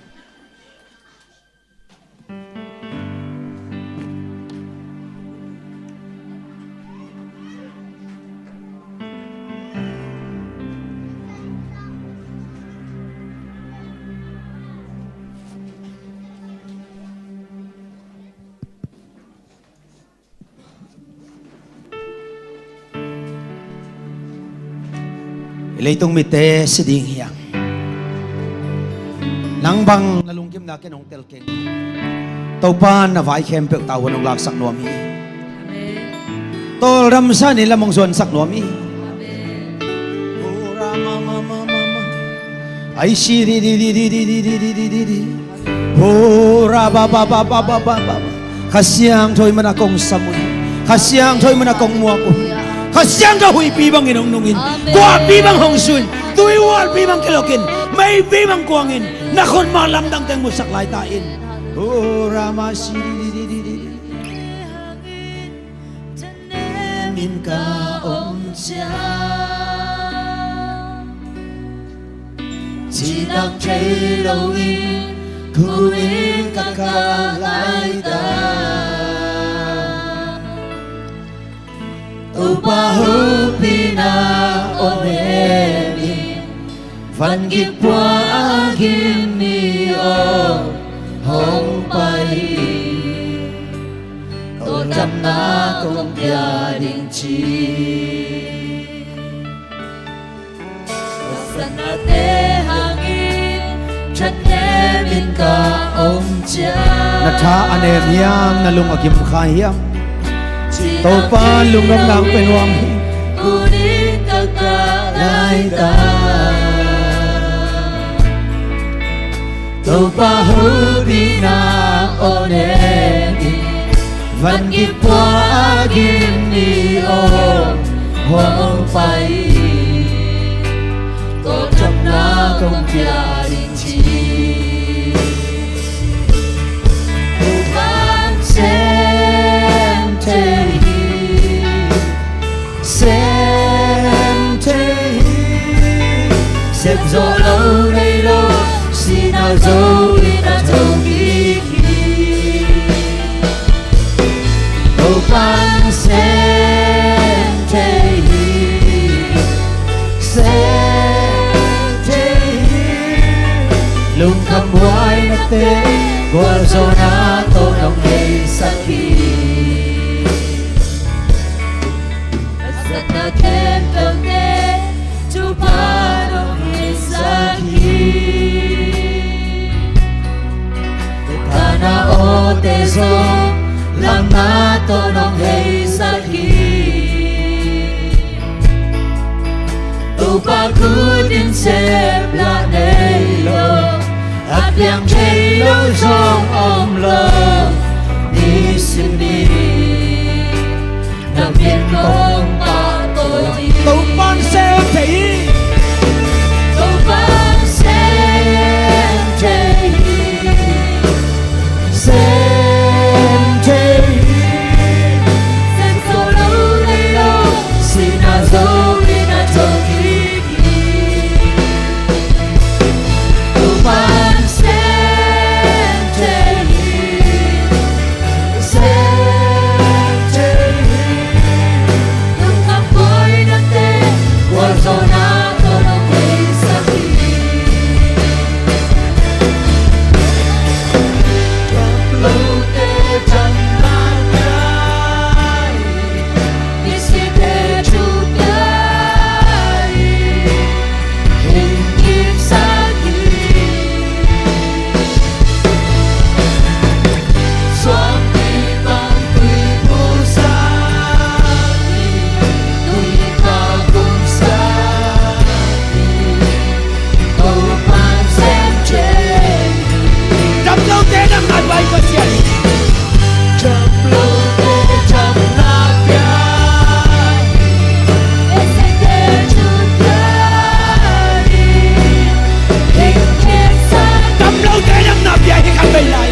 I leitung mitte si ding hi hang. Nang bang na lungkimna ken hong tel keng. Topa in na vai khempeuh tau hong laksak nuam hi. Amen. Tawldamsa ni lam hong zuansak nuam hi. Amen. Ai si di di di di. Ho ra ba ba ba. Kha Siangtho i mana kong sam uh hi. Kha Siangtho i mana kong muak uh hi. Kha Siangtho huihpi bangin hong nungin. Amen. Guahpi bang hong suin. Tuihualpi bang kilokin. Meipi bang kuangin. Na khutma lamdang teng musak lai ta in. Ho ra ma si di di di di. Thanem in ka om ciang, cidam thei loin, khumin ka kah lai ta. Topa hopihna aw nemin, van gik pua a gim ni aw hong pai in. Tawldamna kong pia ding ci. Ka satnate hangin thanem in ka om ciang. Na tha a nem hiam, na lung a gim kha hiam? Topa lungdam nang pe nuam hi. Khumin ka kah lai ta. Topa hopihna aw nemin, van gik pua a gim ni aw hong pai in. Tawldamna kong pia ding ci. Hong sem thei hi. Sem thei hi. Sep zawh lo nei lo, sihna zo in a tho kik hi. Topa'n sem thei hi. Sem Na khempeuhte Topa nong heisak hi. Kana awte zong lamna tawh nong heisak hi. Topa khut in sep lah nei lo, a piang thei lo zong om lo. Nisim ni na min kong pahtawi hi. Topa'n sem thei hi. Topa'n sem thei hi. Sem thei hi. Sem zo lo nei lo, sihna zo in a thokik hi. Topa'n sem thei hi. Sem thei hi. Lungkham buainate gualzawhna tawh nong heisak hi. Dam lote damna pia hi. Misikte thu pia hi. Hing kiksak hi. Suangpi bang tui pusak hi. Tui ka kumsak hi. Topa'n sem thei hi. Dam lote damna pia hi, Pasian. Dam lote damna pia hi. Dam lote damna pia hi, khat vei lai.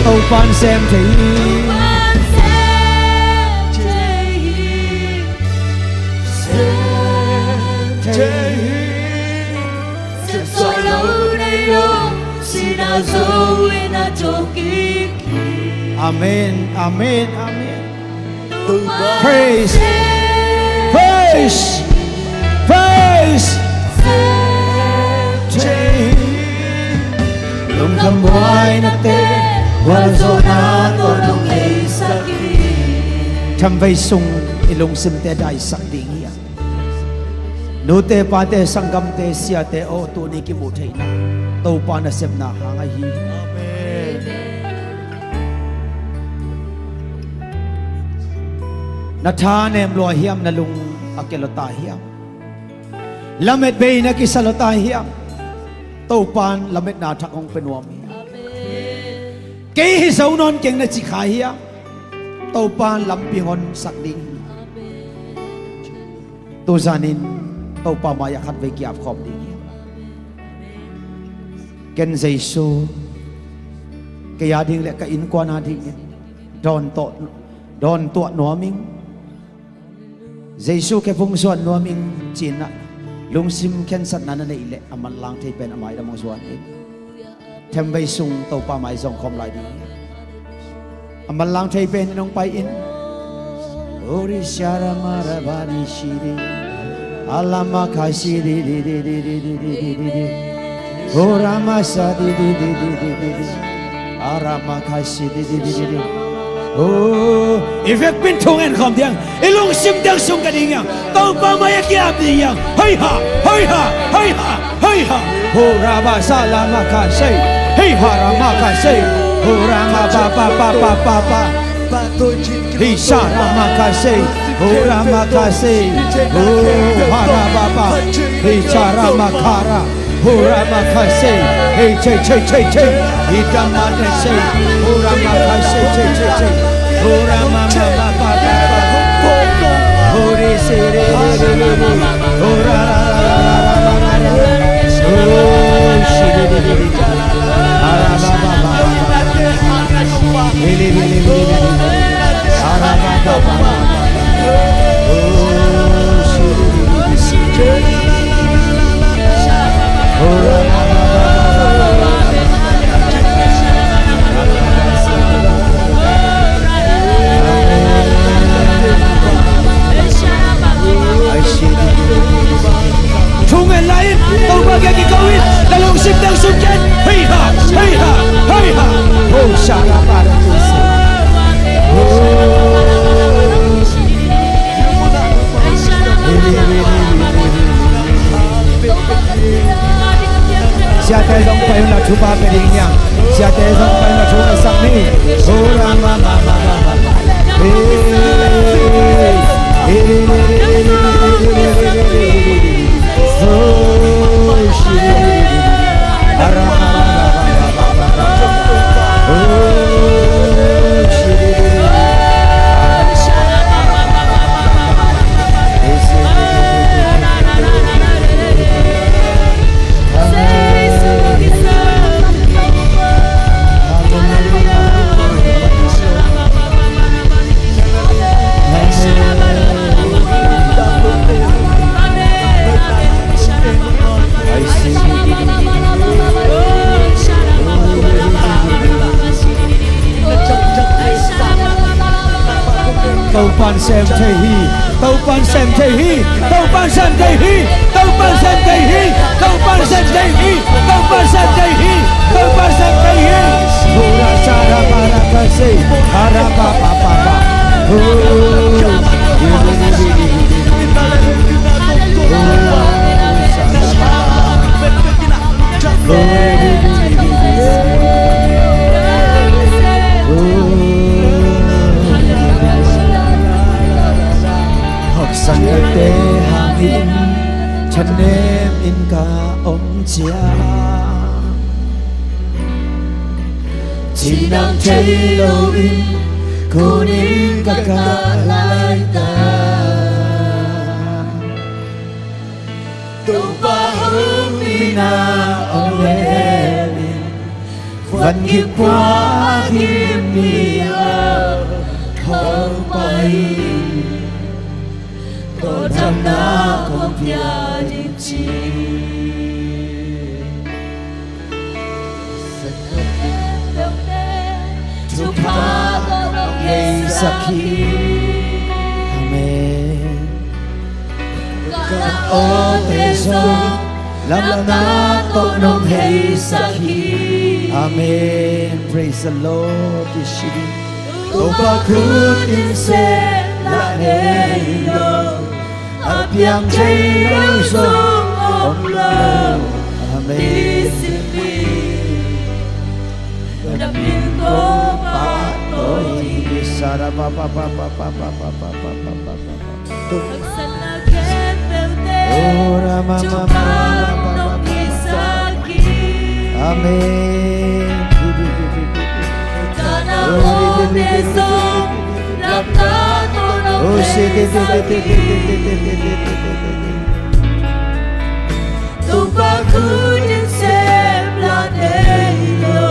Topa'n sem thei hi. Sem thei hi. Sem zo lo nei lo, sihna zo in a thokik hi. Amen, amen, amen. Praise, praise, praise. Lungkham buainate gualzawhna tawh nong heisak hi. Themvei sung i lungsimte daisak ding hi a, nute pate sanggamte siate aw, tuni kimu theihna Topa nasepna hang ahi. Amen. Na thanem lua hiam, na lung a kia lua ta hiam? Lamet bei na kisa lua ta hiam? Topa'n lametna thak hong pia nuam hi. Kei hi zo nawn keng na ci kha hiam? Topa'n lampi hong honsak ding hi. Tuzanin Topa mai-ah khatvei ki-ap khawm ding hi. Ken Jesu, kei a ding le ka innkuan a dingin dawn tawh, dawn tuah nuam ing. Jesu, kei phung zuan nuam ing, ci-in ah lungsim khensatna na neih leh a manlang thei pen a mai lam hong zuan in. Themvei sung Topa mai zong khawm lai ding hi. A manlang thei pen in hong pai in. Ori siara marabani siri. Alama kai siri di di di di di di di di di. Orama sa di di di di di di di. Arama kai siri di di di di. Oh, i vekpi-in thu ngen khawm ding. I lungsim teng sung ka ding hiam? Topa mai-ah ki-ap ding hiam? Hei ha, hei ha, hei ha, hei ha. Ho raba sa lama ka sei. Hei ha rama ka sei. Ho rama pa pa pa pa pa pa. Hei sa rama ka sei. Ho rama ka sei. Ho ha raba pa. Hei sa rama ka ra. Hora makasei, hey, che, che, che, che. Ita mate sei, hora makasei, che, che, che. Hora mama, ba, ba, ba, ba. Hore se re, re, Sim teng sung ken. Hei ha, hei ha, hei ha. Oh, shalabaratus. Oh. Siate zong pai un la, thupha pia ding hi hang. Siate zong pai un la, thupha sak ni. Oh, ra ma ma ma ma ma. Hey. Hey. Oh, shi. Ara ma ma ma ma ma ma. Oh, shi. Topa'n sem thei hi. Topa'n sem thei hi. Topa'n sem thei hi. Topa'n sem thei hi. Topa'n sem thei hi. Topa'n sem thei hi. Topa'n sem thei hi. Ora sara para kasi. Ara pa pa pa pa. Oh. Hong sang kate hangin thanem in ka om ciang, cinang thei loin kunin ka kah laitak. Topa hong nihna hong lel in, van gik pua gim ni a hong pai in, tawldamna kong pia ding ci. Amen. Ka awte zong lamna tawh nong heisak hi. Amen. Praise the Lord. Topa khut in sem lah nei lo, a piang thei lo zong om lo. Amen. Na min kong pahtawi. Sara pa pa pa pa. Ora ma ma ma. Amen. Oh, si, si, si. Topa khut in sem lah nei lo,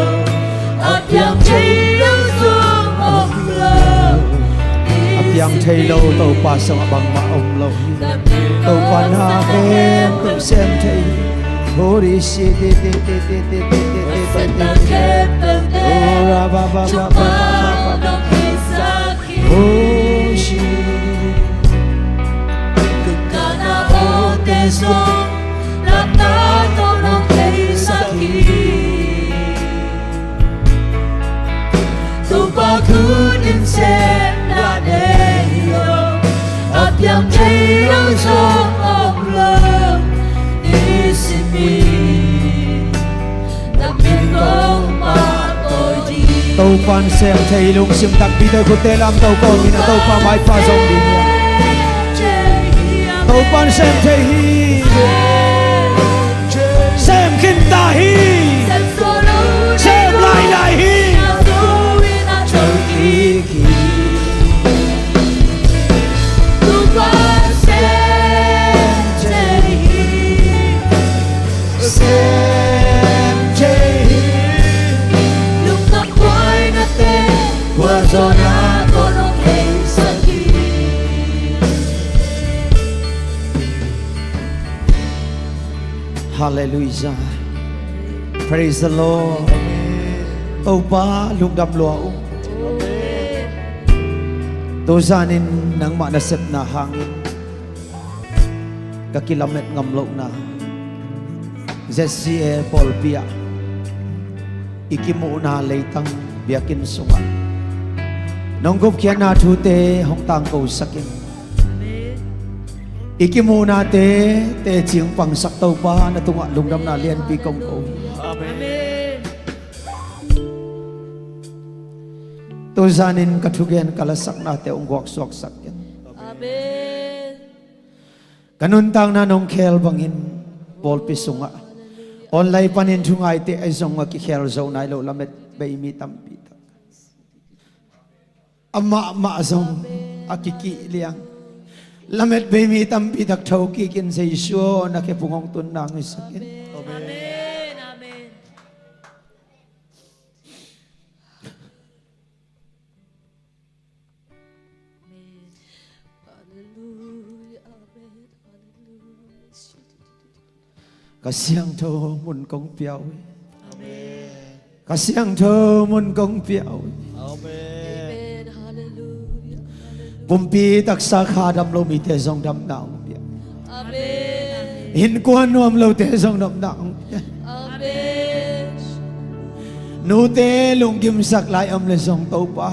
a piang thei lo zong om lo. A piang thei lo Topa sungah bangmah om lo hi. Topa na khempeuh sem thei hi. Holy shit. Ora ba ba ba ba ba ba ba. Hoshi, ka na awte zong lamna tawh nong heisak hi. Topa khut in sem lah nei lo, a piang thei lo zong om lo. Nisim hi. Topa'n sem thei, lungsim takpi tawh khutte lam to kawm in a Topa maipha zong ding hi. Topa'n sem thei hi. Sem khin ta hi. Sem lailai hi. Topa'n sem thei hi. Sem thei hi. Lungdam buaina te, khuazawhna tawh nong heisak hi. Halleluijah. Praise the Lord. Topa lungdam lua ung. Tuzanin nangmah nasepna hangin ka kilamet ngam lohna, Z C A pawlpi ah i kimuhna leitang biakinn sungah nong gupkhiatna thute hong tangkosak in. I kimuhnate teci pangsak Topa, na tungah lungdamna lianpi kong ko hi. Amen. Tuzanin ka thugen ka lasaknate hong guaksuaksak in. Amen. Ka nuntakna nong khel bangin pawlpi sungah online panin thungaite ahi zong a kikhel zo nai lo lamet bei mi tampi tak, amah mah zong a kikih liang lamet bei mi tampi tak thokik in Jesu aw, na khe phung hong tun nang hi sak in. Amen. Amen. Amen. Hallelujah. Amen. Hallelujah. Ka siangtho mun kong pia uh hi. Amen. Ka siangtho mun kong pia uh hi. Amen. Amen. Hallelujah. Hallelujah. Pumpi taksa kha dam lo mite zong damna hong pia. Amen. Innkuan nuam lote zong damna hong pia. Amen. Nute lunggimsak lai om le zong Topa,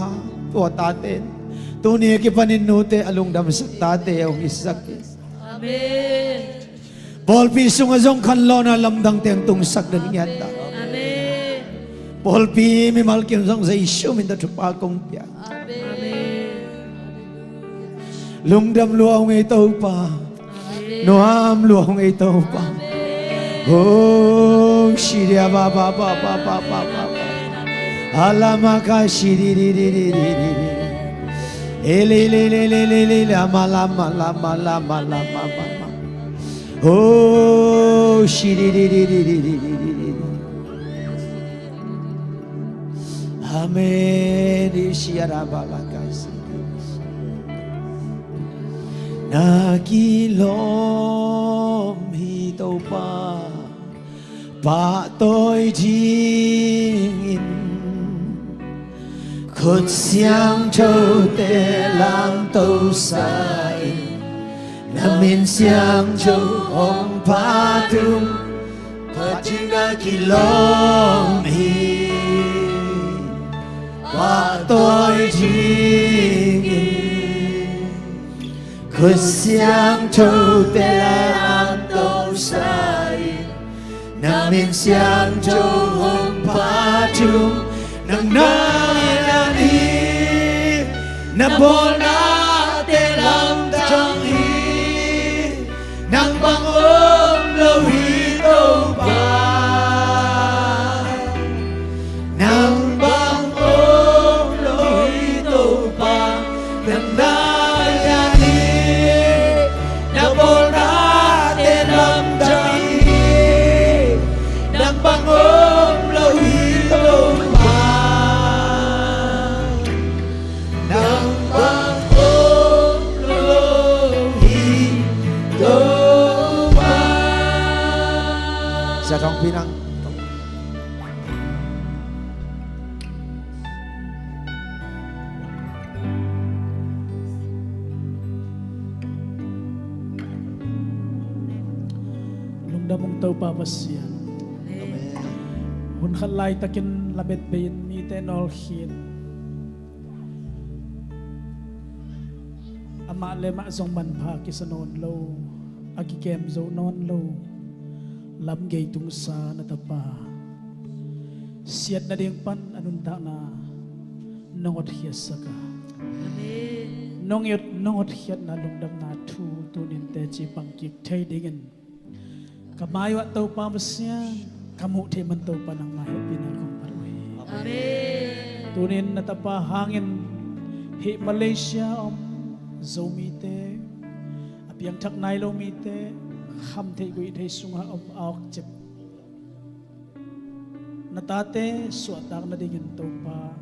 tua tate in tuni a kipanin nute a lungdamsak tate hong hisak hi. Amen. Pawlpi sungah zong khanlawhna lamdang teng tungsak den ngiat ta. Amen. Pawlpi mimal kim zong Jesu min tawh thupha kong pia. Amen. Lungdam lua hong ei Topa. Amen. Nuam lua hong ei Topa. Amen. Oh, shiria ba ba ba ba ba ba ba ba. Alamaka shiri ri ri ri ri ri ri. Ele le le le le le le ama lama lama lama lama lama. Oh, shiri ri ri ri ri ri ri ri ri. Amen. Ishiyarabalakasi. Na kilawm hi Topa, pahtawi dingin. Khut siangthote lamto sa in, na min siangtho hong phat ung. Phat ding na kilawm hi, pahtawi dingin. Khut siangthote lamto sa in, na min siangtho hong phat ung. Nang na lian hi, na bawlnate lamdang hi. Nang bang om lo hi Topa. Nang bang om lo hi Topa. Nang na lian hi, na bawlnate lamdang hi. Nang bang om lo hi Topa. Nang bang om lo hi Topa. Sia Thawngpi nang. Lungdam ung Topa Pasian. Amen. Hun khat laitakin lamet bei-in mite nawlkhin, amah le amah zong manpha kisa nawn lo, a kikem zo nawn lo, lamgei tungsa na tapa siat nading pan a nuntakna nong hotkhiatsak a, amen, nong i ot, nong hotkhiatna lungdamna thu tunin teci pangkik thei dingin ka mai-ah Topa Pasian, ka muh theih man Topa nangmah hehpihna kong pan uh hi. Amen. Tunin na tapa hangin hih Malaysia om Zomite, a piangthak nai lo mite, khamtheih guihtheih sungah om a awkcip na tate suahtak nadingin Topa,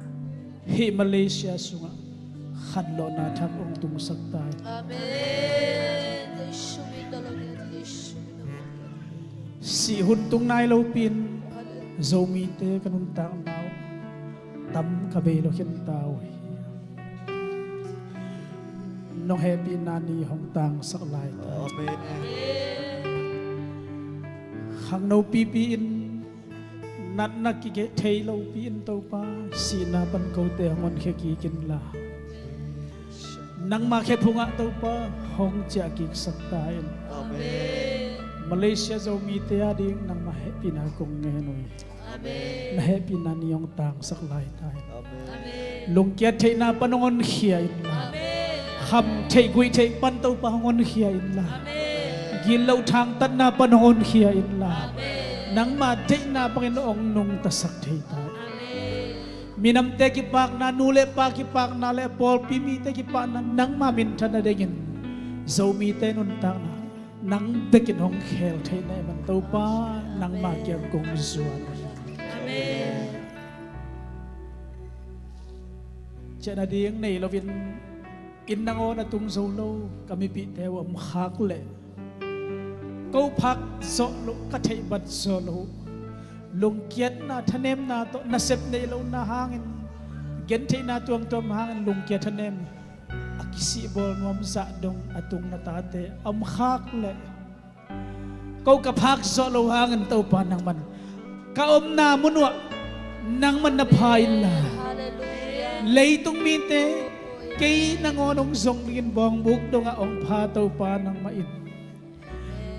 hih Malaysia sungah khanlawhna thak hong tungsak ta in. Amen. Sih hun tung nai lopi-in Zomite ka nuntakna uh tam ka bei lo khin ta uh hi. Nong hehpihna ni hong tangsak lai ta. Amen. Khangno pipi in, natna kithei lopi in Topa, sihna pan kote hong honkhia kik inla, nangma khephungah Topa hong ciahkiksak ta in. Amen. Malaysia Zomite ading nangma hehpihna kong ngen uh hi. Amen. Na hehpihna ni hong tangsak lai ta in. Amen. Lungkiat theihna pan hong honkhia inla, amen, kham theih guih theih pan Topa hong honkhia inla, amen, gitloh thangtatna pan hong honkhia inla, amen, nangma deihna bangin hong nungtasak thei ta in. Amen. Minamte kipakna, nu le pa kipakna le pawlpi mite kipakna, nangma minthanna dingin Zomite nuntakna nang bekin hong khel theih na hih man Topa, nangma kiang kong zuan. Amen. Ciahna ding nei loin inn nangawn a tung zo lo ka mipihte uh om khak leh, ko phak zawh loh, ka theihbat zawh loh, lungkiatna thanemna tawh nasep neih lohna hangin, gentheihna tuamtuam hangin lungkia thanem a kisihbawl nuam zah dong a tung na tate a om khak leh, ko ka phak zawh loh hangin Topa nangman ka omna mun uah nangman na pha inla. Hallelujah. Leitung mite kei nangawn hong zong dingin bawngbuk dongah hong pha Topa nangmah in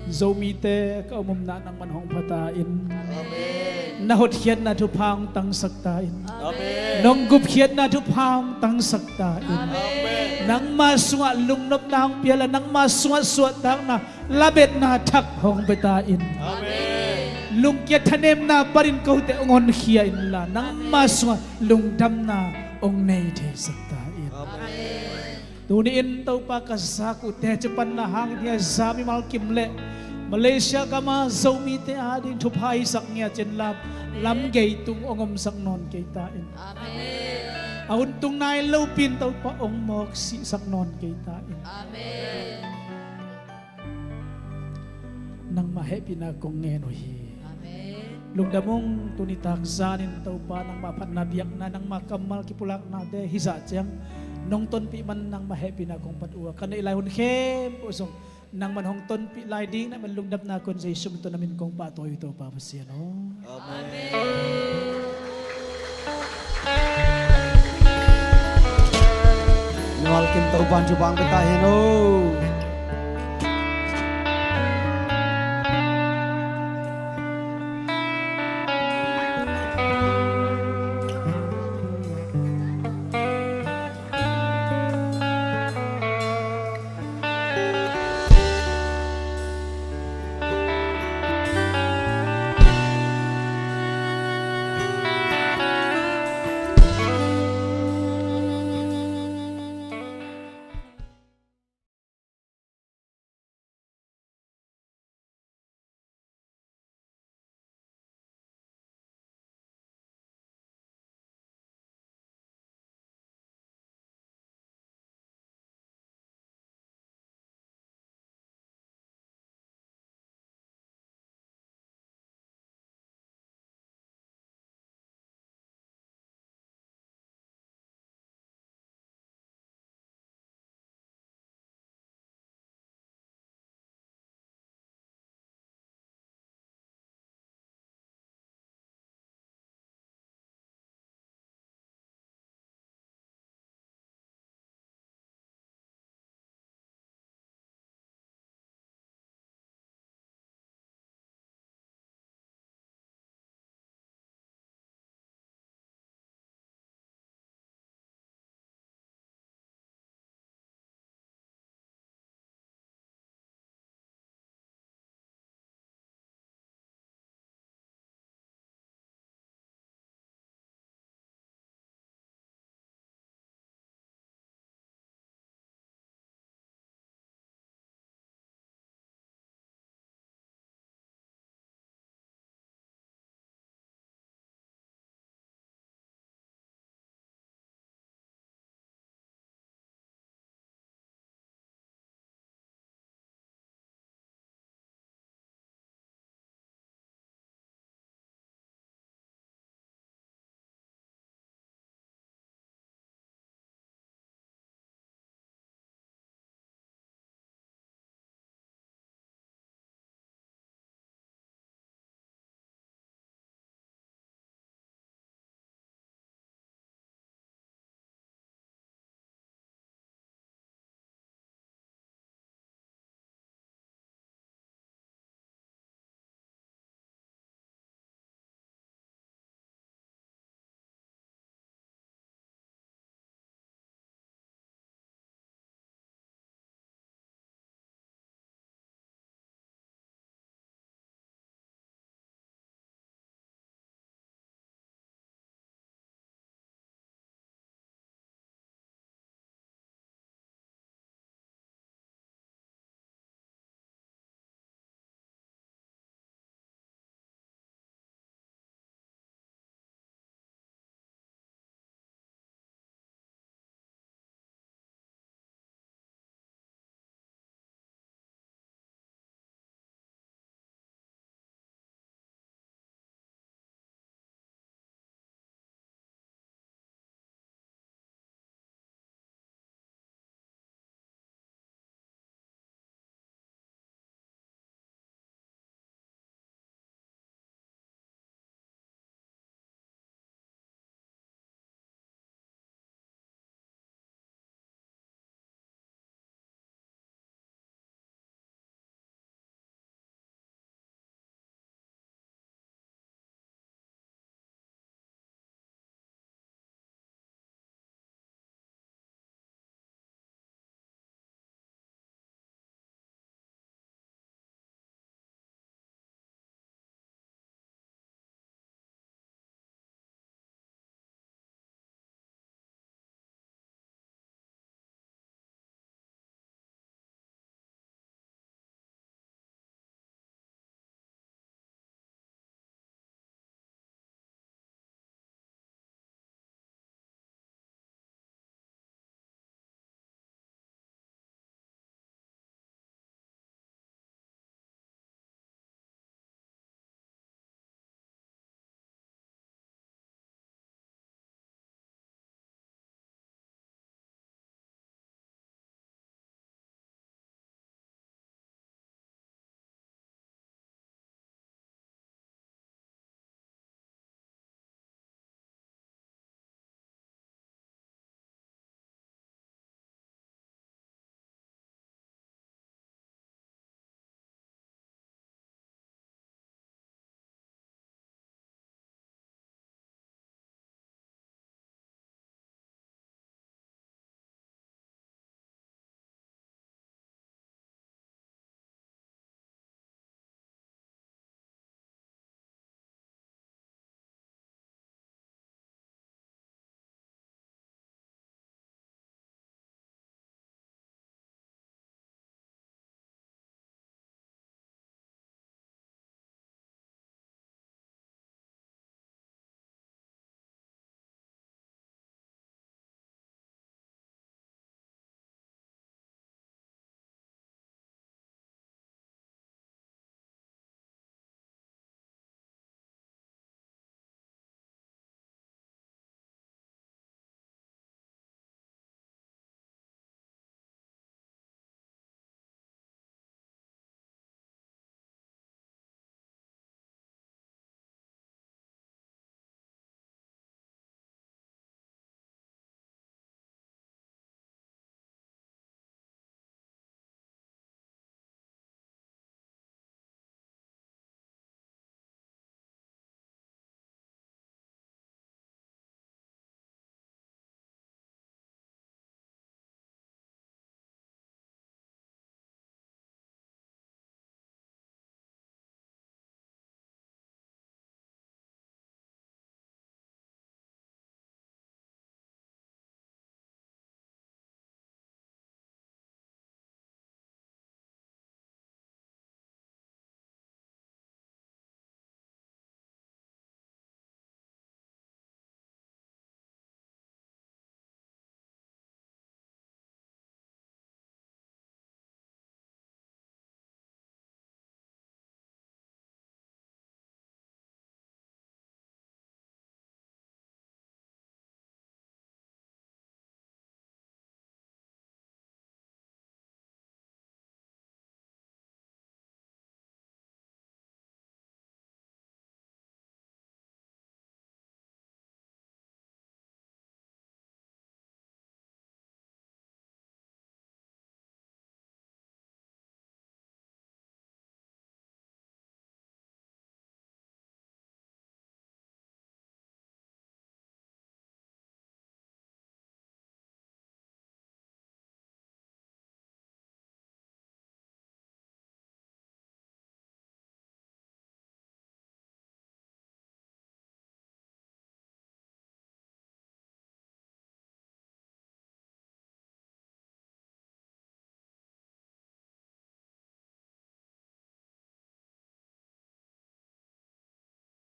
Zomite ka om omna nangman hong pha ta in. Amen. Na hotkhiatna thupha hong tangsak ta in. Amen. Nong gupkhiatna thupha hong tangsak ta in. Amen. Nangma sungah lungnopna hong pia inla, nangma sungah suahtakna, labetna thak hong pia ta in. Amen. Lungkia thanemna panin kote hong honkhia inla, nangma sungah lungdamna hong nei theisak ta in. Amen. Tuni-in Topa ka zak uh teci panna hangin hih a za mimal kim le Malaysia gama Zomite ading thupha hisak ngiat inla, lamgei tung hong omsak nawn kei ta in. Amen. A hun tung nai lopi in Topa hong mawksihsak nawn kei ta in. Amen. Nangmah hehpihna kong ngen uh hi. Amen. Lungdam ung, tuni tak zanin Topa nangmah phatna biakna, nangmah kammal kipulaknate hizah ciang nong tonpih man nangmah hehpihna kong phat uh a, ka neih lai hun khempeuh zong nangman hong tonpih lai ding na hih man lungdamna kong Jesu min tawh na min kong pahtawi uh Topa Pasian aw. Amen. Amen. Mimal kim Topa in thupha hong pia ta hen aw.